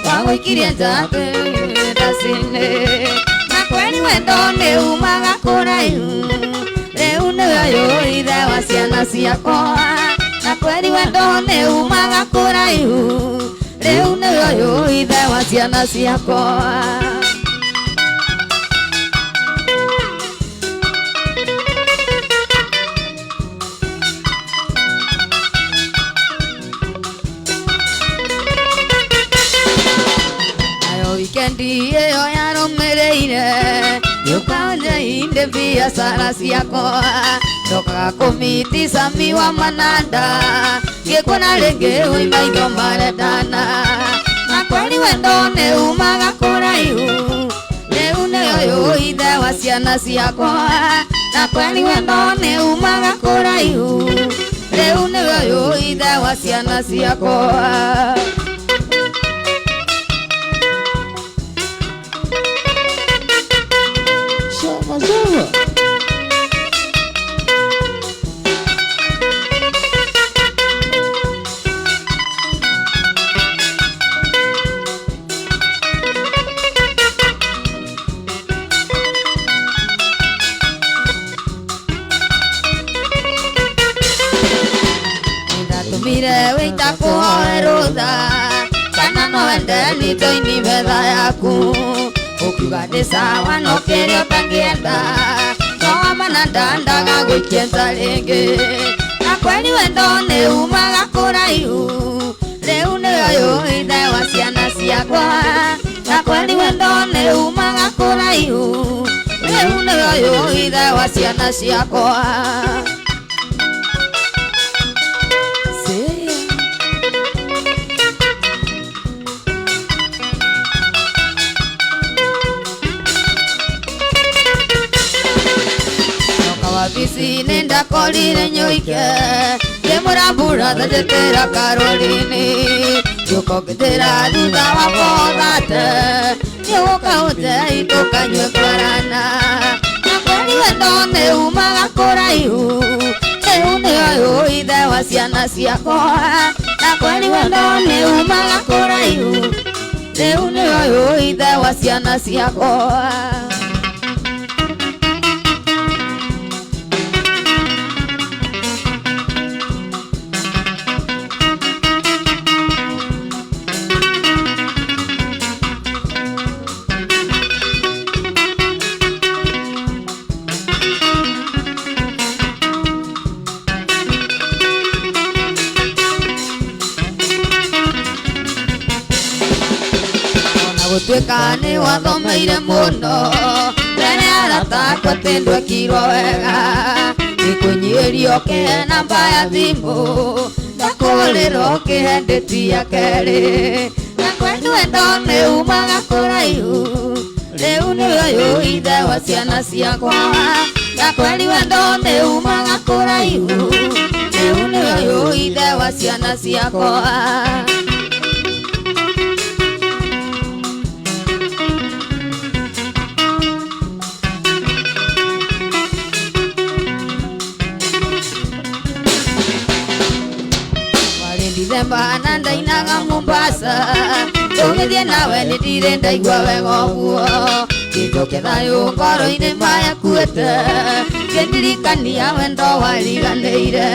wagũikirie nja ndacinĩ, na kweri wendo nĩ umaga kũraihu, rĩu nĩwe ũyũ ithe wa ciana ciakwa, na kweri wendo nĩ umaga kũraihu, rĩu nĩwe ũyũ ithe wa ciana ciakwa. Wikendi ĩyo yarũmĩrĩire nĩũkanjeinde biacara ciakwa, ndokaga kũmiti Sami wa Mananda, ngĩkuona rĩngĩ wĩ maitho marendana, na kweri wendo nĩ umaga kũraihu, rĩu nĩwe ũyũ ithe wa ciana ciakwa, na Na kweli wendo nĩ umaga kũraihu, rĩu nĩwe ũyũ ithe wa ciana ciakwa. Sawa sawa. Ndatumire wĩita kũhoe rũtha, kana no wende nitoini metha yaku. Ũkiuga ndĩ sawa no kĩrĩa ũtangĩenda, no amana ndandaga gũikia nja rĩngĩ. Na kweli wendo nĩ umaga kũraihu, rĩu nĩwe ũyũ ithe wa ciana ciakwa. Na kweli wendo nĩ umaga kũraihu, rĩu nĩwe ũyũ ithe wa ciana ciakwa. Wabisi nenda kolire nyoike, ndĩmũrambura thanjetĩra Karolini. Gĩũka ũngĩtĩra thutha wa bothate, nĩũgũka ũtei tũkanyue kwarana. Na kweli wendo nĩ umaga kũraihu, rĩu nĩwe ũyũ ithe wa ciana ciakwa. Na kweli wendo nĩ umaga kũraihu, rĩu nĩwe ũyũ ithe wa ciana ciakwa. Gũtuĩka nĩ wathomeire mũno, mbere arata akwa atĩ ndwekirwo wega. Nĩkũnyihĩrio ũkĩhe namba ya thimũ, ndakũhũrĩra ũkĩhe ndĩti ya kerĩ. Na kweli wendo nĩ umaga kũraihu, rĩu nĩwe ũyũ ithe wa ciana ciakwa. Na kweli wendo nĩ umaga kũraihu, rĩu nĩwe ũyũ ithe wa ciana ciakwa. Ndithemba na ndainaga Mombasa, tũgĩthiĩ nawe nĩ ndirĩ ndaigua wega ũguo. Kĩnjoke thayũ ngoro-inĩ mayakuĩte, kĩndirikania wendo wariganĩire.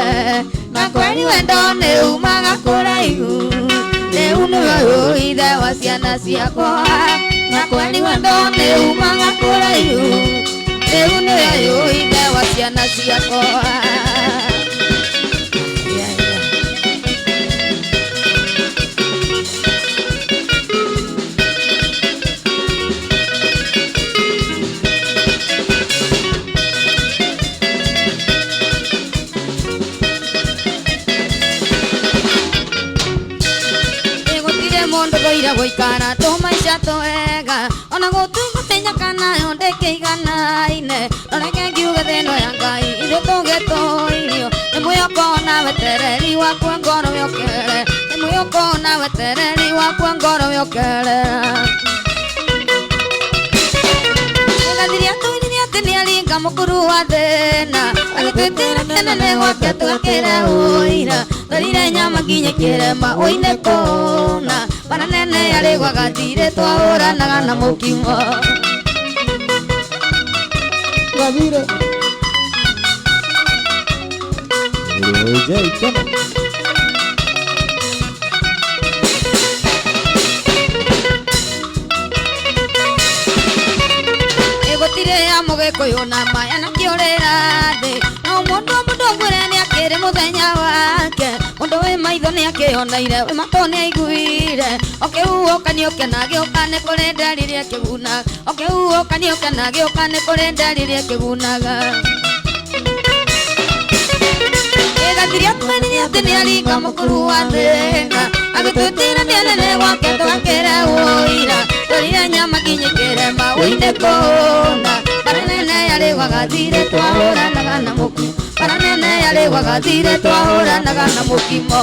Na kweli wendo nĩ umaga kũraihu, rĩu nĩwe ũyũ ithe wa ciana ciakwa. Na kweli wendo nĩ umaga kũraihu, rĩu nĩwe ũyũ ithe wa ciana ciakwa. Mundu thũire gũikara tũmaica twega, ona gũtuĩka menya kana yo ndĩkĩiganaine. No reke ngiuge thĩno ya Ngai ithuĩ tũgĩtũirio, nĩ mwĩhoko na wetereri wakwa ngoro yokere, nĩ mwĩhoko na wetereri wakwa ngoro yokere. Gathiria tũinirie atĩ nĩaringa mũkuru wa thĩna, agĩtwĩtĩra kĩnene gwake tũgakĩre ũira. Twarire nyama nginya kĩrema ũine kũna, bara nene yarĩ gwa gathirĩ twahũranaga na mũkimo. Gathirĩ. Uje ikena. Gũtirĩ ya mũgĩkũyũ na maya na kĩũrĩra thĩ, no mũndũ mũndũ ngwĩre nĩakĩrĩ mũthenya wake. Mũndũ wĩ maitho nĩakĩonaire, wĩ matũ nĩaiguire. Ũkĩhuhũkania ũkena gĩũka nĩ kũrĩ ndariri ĩkĩgunaga, ũkĩhuhũkania ũkena gĩũka nĩ kũrĩ ndariri ĩkĩgunaga. Gathiria tũmenirie atĩ nĩaringa mũkuru wa thĩna, agĩtwĩtĩra nĩanene gwake tũgakĩre ũira. Twarire nyama nginya ikĩrema ũine kũna, bara nene nene yarĩ gwagathire twahũranaga na mũkimo bara nene yarĩ gwagathire twahũranaga na mũkimo.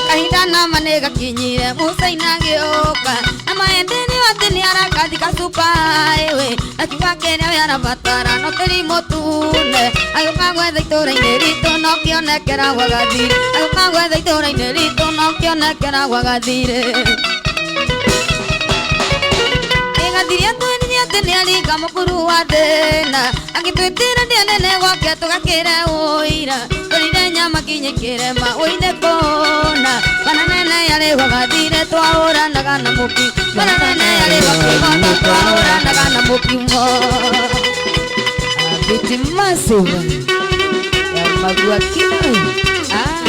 Kahinda nama nĩgakinyire Musaina agĩũka na maembe nĩ othe nĩ arakathika cuba ewe akiuga kĩrĩa we arabatara no tĩri mũtune agĩũka gwetha itũũra-inĩ ritũ no kĩonekera gwagathire agĩũka gwetha itũũra-inĩ ritũ no kĩonekera gwagathire. Ĩgathirie atwĩrire atĩ nĩ aringa mũkuru wa thĩna agĩtwĩtĩra ndĩa nene gwake tũgakĩre ũira tũrire nyama kinya ikĩrema ũine kũna bara nene yarĩ gwagathire twahũranaga na mũkimo bara nene yarĩ gwakĩgoto twahũranaga na mũkimo. Biti massive ya magua kino. Ah.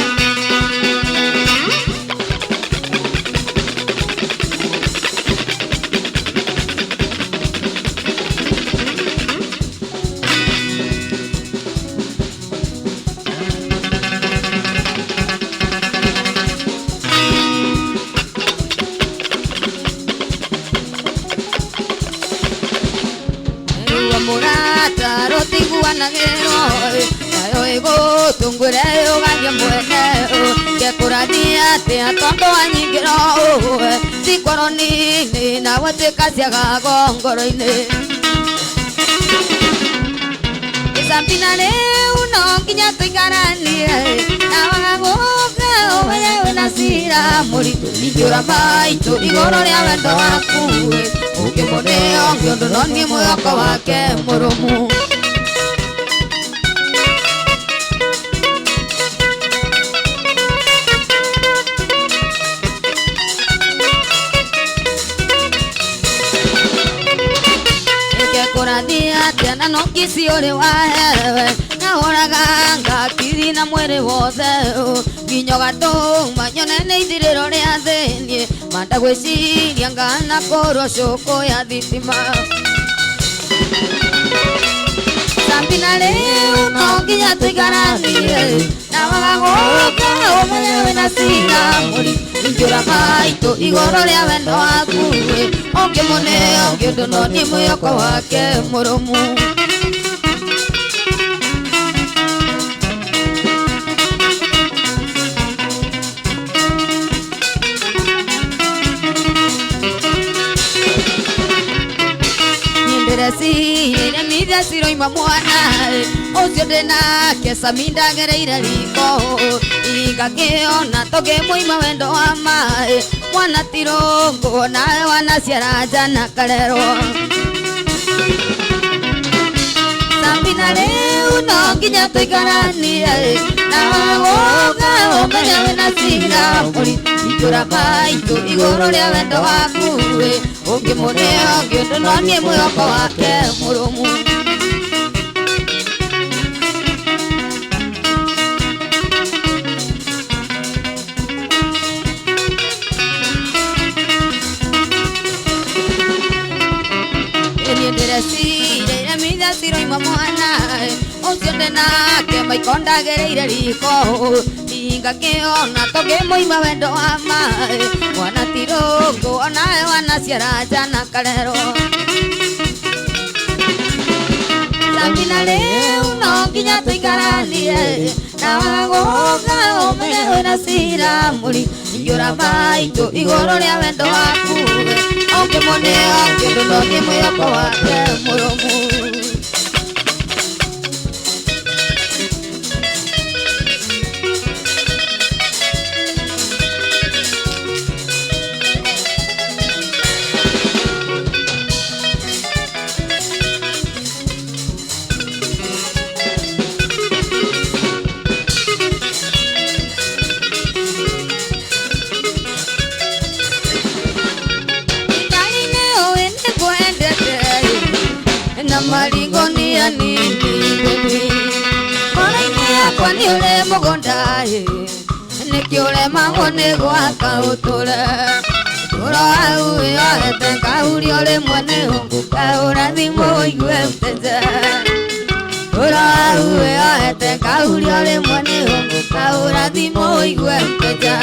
Murata rotiguanagĩrwo nayo ĩgũtungũre ũgagie mwene kekũrathia atĩa tondũ wanyingĩra ũwe cikoro-inĩ na gwatuĩka ciagago ngoro-inĩ ĩcambina rĩu no nginya tũikaranie na wagagũka ũmenye wĩna cira mũritũ ingĩũra maitũ igũrũ rĩa wendo waku ũkĩmũneo ngĩũndũ no niĩ mwĩhoko wake mũrũmu. Kũrathia atĩa na no kici ũrĩ wahewe nahoraga ngakiri na mwĩrĩ wothe nginya ũgatũma nyone nĩ ithirĩro rĩa thĩniĩ manda gwĩciria ngana kũrwo cũkũ ya thitima. Sambina rĩu no nginya tũikaranie na wagagũka ũmenye wĩna cira mũritũ ingĩũra maitũ igũrũ rĩa wendo waku ũkĩmũneo ngĩũndũ no niĩ mwĩhoko wake mũrũmu. Ndĩreciria mithia ciroima mwana ũcio ndĩnake Sami ndagereire riko ingakĩona tũkĩmũima wendo wa maĩ mwana tirũngũ nawe wanaciara njana karerwo. Sambina rĩu no nginya tũikaranie na wagũka ũmenye wĩna cira mũritũ ingĩũra maitũ igũrũ rĩa wendo waku ũkĩmũneo ngĩũndũ no niĩ mwĩhoko wake mũrũmu. Niĩ ndĩreciria iremithia ciroima mwana ũcio ndĩnake maiko ndagereire riko ingakĩona tũkĩmũima wendo wa maĩ mwana tirũngũ onawe wanaciara njana karerwo. Sambina rĩu no nginya tũikaranie na wagũka ũmenye wĩna cira mũritũ ingĩũra maitũ igũrũ rĩa wendo waku ũkĩmũneo kĩndũ no niĩ mwĩhoko wake mũrũmu. Na maringo ni ya nini baby ngoro-inĩ yakwa nĩ ũrĩ mũgũnda nĩkĩo ũremagwo nĩ gwaka ũtũre Oro wĩyohete ngaurio rĩmwe nĩ hũngũka ũrathimwo ũigue mteja. Oro wĩyohete ngaurio rĩmwe nĩ hũngũka ũrathimwo ũigue mteja.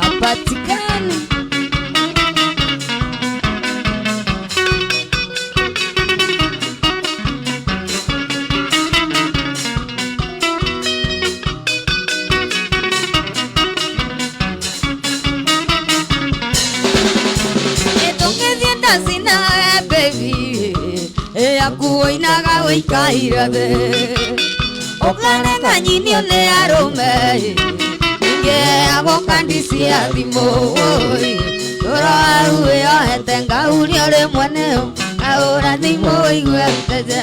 Hapatikani. Akuoinaga ũikaire thĩ ũkarenga nyinio nĩ arũme ingĩ agoka ndicia thimũ toro hau wĩyohete ngaurio rĩmwe nĩ ũrathimwo ũigue mteja.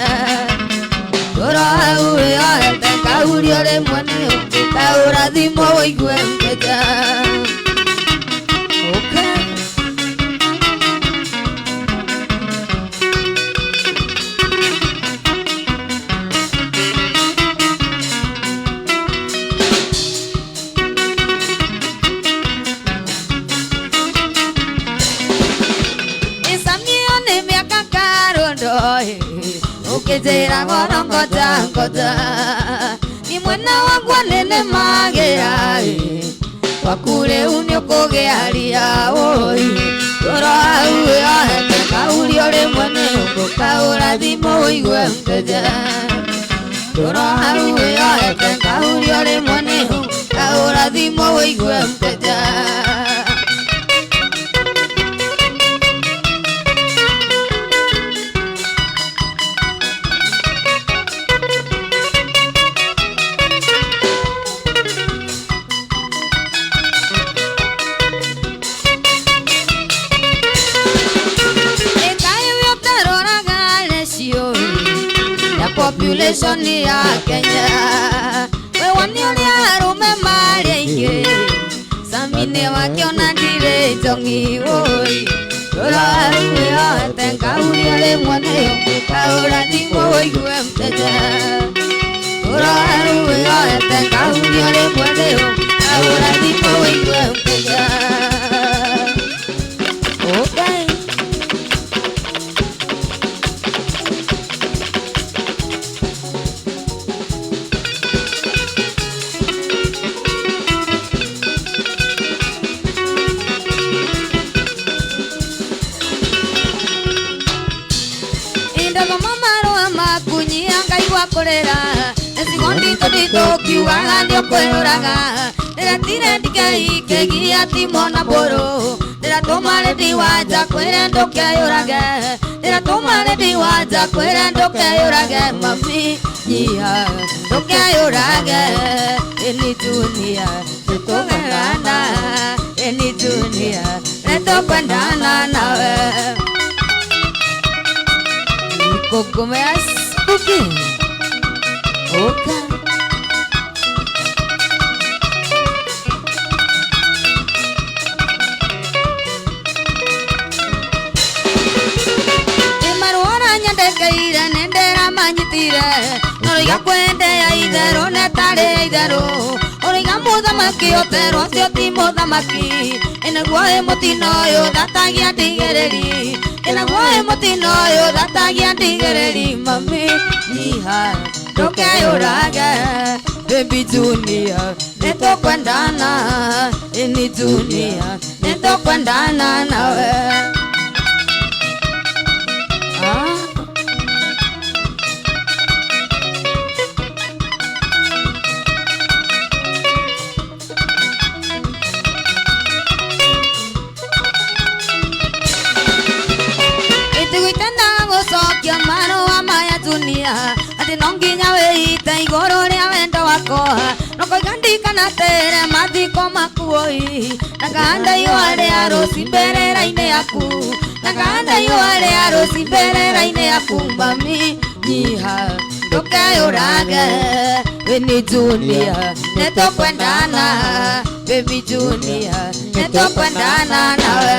Toro hau wĩyohete ngaurio rĩmwe nĩ ũrathimwo ũigue mteja. Okay. Ukijira ngoro ngoja ngoja ni mwena wakwa nene magea wakure uniokogearia oi toro hau wĩyohete ngaurio rĩmwe nĩ hũngũka ũrathimwo ũigue mteja. Toro hau wĩyohete ngaurio rĩmwe nĩ hũngũka ũrathimwo ũigue mteja. Population ya Kenya we woni ũrĩa arũme marĩ aingĩ Samine wakiona ndirĩ njongi oi toro hau wĩyohete ngaurio rĩmwe nĩ hũngũka ũrathimwo ũigue mteja. Toro hau wĩyohete ngaurio rĩmwe nĩ hũngũka ũrathimwo ũigue mteja. Okay. Kurera necigo nditũ nditũ kiugaga nĩũkwĩyũraga ndĩratire ndikeikegia timo na mbũrũ ndĩratũma rĩndi wanja kwĩre ndũkeyũrage ndĩratũma rĩndi wanja kwĩre ndũkeyũrage mami nyiha ndũkeyũrage ĩni dunia nĩtũgegana ĩni dunia nĩtũkwendana nawe ikũngũmea spooky. Okay. Imarwara nyandekeire nendera manyitire noriga kwendea itherũ netarĩ itherũ ũrĩiga mũthamaki ũterwo ũcio ti mũthamaki ĩnaguo ĩ mũtino ũyũ thatagia ndigĩrĩri ĩnaguo ĩ mũtino ũyũ thatagia ndigĩrĩri mami nyiha ndũkeyũrage baby junior nĩtũkwendana ĩni junior nĩtũkwendana nawe. Ah. Ĩtiguitendaga gũcokia marũa maya dunia atĩ no nginya wĩite igũrũ rĩa wendo wakwa nokoiga ndikanatere mathiko maku oi nakahanda ihũa rĩa rũci mbĩrĩra-inĩ yaku nakahanda ihũa rĩa rũci mbĩrĩra-inĩ yaku mami nyiha ndũkeyũrage wĩni junior nĩtũkwendana baby junior nĩtũkwendana nawe.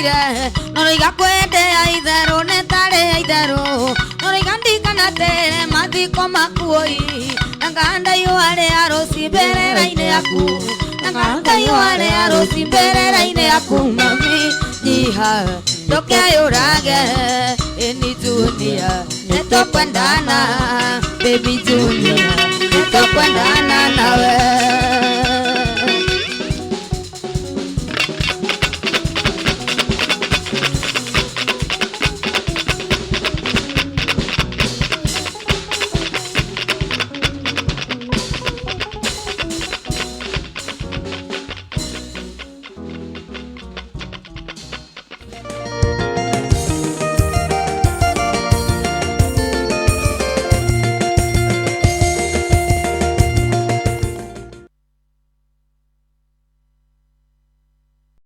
Nĩngwendire noroiga kwendea itherũ nĩtarĩ itherũ noroiga ndikanatere mathiko makuoi nangandaiyo arĩ arusi mbere-inĩ yaku nangandaiyo arĩ arusi mbere-inĩ yaku mami nyiha ndũkeyũrage ĩni Junior nĩtũkwendana baby Junior nĩtũkwendana nawe.